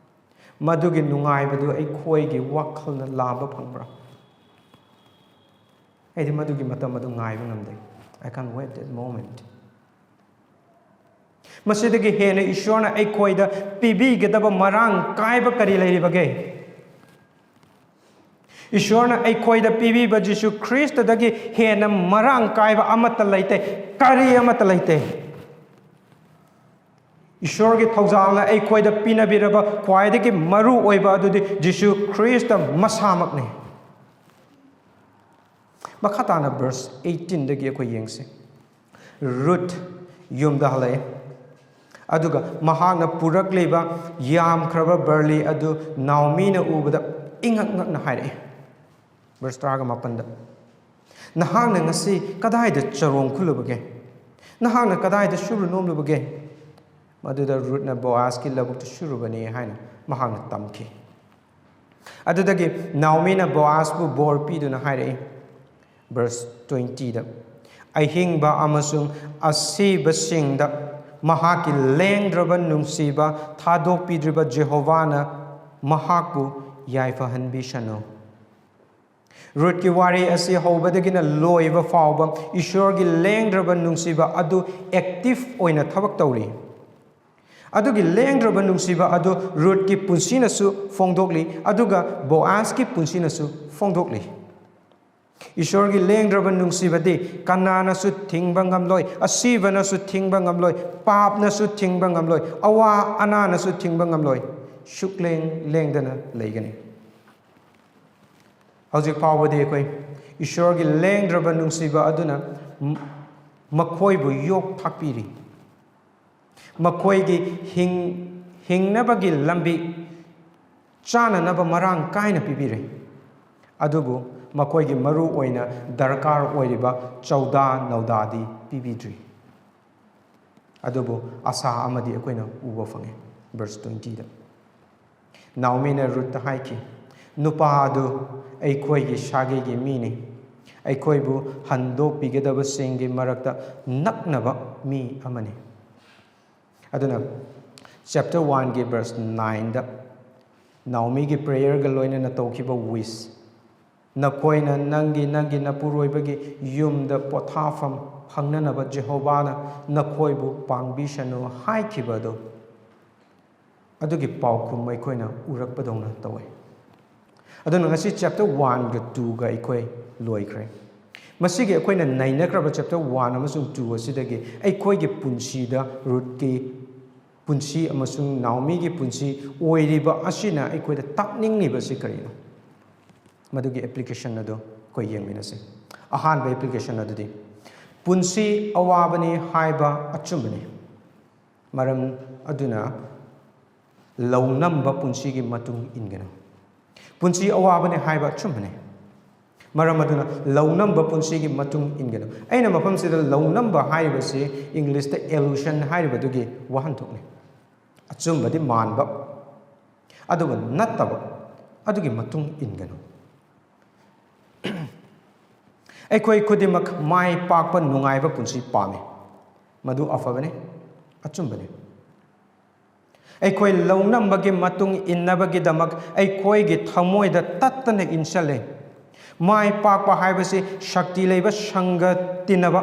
ꯃꯗꯨꯒꯤ ꯅꯨꯡꯉꯥꯏꯕꯗꯨ ꯑꯩꯈꯣꯏꯒꯤ ꯋꯥꯈꯜꯅ ꯂꯥꯝꯕ ꯐꯪꯕ꯭ꯔꯥ? ꯑꯩꯗꯤ ꯃꯗꯨꯒꯤ ꯃꯇꯝ ꯑꯗꯨ ꯉꯥꯏꯕ ꯉꯝꯗꯦ꯫ I can't wait that moment. ꯃꯁꯤꯗꯒꯤ ꯍꯦꯟꯅ ꯏꯁꯣꯔꯅ ꯑꯩꯈꯣꯏꯗ ꯄꯤꯕꯤꯒꯗꯕ ꯃꯔꯥꯡ ꯀꯥꯏꯕ ꯀꯔꯤ ꯂꯩꯔꯤꯕꯒꯦ? ꯏꯁꯣꯔꯅ ꯑꯩꯈꯣꯏꯗ ꯄꯤꯕꯤꯕ ꯖꯤꯁꯨ ꯈ꯭ꯔꯤꯁꯇꯗꯒꯤ ꯍꯦꯟꯅ ꯃꯔꯥꯡ ꯀꯥꯏꯕ ꯑꯃꯠꯇ ꯂꯩꯇꯦ, ꯀꯔꯤ ꯑꯃꯠꯇ ꯂꯩꯇꯦ꯫ ꯏꯁꯣꯔꯒꯤ ꯊꯧꯖꯥꯜꯅ ꯑꯩꯈꯣꯏꯗ ꯄꯤꯅꯕꯤꯔꯕ ꯈ꯭ꯋꯥꯏꯗꯒꯤ ꯃꯔꯨ ꯑꯣꯏꯕ ꯑꯗꯨꯗꯤ ꯖꯤꯁꯨ ꯈ꯭ꯔꯤꯁꯇ ꯃꯁꯥꯃꯛꯅꯤ꯫ ꯃꯈꯥ ꯇꯥꯅ verse eighteen ꯗꯒꯤ ꯑꯩꯈꯣꯏ ꯌꯦꯡꯁꯤ꯫ ꯔꯨꯠ ꯌꯨꯝꯗ ꯍꯜꯂꯛꯑꯦ, ꯑꯗꯨꯒ ꯃꯍꯥꯛꯅ ꯄꯨꯔꯛꯂꯤꯕ ꯌꯥꯝꯈ꯭ꯔꯕ ꯕꯔꯂꯤ ꯑꯗꯨ ꯅꯥꯎꯃꯤꯅ ꯎꯕꯗ ꯏꯉꯛ ꯉꯛꯅ ꯍꯥꯏꯔꯛꯑꯦ꯫ Verse ꯇꯔꯥꯒ ꯃꯥꯄꯟꯗ, "ꯅꯍꯥꯛꯅ ꯉꯁꯤ ꯀꯗꯥꯏꯗ ꯆꯔꯣꯡ ꯈꯨꯜꯂꯨꯕꯒꯦ? ꯅꯍꯥꯛꯅ ꯀꯗꯥꯏꯗ ꯁꯨꯔꯨ ꯅꯣꯝꯂꯨꯕꯒꯦ?" ꯃꯗꯨꯗ ꯔꯨꯠꯅ, "ꯕꯣꯑꯥꯖꯀꯤ ꯂꯧꯕꯨꯛꯇ ꯁꯨꯔꯨꯕꯅꯤ" ꯍꯥꯏꯅ ꯃꯍꯥꯛꯅ ꯇꯝꯈꯤ꯫ ꯑꯗꯨꯗꯒꯤ ꯅꯥꯎꯃꯤꯅ ꯕꯣꯑꯥꯖꯄꯨ ꯕꯣꯔ ꯄꯤꯗꯨꯅ ꯍꯥꯏꯔꯛꯏ, verse twenty ꯗ, "ꯑꯍꯤꯡꯕ ꯑꯃꯁꯨꯡ ꯑꯁꯤꯕꯁꯤꯡꯗ ꯃꯍꯥꯛꯀꯤ ꯂꯦꯡꯗ꯭ꯔꯕ ꯅꯨꯡꯁꯤꯕ ꯊꯥꯗꯣꯛꯄꯤꯗ꯭ꯔꯤꯕ ꯖꯦꯍꯣꯚꯥꯅ ꯃꯍꯥꯛꯄꯨ ꯌꯥꯏꯐꯍꯟꯕꯤꯁꯅꯨ"꯫ ꯔꯨꯠꯀꯤ ꯋꯥꯔꯤ ꯑꯁꯤ ꯍꯧꯕꯗꯒꯤꯅ ꯂꯣꯏꯕ ꯐꯥꯎꯕ ꯏꯁꯣꯔꯒꯤ ꯂꯦꯡꯗ꯭ꯔꯕ ꯅꯨꯡꯁꯤꯕ ꯑꯗꯨ active ꯑꯣꯏꯅ ꯊꯕꯛ ꯇꯧꯔꯤ꯫ ꯑꯗꯨꯒꯤ ꯂꯦꯡꯗ꯭ꯔꯕ ꯅꯨꯡꯁꯤꯕ ꯑꯗꯨ ꯔꯨꯠꯀꯤ ꯄꯨꯟꯁꯤꯅꯁꯨ ꯐꯣꯡꯗꯣꯛꯂꯤ, ꯑꯗꯨꯒ ꯕꯣꯑꯥꯖꯀꯤ ꯄꯨꯟꯁꯤꯅꯁꯨ ꯐꯣꯡꯗꯣꯛꯂꯤ꯫ ꯏꯁꯣꯔꯒꯤ ꯂꯦꯡꯗ꯭ꯔꯕ ꯅꯨꯡꯁꯤꯕꯗꯤ ꯀꯅꯥꯅꯁꯨ ꯊꯤꯡꯕ ꯉꯝꯂꯣꯏ, ꯑꯁꯤꯕꯅꯁꯨ ꯊꯤꯡꯕ ꯉꯝꯂꯣꯏ, ꯄꯥꯞꯅꯁꯨ ꯊꯤꯡꯕ ꯉꯝꯂꯣꯏ, ꯑꯋꯥ ꯑꯅꯥꯅꯁꯨ ꯊꯤꯡꯕ ꯉꯝꯂꯣꯏ, ꯁꯨꯛꯂꯦꯡ ꯂꯦꯡꯗꯅ ꯂꯩꯒꯅꯤ꯫ ꯍꯧꯖꯤꯛ ꯐꯥꯎꯕꯗꯤ ꯑꯩꯈꯣꯏ ꯏꯁꯣꯔꯒꯤ ꯂꯦꯡꯗ꯭ꯔꯕ ꯅꯨꯡꯁꯤꯕ ꯑꯗꯨꯅ ꯃ-, ꯃꯈꯣꯏꯕꯨ ꯌꯣꯛ ꯊꯥꯛꯄꯤꯔꯤ꯫ ꯃꯈꯣꯏꯒꯤ ꯍꯤꯡ-, ꯍꯤꯡꯅꯕꯒꯤ ꯂꯝꯕꯤ ꯆꯥꯅꯅꯕ ꯃꯔꯥꯡ ꯀꯥꯏꯅ ꯄꯤꯕꯤꯔꯦ꯫ ꯑꯗꯨꯕꯨ ꯃꯈꯣꯏꯒꯤ ꯃꯔꯨ ꯑꯣꯏꯅ ꯗꯔꯀꯥꯔ ꯑꯣꯏꯔꯤꯕ ꯆꯧꯗꯥ ꯅꯧꯗꯥꯗꯤ ꯄꯤꯕꯤꯗ꯭ꯔꯤ꯫ ꯑꯗꯨꯕꯨ ꯑꯁꯥ ꯑꯃꯗꯤ ꯑꯩꯈꯣꯏꯅ ꯎꯕ ꯐꯪꯉꯤ꯫ ꯕꯔꯁ ꯇ꯭ꯋꯦꯟꯇꯤꯗ ꯅꯥꯎꯃꯤꯅ ꯔꯨꯠꯇ ꯍꯥꯏꯈꯤ, "ꯅꯨꯄꯥ ꯑꯗꯨ ꯑꯩꯈꯣꯏꯒꯤ ꯁꯥꯒꯩꯒꯤ ꯃꯤꯅꯤ, ꯑꯩꯈꯣꯏꯕꯨ ꯍꯟꯗꯣꯛꯄꯤꯒꯗꯕꯁꯤꯡꯒꯤ ꯃꯔꯛꯇ ꯅꯛꯅꯕ ꯃꯤ ꯑꯃꯅꯤ"꯫ ꯑꯗꯨꯅ ꯆꯦꯞꯇꯔ ꯋꯥꯟꯒꯤ ꯕꯔꯁ ꯅꯥꯏꯟꯗ ꯅꯥꯎꯃꯤꯒꯤ ꯄ꯭ꯔꯦꯌꯔꯒ ꯂꯣꯏꯅꯅ ꯇꯧꯈꯤꯕ ꯋꯤꯁ, "ꯅꯈꯣꯏꯅ ꯅꯪꯒꯤ, ꯅꯪꯒꯤ ꯅꯄꯨꯔꯣꯏꯕꯒꯤ ꯌꯨꯝꯗ ꯄꯣꯊꯥꯐꯝ ꯐꯪꯅꯅꯕ ꯖꯦꯍꯣꯕꯥꯅ ꯅꯈꯣꯏꯕꯨ ꯄꯥꯡꯕꯤꯁꯅꯨ" ꯍꯥꯏꯈꯤꯕ ꯑꯗꯨ, ꯑꯗꯨꯒꯤ ꯄꯥꯎꯈꯨꯝ ꯑꯩꯈꯣꯏꯅ ꯎꯔꯛꯄꯗꯧꯅ ꯇꯧꯋꯤ꯫ ꯑꯗꯨꯅ ꯉꯁꯤ ꯆꯦꯞꯇꯔ ꯋꯥꯟꯒ ꯇꯨꯒ ꯑꯩꯈꯣꯏ ꯂꯣꯏꯈ꯭ꯔꯦ꯫ ꯃꯁꯤꯒꯤ ꯑꯩꯈꯣꯏꯅ ꯅꯩꯅꯈ꯭ꯔꯕ ꯆꯦꯞꯇꯔ ꯋꯥꯟ ꯑꯃꯁꯨꯡ ꯇꯨ ꯑꯁꯤꯗꯒꯤ ꯑꯩꯈꯣꯏꯒꯤ ꯄꯨꯟꯁꯤꯗ ꯔꯨꯠꯀꯤ ꯄꯨꯟꯁꯤ ꯑꯃꯁꯨꯡ ꯅꯥꯎꯃꯤꯒꯤ ꯄꯨꯟꯁꯤ ꯑꯣꯏꯔꯤꯕ ꯑꯁꯤꯅ ꯑꯩꯈꯣꯏꯗ ꯇꯥꯛꯅꯤꯡꯂꯤꯕꯁꯤ ꯀꯔꯤꯅꯣ? ꯃꯗꯨꯒꯤ ꯑꯦꯄ꯭ꯂꯤꯀꯦꯁꯟ ꯑꯗꯨ ꯑꯩꯈꯣꯏ ꯌꯦꯡꯃꯤꯟꯅꯁꯤ꯫ ꯑꯍꯥꯟꯕ ꯑꯦꯄ꯭ꯂꯤꯀꯦꯁꯟ ꯑꯗꯨꯗꯤ, ꯄꯨꯟꯁꯤ ꯑꯋꯥꯕꯅꯤ ꯍꯥꯏꯕ ꯑꯆꯨꯝꯕꯅꯤ꯫ ꯃꯔꯝ ꯑꯗꯨꯅ ꯂꯧꯅꯝꯕ ꯄꯨꯟꯁꯤꯒꯤ ꯃꯇꯨꯡ ꯏꯟꯒꯅꯨ꯫ ꯄꯨꯟꯁꯤ ꯑꯋꯥꯕꯅꯤ ꯍꯥꯏꯕ ꯑꯆꯨꯝꯕꯅꯤ꯫ ꯃꯔꯝ ꯑꯗꯨꯅ ꯂꯧꯅꯝꯕ ꯄꯨꯟꯁꯤꯒꯤ ꯃꯇꯨꯡ ꯏꯟꯒꯅꯨ꯫ ꯑꯩꯅ ꯃꯐꯝꯁꯤꯗ ꯂꯧꯅꯝꯕ ꯍꯥꯏꯔꯤꯕꯁꯤ ꯏꯪꯂꯤꯁꯇ ꯏꯂꯨꯖꯟ ꯍꯥꯏꯔꯤꯕꯗꯨꯒꯤ ꯋꯥꯍꯟꯊꯣꯛꯅꯤ꯫ ꯑꯆꯨꯝꯕꯗꯤ ꯃꯥꯟꯕ, ꯑꯗꯨꯒ ꯅꯠꯇꯕ, ꯑꯗꯨꯒꯤ ꯃꯇꯨꯡ ꯏꯟꯒꯅꯨ꯫ ꯑꯩꯈꯣꯏ ꯈꯨꯗꯤꯡꯃꯛ ꯃꯥꯏ ꯄꯥꯛꯄ ꯅꯨꯡꯉꯥꯏꯕ ꯄꯨꯟꯁꯤ ꯄꯥꯝꯃꯤ꯫ ꯃꯗꯨ ꯑꯐꯕꯅꯤ, ꯑꯆꯨꯝꯕꯅꯤ꯫ ꯑꯩꯈꯣꯏ ꯂꯧꯅꯝꯕꯒꯤ ꯃꯇꯨꯡ ꯏꯟꯅꯕꯒꯤꯗꯃꯛ ꯑꯩꯈꯣꯏꯒꯤ ꯊꯃꯣꯏꯗ ꯇꯠꯇꯅ ꯏꯟꯁꯤꯜꯂꯤ꯫ ꯃꯥꯏ ꯄꯥꯛꯄ ꯍꯥꯏꯕꯁꯤ ꯁꯛꯇꯤ ꯂꯩꯕ ꯁꯪꯒ ꯇꯤꯟꯅꯕ,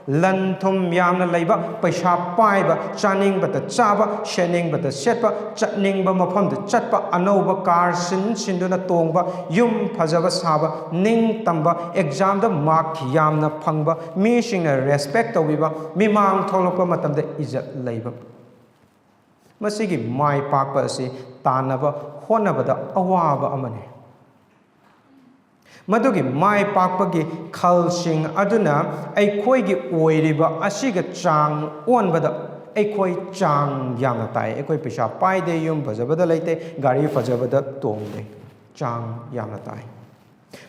ꯂꯟ ꯊꯨꯝ ꯌꯥꯝꯅ ꯂꯩꯕ, ꯄꯩꯁꯥ ꯄꯥꯏꯕ, ꯆꯥꯅꯤꯡꯕꯇ ꯆꯥꯕ, ꯁꯦꯠꯅꯤꯡꯕꯇ ꯁꯦꯠꯄ, ꯆꯠꯅꯤꯡꯕ ꯃꯐꯝꯗ ꯆꯠꯄ, ꯑꯅꯧꯕ ꯀꯥꯔ ꯁꯤꯟ ꯁꯤꯟꯗꯨꯅ ꯇꯣꯡꯕ, ꯌꯨꯝ ꯐꯖꯕ ꯁꯥꯕ, ꯅꯤꯡ ꯇꯝꯕ, ꯑꯦꯛꯖꯥꯝꯗ ꯃꯥꯔꯛ ꯌꯥꯝꯅ ꯐꯪꯕ, ꯃꯤꯁꯤꯡꯅ ꯔꯦꯁꯄꯦꯛ ꯇꯧꯕꯤꯕ, ꯃꯤꯃꯥꯡ ꯊꯣꯛꯂꯛꯄ ꯃꯇꯝꯗ ꯏꯖꯠ ꯂꯩꯕ꯫ ꯃꯁꯤꯒꯤ ꯃꯥꯏ ꯄꯥꯛꯄ ꯑꯁꯤ ꯇꯥꯟꯅꯕ ꯍꯣꯠꯅꯕꯗ ꯑꯋꯥꯕ ꯑꯃꯅꯤ꯫ ꯃꯗꯨꯒꯤ ꯃꯥꯏ ꯄꯥꯛꯄꯒꯤ ꯈꯜꯁꯤꯡ ꯑꯗꯨꯅ ꯑꯩꯈꯣꯏꯒꯤ ꯑꯣꯏꯔꯤꯕ ꯑꯁꯤꯒ ꯆꯥꯡ ꯑꯣꯟꯕꯗ ꯑꯩꯈꯣꯏ ꯆꯥꯡ ꯌꯥꯝꯅ ꯇꯥꯏ꯫ ꯑꯩꯈꯣꯏ ꯄꯩꯁꯥ ꯄꯥꯏꯗꯦ, ꯌꯨꯝ ꯐꯖꯕꯗ ꯂꯩꯇꯦ, ꯒꯥꯔꯤ ꯐꯖꯕꯗ ꯇꯣꯡꯗꯦ, ꯆꯥꯡ ꯌꯥꯝꯅ ꯇꯥꯏ꯫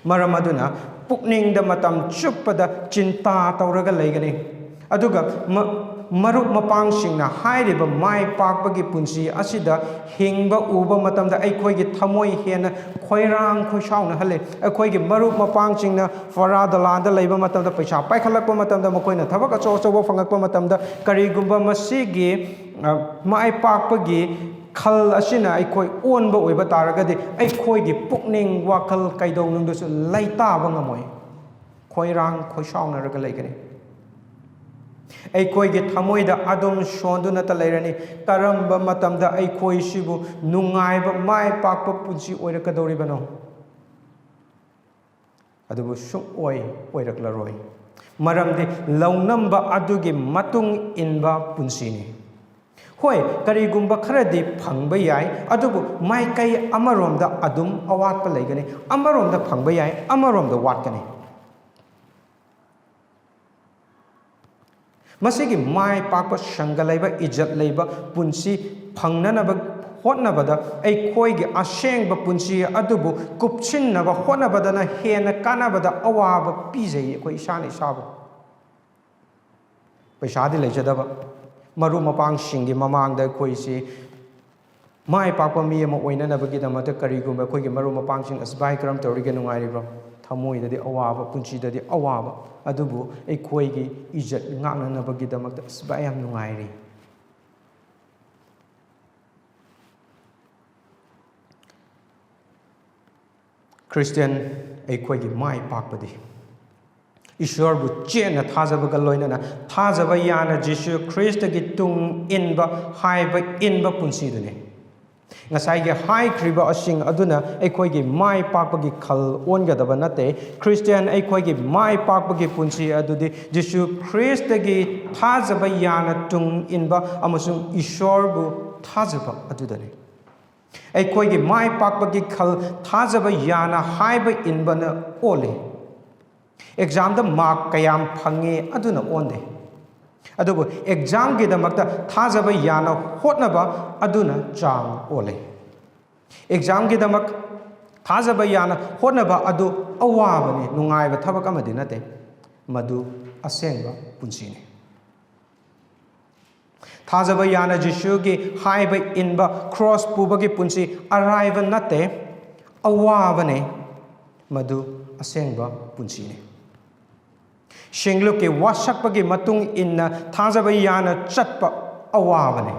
ꯃꯔꯝ ꯑꯗꯨꯅ ꯄꯨꯛꯅꯤꯡꯗ ꯃꯇꯝ ꯆꯨꯞꯄꯗ ꯆꯤꯟꯇꯥ ꯇꯧꯔꯒ ꯂꯩꯒꯅꯤ꯫ ꯑꯗꯨꯒ ꯃ-, ꯃꯔꯨꯞ ꯃꯄꯥꯡꯁꯤꯡꯅ ꯍꯥꯏꯔꯤꯕ ꯃꯥꯏ ꯄꯥꯛꯄꯒꯤ ꯄꯨꯟꯁꯤ ꯑꯁꯤꯗ ꯍꯤꯡꯕ ꯎꯕ ꯃꯇꯝꯗ ꯑꯩꯈꯣꯏꯒꯤ ꯊꯃꯣꯏ ꯍꯦꯟꯅ ꯈꯣꯏꯔꯥꯡ ꯈꯣꯏꯁꯥꯎꯅꯍꯜꯂꯤ꯫ ꯑꯩꯈꯣꯏꯒꯤ ꯃꯔꯨꯞ ꯃꯄꯥꯡꯁꯤꯡꯅ ꯐꯣꯔꯥ ꯗꯂꯥꯟꯗ ꯂꯩꯕ ꯃꯇꯝꯗ, ꯄꯩꯁꯥ ꯄꯥꯏꯈꯠꯂꯛꯄ ꯃꯇꯝꯗ, ꯃꯈꯣꯏꯅ ꯊꯕꯛ ꯑꯆꯧ ꯑꯆꯧꯕ ꯐꯪꯉꯛꯄ ꯃꯇꯝꯗ, ꯀꯔꯤꯒꯨꯝꯕ ꯃꯁꯤꯒꯤ, ꯑ, ꯃꯥꯏ ꯄꯥꯛꯄꯒꯤ ꯈꯜ ꯑꯁꯤꯅ ꯑꯩꯈꯣꯏ ꯑꯣꯟꯕ ꯑꯣꯏꯕ ꯇꯥꯔꯒꯗꯤ, ꯑꯩꯈꯣꯏꯒꯤ ꯄꯨꯛꯅꯤꯡ ꯋꯥꯈꯜ ꯀꯩꯗꯧꯅꯨꯡꯗꯁꯨ ꯂꯩꯇꯥꯕ ꯉꯝꯃꯣꯏ꯫ ꯈꯣꯏꯔꯥꯡ ꯈꯣꯏꯁꯥꯎꯅꯔꯒ ꯂꯩꯒꯅꯤ꯫ ꯑꯩꯈꯣꯏꯒꯤ ꯊꯃꯣꯏꯗ ꯑꯗꯨꯝ ꯁꯣꯟꯗꯨꯅꯇ ꯂꯩꯔꯅꯤ꯫ ꯀꯔꯝꯕ ꯃꯇꯝꯗ ꯑꯩꯈꯣꯏꯁꯤꯕꯨ ꯅꯨꯡꯉꯥꯏꯕ, ꯃꯥꯏ ꯄꯥꯛꯄ ꯄꯨꯟꯁꯤ ꯑꯣꯏꯔꯛꯀꯗꯧꯔꯤꯕꯅꯣ? ꯑꯗꯨꯕꯨ ꯁꯨꯡꯑꯣꯏ ꯑꯣꯏꯔꯛꯂꯔꯣꯏ꯫ ꯃꯔꯝꯗꯤ ꯂꯧꯅꯝꯕ ꯑꯗꯨꯒꯤ ꯃꯇꯨꯡ ꯏꯟꯕ ꯄꯨꯟꯁꯤꯅꯤ꯫ ꯍꯣꯏ, ꯀꯔꯤꯒꯨꯝꯕ ꯈꯔꯗꯤ ꯐꯪꯕ ꯌꯥꯏ, ꯑꯗꯨꯕꯨ ꯃꯥꯏꯀꯩ ꯑꯃꯔꯣꯝꯗ ꯑꯗꯨꯝ ꯑꯋꯥꯠꯄ ꯂꯩꯒꯅꯤ, ꯑꯃꯔꯣꯝꯗ ꯐꯪꯕ ꯌꯥꯏ, ꯑꯃꯔꯣꯝꯗ ꯋꯥꯠꯀꯅꯤ꯫ ꯃꯁꯤꯒꯤ ꯃꯥꯏ ꯄꯥꯛꯄ, ꯁꯪꯒ ꯂꯩꯕ, ꯏꯖꯠ ꯂꯩꯕ ꯄꯨꯟꯁꯤ ꯐꯪꯅꯅꯕ ꯍꯣꯠꯅꯕꯗ, ꯑꯩꯈꯣꯏꯒꯤ ꯑꯁꯦꯡꯕ ꯄꯨꯟꯁꯤ ꯑꯗꯨꯕꯨ ꯀꯨꯞꯁꯤꯟꯅꯕ ꯍꯣꯠꯅꯕꯗꯅ ꯍꯦꯟꯅ ꯀꯥꯟꯅꯕꯗ ꯑꯋꯥꯕ ꯄꯤꯖꯩ ꯑꯩꯈꯣꯏ ꯏꯁꯥꯅ ꯏꯁꯥꯕꯨ꯫ ꯄꯩꯁꯥꯗꯤ ꯂꯩꯖꯗꯕ, ꯃꯔꯨꯞ ꯃꯄꯥꯡꯁꯤꯡꯒꯤ ꯃꯃꯥꯡꯗ ꯑꯩꯈꯣꯏꯁꯤ ꯃꯥꯏ ꯄꯥꯛꯄ ꯃꯤ ꯑꯃ ꯑꯣꯏꯅꯅꯕꯒꯤꯗꯃꯛꯇ ꯀꯔꯤꯒꯨꯝꯕ ꯑꯩꯈꯣꯏꯒꯤ ꯃꯔꯨꯞ ꯃꯄꯥꯡꯁꯤꯡ, "ꯑꯁ ꯚꯥꯏ, ꯀꯔꯝ ꯇꯧꯔꯤꯒꯦ, ꯅꯨꯡꯉꯥꯏꯔꯤꯕ꯭ꯔꯣ?" ꯊꯃꯣꯏꯗꯗꯤ ꯑꯋꯥꯕ, ꯄꯨꯟꯁꯤꯗꯗꯤ ꯑꯋꯥꯕ, ꯑꯗꯨꯕꯨ ꯑꯩꯈꯣꯏꯒꯤ ꯏꯖꯠ ꯉꯥꯛꯅꯅꯕꯒꯤꯗꯃꯛꯇ, "ꯑꯁ ꯚꯥꯏ, ꯌꯥꯝ ꯅꯨꯡꯉꯥꯏꯔꯤ"꯫ ꯈ꯭ꯔꯤꯁꯇꯤꯌꯥꯟ ꯑꯩꯈꯣꯏꯒꯤ ꯃꯥꯏ ꯄꯥꯛꯄꯗꯤ ꯏꯁꯣꯔꯕꯨ ꯆꯦꯠꯅ ꯊꯥꯖꯕꯒ ꯂꯣꯏꯅꯅ ꯊꯥꯖꯕ ꯌꯥꯅ ꯖꯤꯁꯨ ꯈ꯭ꯔꯤꯁꯇꯒꯤ ꯇꯨꯡ ꯏꯟꯕ, ꯍꯥꯏꯕ ꯏꯟꯕ ꯄꯨꯟꯁꯤꯗꯨꯅꯤ꯫ ꯉꯁꯥꯏꯒꯤ ꯍꯥꯏꯈ꯭ꯔꯤꯕ ꯑꯁꯤꯡ ꯑꯗꯨꯅ ꯑꯩꯈꯣꯏꯒꯤ ꯃꯥꯏ ꯄꯥꯛꯄꯒꯤ ꯈꯜ ꯑꯣꯟꯒꯗꯕ ꯅꯠꯇꯦ꯫ ꯈ꯭ꯔꯤꯁꯇꯤꯌꯥꯟ ꯑꯩꯈꯣꯏꯒꯤ ꯃꯥꯏ ꯄꯥꯛꯄꯒꯤ ꯄꯨꯟꯁꯤ ꯑꯗꯨꯗꯤ ꯖꯤꯁꯨ ꯈ꯭ꯔꯤꯁꯇꯒꯤ ꯊꯥꯖꯕ ꯌꯥꯅ ꯇꯨꯡ ꯏꯟꯕ ꯑꯃꯁꯨꯡ ꯏꯁꯣꯔꯕꯨ ꯊꯥꯖꯕ ꯑꯗꯨꯗꯅꯤ꯫ ꯑꯩꯈꯣꯏꯒꯤ ꯃꯥꯏ ꯄꯥꯛꯄꯒꯤ ꯈꯜ ꯊꯥꯖꯕ ꯌꯥꯅ ꯍꯥꯏꯕ ꯏꯟꯕꯅ ꯑꯣꯜꯂꯤ꯫ ꯑꯦꯛꯖꯥꯝꯗ ꯃꯥꯔꯛ ꯀꯌꯥꯝ ꯐꯪꯉꯤ ꯑꯗꯨꯅ ꯑꯣꯟꯗꯦ, ꯑꯗꯨꯕꯨ ꯑꯦꯛꯖꯥꯝꯒꯤꯗꯃꯛꯇ ꯊꯥꯖꯕ ꯌꯥꯅ ꯍꯣꯠꯅꯕ ꯑꯗꯨꯅ ꯆꯥꯡ ꯑꯣꯜꯂꯤ꯫ ꯑꯦꯛꯖꯥꯝꯒꯤꯗꯃꯛ ꯊꯥꯖꯕ ꯌꯥꯅ ꯍꯣꯠꯅꯕ ꯑꯗꯨ ꯑꯋꯥꯕꯅꯤ, ꯅꯨꯡꯉꯥꯏꯕ ꯊꯕꯛ ꯑꯃꯗꯤ ꯅꯠꯇꯦ꯫ ꯃꯗꯨ ꯑꯁꯦꯡꯕ ꯄꯨꯟꯁꯤꯅꯤ꯫ ꯊꯥꯖꯕ ꯌꯥꯅ ꯖꯤꯁꯨꯒꯤ ꯍꯥꯏꯕ ꯏꯟꯕ ꯀ꯭ꯔꯣꯁ ꯄꯨꯕꯒꯤ ꯄꯨꯟꯁꯤ ꯑꯔꯥꯏꯕ ꯅꯠꯇꯦ, ꯑꯋꯥꯕꯅꯦ꯫ ꯃꯗꯨ ꯑꯁꯦꯡꯕ ꯄꯨꯟꯁꯤꯅꯤ꯫ ꯁꯤꯡꯂꯨꯞꯀꯤ ꯋꯥꯁꯛꯄꯒꯤ ꯃꯇꯨꯡ ꯏꯟꯅ ꯊꯥꯖꯕ ꯌꯥꯅ ꯆꯠꯄ ꯑꯋꯥꯕꯅꯤ,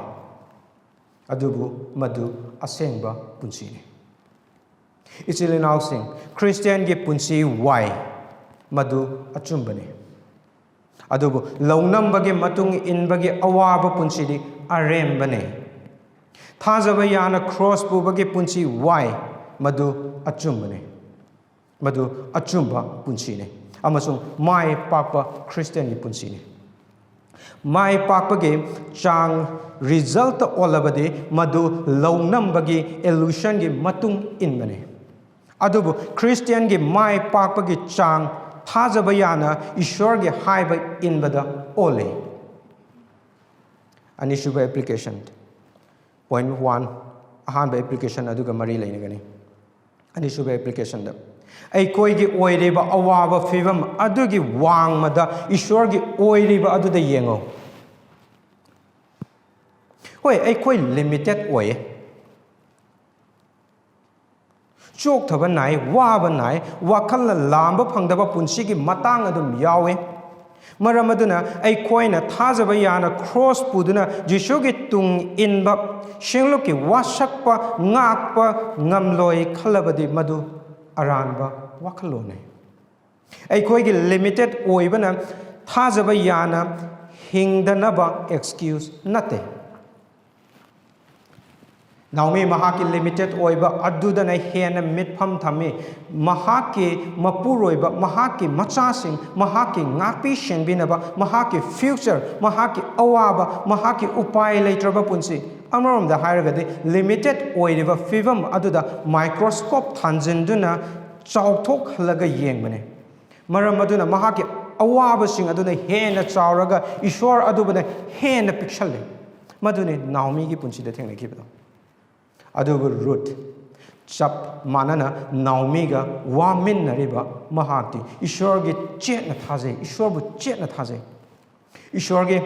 ꯑꯗꯨꯕꯨ ꯃꯗꯨ ꯑꯁꯦꯡꯕ ꯄꯨꯟꯁꯤꯅꯤ꯫ ꯏꯆꯤꯜ ꯏꯅꯥꯎꯁꯤꯡ, ꯈ꯭ꯔꯤꯁꯇꯤꯌꯥꯟꯒꯤ ꯄꯨꯟꯁꯤ ꯋꯥꯏ, ꯃꯗꯨ ꯑꯆꯨꯝꯕꯅꯤ꯫ ꯑꯗꯨꯕꯨ ꯂꯧꯅꯝꯕꯒꯤ ꯃꯇꯨꯡ ꯏꯟꯕꯒꯤ ꯑꯋꯥꯕ ꯄꯨꯟꯁꯤꯗꯤ ꯑꯔꯦꯝꯕꯅꯤ꯫ ꯊꯥꯖꯕ ꯌꯥꯅ ꯀ꯭ꯔꯣꯁ ꯄꯨꯕꯒꯤ ꯄꯨꯟꯁꯤ ꯋꯥꯏ, ꯃꯗꯨ ꯑꯆꯨꯝꯕꯅꯤ꯫ ꯃꯗꯨ ꯑꯆꯨꯝꯕ ꯄꯨꯟꯁꯤꯅꯤ ꯑꯃꯁꯨꯡ ꯃꯥꯏ ꯄꯥꯛꯄ ꯈ꯭ꯔꯤꯁꯇꯤꯌꯥꯟꯒꯤ ꯄꯨꯟꯁꯤꯅꯤ꯫ ꯃꯥꯏ ꯄꯥꯛꯄꯒꯤ ꯆꯥꯡ ꯔꯤꯖꯜꯇ ꯑꯣꯜꯂꯕꯗꯤ ꯃꯗꯨ ꯂꯧꯅꯝꯕꯒꯤ ꯏꯂꯨꯁꯟꯒꯤ ꯃꯇꯨꯡ ꯏꯟꯕꯅꯤ꯫ ꯑꯗꯨꯕꯨ ꯈ꯭ꯔꯤꯁꯇꯤꯌꯥꯟꯒꯤ ꯃꯥꯏ ꯄꯥꯛꯄꯒꯤ ꯆꯥꯡ ꯊꯥꯖꯕ ꯌꯥꯅ ꯏꯁꯣꯔꯒꯤ ꯍꯥꯏꯕ ꯏꯟꯕꯗ ꯑꯣꯜꯂꯤ꯫ ꯑꯅꯤꯁꯨꯕ ꯑꯦꯄ꯭ꯂꯤꯀꯦꯁꯟ, ꯄꯣꯏꯟ ꯋꯥꯟ, ꯑꯍꯥꯟꯕ ꯑꯦꯄ꯭ꯂꯤꯀꯦꯁꯟ ꯑꯗꯨꯒ ꯃꯔꯤ ꯂꯩꯅꯒꯅꯤ꯫ ꯑꯅꯤꯁꯨꯕ ꯑꯦꯄ꯭ꯂꯤꯀꯦꯁꯟꯗ, ꯑꯩꯈꯣꯏꯒꯤ ꯑꯣꯏꯔꯤꯕ ꯑꯋꯥꯕ ꯐꯤꯕꯝ ꯑꯗꯨꯒꯤ ꯋꯥꯡꯃꯗ ꯏꯁꯣꯔꯒꯤ ꯑꯣꯏꯔꯤꯕ ꯑꯗꯨꯗ ꯌꯦꯡꯉꯨ꯫ ꯍꯣꯏ, ꯑꯩꯈꯣꯏ ꯂꯤꯃꯤꯇꯦꯠ ꯑꯣꯏꯌꯦ꯫ ꯆꯣꯛꯊꯕ ꯅꯥꯏ, ꯋꯥꯕ ꯅꯥꯏ, ꯋꯥꯈꯜꯅ ꯂꯥꯝꯕ ꯐꯪꯗꯕ ꯄꯨꯟꯁꯤꯒꯤ ꯃꯇꯥꯡ ꯑꯗꯨꯝ ꯌꯥꯎꯏ꯫ ꯃꯔꯝ ꯑꯗꯨꯅ ꯑꯩꯈꯣꯏꯅ ꯊꯥꯖꯕ ꯌꯥꯅ ꯀ꯭ꯔꯣꯁ ꯄꯨꯗꯨꯅ ꯖꯤꯁꯨꯒꯤ ꯇꯨꯡ ꯏꯟꯕ, ꯁꯤꯡꯂꯨꯞꯀꯤ ꯋꯥꯁꯛꯄ ꯉꯥꯛꯄ ꯉꯝꯂꯣꯏ ꯈꯜꯂꯕꯗꯤ ꯃꯗꯨ ꯑꯔꯥꯟꯕ ꯋꯥꯈꯜꯂꯣꯟꯅꯤ꯫ ꯑꯩꯈꯣꯏꯒꯤ ꯂꯤꯃꯤꯇꯦꯠ ꯑꯣꯏꯕꯅ ꯊꯥꯖꯕ ꯌꯥꯅ ꯍꯤꯡꯗꯅꯕ ꯑꯦꯛꯁꯀ꯭ꯌꯨꯁ ꯅꯠꯇꯦ꯫ ꯅꯥꯎꯃꯤ ꯃꯍꯥꯛꯀꯤ ꯂꯤꯃꯤꯇꯦꯠ ꯑꯣꯏꯕ ꯑꯗꯨꯗꯅ ꯍꯦꯟꯅ ꯃꯤꯠꯐꯝ ꯊꯝꯃꯤ꯫ ꯃꯍꯥꯛꯀꯤ ꯃꯄꯨꯔꯣꯏꯕ, ꯃꯍꯥꯛꯀꯤ ꯃꯆꯥꯁꯤꯡ, ꯃꯍꯥꯛꯀꯤ ꯉꯥꯛꯄꯤ ꯁꯦꯟꯕꯤꯅꯕ, ꯃꯍꯥꯛꯀꯤ ꯐ꯭ꯌꯨꯆꯔ, ꯃꯍꯥꯛꯀꯤ ꯑꯋꯥꯕ, ꯃꯍꯥꯛꯀꯤ ꯎꯄꯥꯏ ꯂꯩꯇ꯭ꯔꯕ ꯄꯨꯟꯁꯤ, ꯑꯃꯔꯣꯝꯗ ꯍꯥꯏꯔꯒꯗꯤ ꯂꯤꯃꯤꯇꯦꯠ ꯑꯣꯏꯔꯤꯕ ꯐꯤꯕꯝ ꯑꯗꯨꯗ ꯃꯥꯏꯀ꯭ꯔꯣꯁꯀꯣꯞ ꯊꯥꯟꯖꯤꯟꯗꯨꯅ ꯆꯥꯎꯊꯣꯛꯍꯜꯂꯒ ꯌꯦꯡꯕꯅꯤ꯫ ꯃꯔꯝ ꯑꯗꯨꯅ ꯃꯍꯥꯛꯀꯤ ꯑꯋꯥꯕꯁꯤꯡ ꯑꯗꯨꯅ ꯍꯦꯟꯅ ꯆꯥꯎꯔꯒ ꯏꯁꯣꯔ ꯑꯗꯨꯕꯨꯅ ꯍꯦꯟꯅ ꯄꯤꯛꯁꯜꯂꯤ꯫ ꯃꯗꯨꯅꯤ ꯅꯥꯎꯃꯤꯒꯤ ꯄꯨꯟꯁꯤꯗ ꯊꯦꯡꯅꯈꯤꯕꯗꯣ꯫ ꯑꯗꯨꯕꯨ ꯔꯨꯠ, ꯆꯞ ꯃꯥꯟꯅꯅ ꯅꯥꯎꯃꯤꯒ ꯋꯥꯃꯤꯟꯅꯔꯤꯕ ꯃꯍꯥꯛꯇꯤ ꯏꯁꯣꯔꯒꯤ ꯆꯦꯠꯅ ꯊꯥꯖꯩ, ꯏꯁꯣꯔꯕꯨ ꯆꯦꯠꯅ ꯊꯥꯖꯩ꯫ ꯏꯁꯣꯔꯒꯤ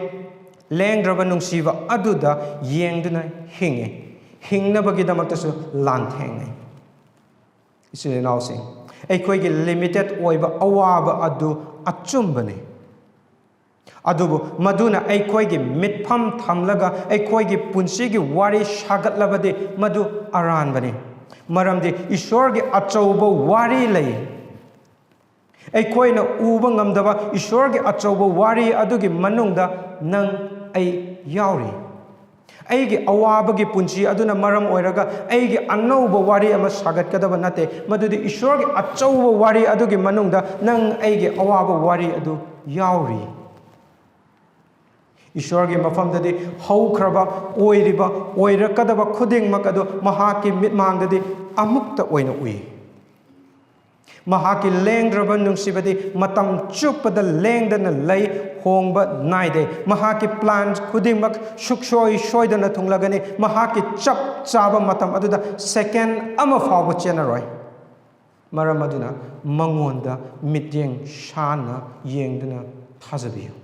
ꯂꯦꯡꯗ꯭ꯔꯕ ꯅꯨꯡꯁꯤꯕ ꯑꯗꯨꯗ ꯌꯦꯡꯗꯨꯅ ꯍꯤꯡꯉꯤ, ꯍꯤꯡꯅꯕꯒꯤꯗꯃꯛꯇꯁꯨ ꯂꯥꯟꯊꯦꯡꯅꯩ꯫ ꯏꯆꯤꯜ ꯏꯅꯥꯎꯁꯤꯡ, ꯑꯩꯈꯣꯏꯒꯤ ꯂꯤꯃꯤꯇꯦꯠ ꯑꯣꯏꯕ ꯑꯋꯥꯕ ꯑꯗꯨ ꯑꯆꯨꯝꯕꯅꯤ꯫ ꯑꯗꯨꯕꯨ ꯃꯗꯨꯅ ꯑꯩꯈꯣꯏꯒꯤ ꯃꯤꯠꯐꯝ ꯊꯝꯂꯒ ꯑꯩꯈꯣꯏꯒꯤ ꯄꯨꯟꯁꯤꯒꯤ ꯋꯥꯔꯤ ꯁꯥꯒꯠꯂꯕꯗꯤ ꯃꯗꯨ ꯑꯔꯥꯟꯕꯅꯤ꯫ ꯃꯔꯝꯗꯤ ꯏꯁꯣꯔꯒꯤ ꯑꯆꯧꯕ ꯋꯥꯔꯤ ꯂꯩ꯫ ꯑꯩꯈꯣꯏꯅ ꯎꯕ ꯉꯝꯗꯕ ꯏꯁꯣꯔꯒꯤ ꯑꯆꯧꯕ ꯋꯥꯔꯤ ꯑꯗꯨꯒꯤ ꯃꯅꯨꯡꯗ ꯅꯪ ꯑꯩ ꯌꯥꯎꯔꯤ꯫ ꯑꯩꯒꯤ ꯑꯋꯥꯕꯒꯤ ꯄꯨꯟꯁꯤ ꯑꯗꯨꯅ ꯃꯔꯝ ꯑꯣꯏꯔꯒ ꯑꯩꯒꯤ ꯑꯅꯧꯕ ꯋꯥꯔꯤ ꯑꯃ ꯁꯥꯒꯠꯀꯗꯕ ꯅꯠꯇꯦ꯫ ꯃꯗꯨꯗꯤ ꯏꯁꯣꯔꯒꯤ ꯑꯆꯧꯕ ꯋꯥꯔꯤ ꯑꯗꯨꯒꯤ ꯃꯅꯨꯡꯗ ꯅꯪ ꯑꯩꯒꯤ ꯑꯋꯥꯕ ꯋꯥꯔꯤ ꯑꯗꯨ ꯌꯥꯎꯔꯤ꯫ ꯏꯁꯣꯔꯒꯤ ꯃꯐꯝꯗꯗꯤ ꯍꯧꯈ꯭ꯔꯕ, ꯑꯣꯏꯔꯤꯕ, ꯑꯣꯏꯔꯛꯀꯗꯕ ꯈꯨꯗꯤꯡꯃꯛ ꯑꯗꯨ ꯃꯍꯥꯛꯀꯤ ꯃꯤꯠꯃꯥꯡꯗꯗꯤ ꯑꯃꯨꯛꯇ ꯑꯣꯏꯅ ꯎꯏ꯫ ꯃꯍꯥꯛꯀꯤ ꯂꯦꯡꯗ꯭ꯔꯕ ꯅꯨꯡꯁꯤꯕꯗꯤ ꯃꯇꯝ ꯆꯨꯞꯄꯗ ꯂꯦꯡꯗꯅ ꯂꯩ, ꯍꯣꯡꯕ ꯅꯥꯏꯗꯦ꯫ ꯃꯍꯥꯛꯀꯤ ꯄ꯭ꯂꯥꯟ ꯈꯨꯗꯤꯡꯃꯛ ꯁꯨꯛꯁꯣꯏ ꯁꯣꯏꯗꯅ ꯊꯨꯡꯂꯒꯅꯤ꯫ ꯃꯍꯥꯛꯀꯤ ꯆꯞ ꯆꯥꯕ ꯃꯇꯝ ꯑꯗꯨꯗ ꯁꯦꯀꯦꯟ ꯑꯃ ꯐꯥꯎꯕ ꯆꯦꯟꯅꯔꯣꯏ꯫ ꯃꯔꯝ ꯑꯗꯨꯅ ꯃꯉꯣꯟꯗ ꯃꯤꯠꯌꯦꯡ ꯁꯥꯟꯅ ꯌꯦꯡꯗꯨꯅ ꯊꯥꯖꯕꯤꯌꯨ꯫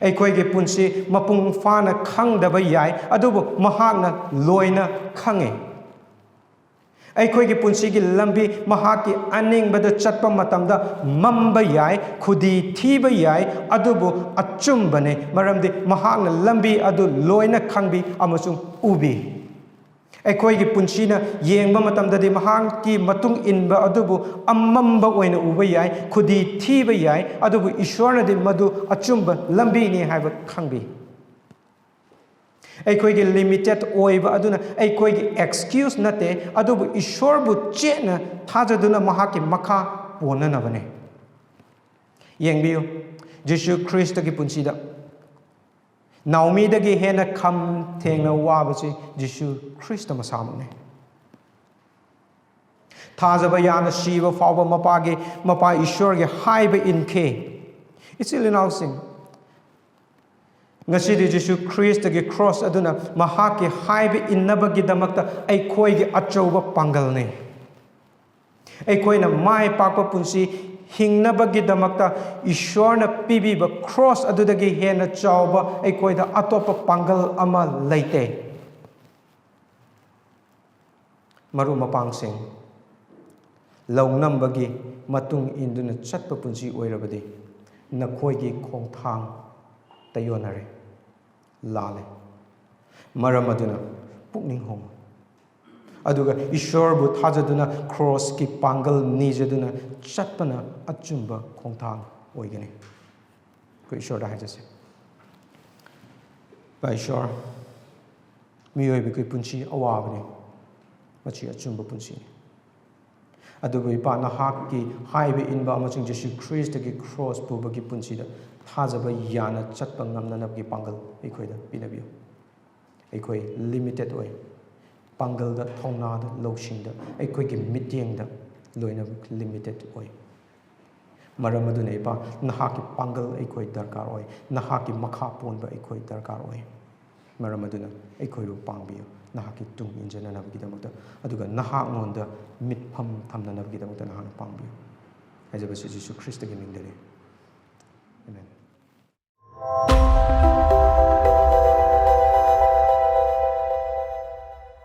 ꯑꯩꯈꯣꯏꯒꯤ ꯄꯨꯟꯁꯤ ꯃꯄꯨꯡ ꯐꯥꯅ ꯈꯪꯗꯕ ꯌꯥꯏ, ꯑꯗꯨꯕꯨ ꯃꯍꯥꯛꯅ ꯂꯣꯏꯅ ꯈꯪꯉꯤ꯫ ꯑꯩꯈꯣꯏꯒꯤ ꯄꯨꯟꯁꯤꯒꯤ ꯂꯝꯕꯤ ꯃꯍꯥꯛꯀꯤ ꯑꯅꯤꯡꯕꯗ ꯆꯠꯄ ꯃꯇꯝꯗ ꯃꯝꯕ ꯌꯥꯏ, ꯈꯨꯗꯤ ꯊꯤꯕ ꯌꯥꯏ, ꯑꯗꯨꯕꯨ ꯑꯆꯨꯝꯕꯅꯤ, ꯃꯔꯝꯗꯤ ꯃꯍꯥꯛꯅ ꯂꯝꯕꯤ ꯑꯗꯨ ꯂꯣꯏꯅ ꯈꯪꯕꯤ ꯑꯃꯁꯨꯡ ꯎꯕꯤ꯫ ꯑꯩꯈꯣꯏꯒꯤ ꯄꯨꯟꯁꯤꯅ ꯌꯦꯡꯕ ꯃꯇꯝꯗꯗꯤ ꯃꯍꯥꯛꯀꯤ ꯃꯇꯨꯡ ꯏꯟꯕ ꯑꯗꯨꯕꯨ ꯑꯃꯝꯕ ꯑꯣꯏꯅ ꯎꯕ ꯌꯥꯏ, ꯈꯨꯗꯤ ꯊꯤꯕ ꯌꯥꯏ, ꯑꯗꯨꯕꯨ ꯏꯁꯣꯔꯅꯗꯤ ꯃꯗꯨ ꯑꯆꯨꯝꯕ ꯂꯝꯕꯤꯅꯤ ꯍꯥꯏꯕ ꯈꯪꯕꯤ꯫ ꯑꯩꯈꯣꯏꯒꯤ ꯂꯤꯃꯤꯇꯦꯠ ꯑꯣꯏꯕ ꯑꯗꯨꯅ ꯑꯩꯈꯣꯏꯒꯤ ꯑꯦꯛꯁꯀ꯭ꯌꯨꯁ ꯅꯠꯇꯦ, ꯑꯗꯨꯕꯨ ꯏꯁꯣꯔꯕꯨ ꯆꯦꯠꯅ ꯊꯥꯖꯗꯨꯅ ꯃꯍꯥꯛꯀꯤ ꯃꯈꯥ ꯄꯣꯟꯅꯅꯕꯅꯤ꯫ ꯌꯦꯡꯕꯤꯌꯨ, ꯖꯤꯁꯨ ꯈ꯭ꯔꯤꯁꯇꯒꯤ ꯄꯨꯟꯁꯤꯗ ꯅꯥꯎꯃꯤꯗꯒꯤ ꯍꯦꯟꯅ ꯈꯝ ꯊꯦꯡꯅ ꯋꯥꯕꯁꯤ ꯖꯤꯁꯨ ꯈ꯭ꯔꯤꯁꯇ ꯃꯁꯥꯃꯛꯅꯤ꯫ ꯊꯥꯖꯕ ꯌꯥꯅ ꯁꯤꯕ ꯐꯥꯎꯕ ꯃꯄꯥꯒꯤ, ꯃꯄꯥ ꯏꯁꯣꯔꯒꯤ ꯍꯥꯏꯕ ꯏꯟꯈꯤ꯫ ꯏꯆꯤꯜ ꯏꯅꯥꯎꯁꯤꯡ, ꯉꯁꯤꯗꯤ ꯖꯤꯁꯨ ꯈ꯭ꯔꯤꯁꯇꯒꯤ ꯀ꯭ꯔꯣꯁ ꯑꯗꯨꯅ ꯃꯍꯥꯛꯀꯤ ꯍꯥꯏꯕ ꯏꯟꯅꯕꯒꯤꯗꯃꯛꯇ ꯑꯩꯈꯣꯏꯒꯤ ꯑꯆꯧꯕ ꯄꯥꯡꯒꯜꯅꯤ꯫ ꯑꯩꯈꯣꯏꯅ ꯃꯥꯏ ꯄꯥꯛꯄ ꯄꯨꯟꯁꯤ ꯍꯤꯡꯅꯕꯒꯤꯗꯃꯛꯇ ꯏꯁꯣꯔꯅ ꯄꯤꯕꯤꯕ ꯀ꯭ꯔꯣꯁ ꯑꯗꯨꯗꯒꯤ ꯍꯦꯟꯅ ꯆꯥꯎꯕ ꯑꯩꯈꯣꯏꯗ ꯑꯇꯣꯞꯄ ꯄꯥꯡꯒꯜ ꯑꯃ ꯂꯩꯇꯦ꯫ ꯃꯔꯨꯞ ꯃꯄꯥꯡꯁꯤꯡ, ꯂꯧꯅꯝꯕꯒꯤ ꯃꯇꯨꯡ ꯏꯟꯗꯨꯅ ꯆꯠꯄ ꯄꯨꯟꯁꯤ ꯑꯣꯏꯔꯕꯗꯤ ꯅꯈꯣꯏꯒꯤ ꯈꯣꯡꯊꯥꯡ ꯇꯌꯣꯟꯅꯔꯦ, ꯂꯥꯜꯂꯦ꯫ ꯃꯔꯝ ꯑꯗꯨꯅ ꯄꯨꯛꯅꯤꯡ ꯍꯣꯡꯉꯨ꯫ ꯑꯗꯨꯒ ꯏꯁꯣꯔꯕꯨ ꯊꯥꯖꯗꯨꯅ ꯀ꯭ꯔꯣꯁꯀꯤ ꯄꯥꯡꯒꯜ ꯅꯤꯖꯗꯨꯅ ꯆꯠꯄꯅ ꯑꯆꯨꯝꯕ ꯈꯣꯡꯊꯥꯡ ꯑꯣꯏꯒꯅꯤ꯫ ꯑꯩꯈꯣꯏ ꯏꯁꯣꯔꯗ ꯍꯥꯏꯖꯁꯦ꯫ ꯏꯄꯥ ꯏꯁꯣꯔ, ꯃꯤꯑꯣꯏꯕꯒꯤ ꯄꯨꯟꯁꯤ ꯑꯋꯥꯕꯅꯤ꯫ ꯃꯁꯤ ꯑꯆꯨꯝꯕ ꯄꯨꯟꯁꯤꯅꯤ꯫ ꯑꯗꯨꯕꯨ ꯏꯄꯥ, ꯅꯍꯥꯛꯀꯤ ꯍꯥꯏꯕ ꯏꯟꯕ ꯑꯃꯁꯨꯡ ꯖꯤꯁꯨ ꯈ꯭ꯔꯤꯁꯇꯒꯤ ꯀ꯭ꯔꯣꯁ ꯄꯨꯕꯒꯤ ꯄꯨꯟꯁꯤꯗ ꯊꯥꯖꯕ ꯌꯥꯅ ꯆꯠꯄ ꯉꯝꯅꯅꯕꯒꯤ ꯄꯥꯡꯒꯜ ꯑꯩꯈꯣꯏꯗ ꯄꯤꯅꯕꯤꯌꯨ꯫ ꯑꯩꯈꯣꯏ ꯂꯤꯃꯤꯇꯦꯠ ꯑꯣꯏ꯫ ꯄꯥꯡꯒꯜꯗ, ꯊꯧꯅꯥꯗ, ꯂꯧꯁꯤꯡꯗ, ꯑꯩꯈꯣꯏꯒꯤ ꯃꯤꯠꯌꯦꯡꯗ ꯂꯣꯏꯅꯃꯛ ꯂꯤꯃꯤꯇꯦꯠ ꯑꯣꯏ꯫ ꯃꯔꯝ ꯑꯗꯨꯅ ꯏꯄꯥ, ꯅꯍꯥꯛꯀꯤ ꯄꯥꯡꯒꯜ ꯑꯩꯈꯣꯏ ꯗꯔꯀꯥꯔ ꯑꯣꯏ, ꯅꯍꯥꯛꯀꯤ ꯃꯈꯥ ꯄꯣꯟꯕ ꯑꯩꯈꯣꯏ ꯗꯔꯀꯥꯔ ꯑꯣꯏ꯫ ꯃꯔꯝ ꯑꯗꯨꯅ ꯑꯩꯈꯣꯏꯕꯨ ꯄꯥꯡꯕꯤꯌꯨ, ꯅꯍꯥꯛꯀꯤ ꯇꯨꯡ ꯏꯟꯖꯅꯅꯕꯒꯤꯗꯃꯛꯇ, ꯑꯗꯨꯒ ꯅꯍꯥꯛꯉꯣꯟꯗ ꯃꯤꯠꯐꯝ ꯊꯝꯅꯅꯕꯒꯤꯗꯃꯛꯇ ꯅꯍꯥꯛꯅ ꯄꯥꯡꯕꯤꯌꯨ꯫ ꯍꯥꯏꯖꯕꯁꯤ ꯖꯤꯁꯨ ꯈ꯭ꯔꯤꯁꯇꯒꯤ ꯃꯤꯡꯗꯅꯤ꯫ ꯑꯃꯦꯟ꯫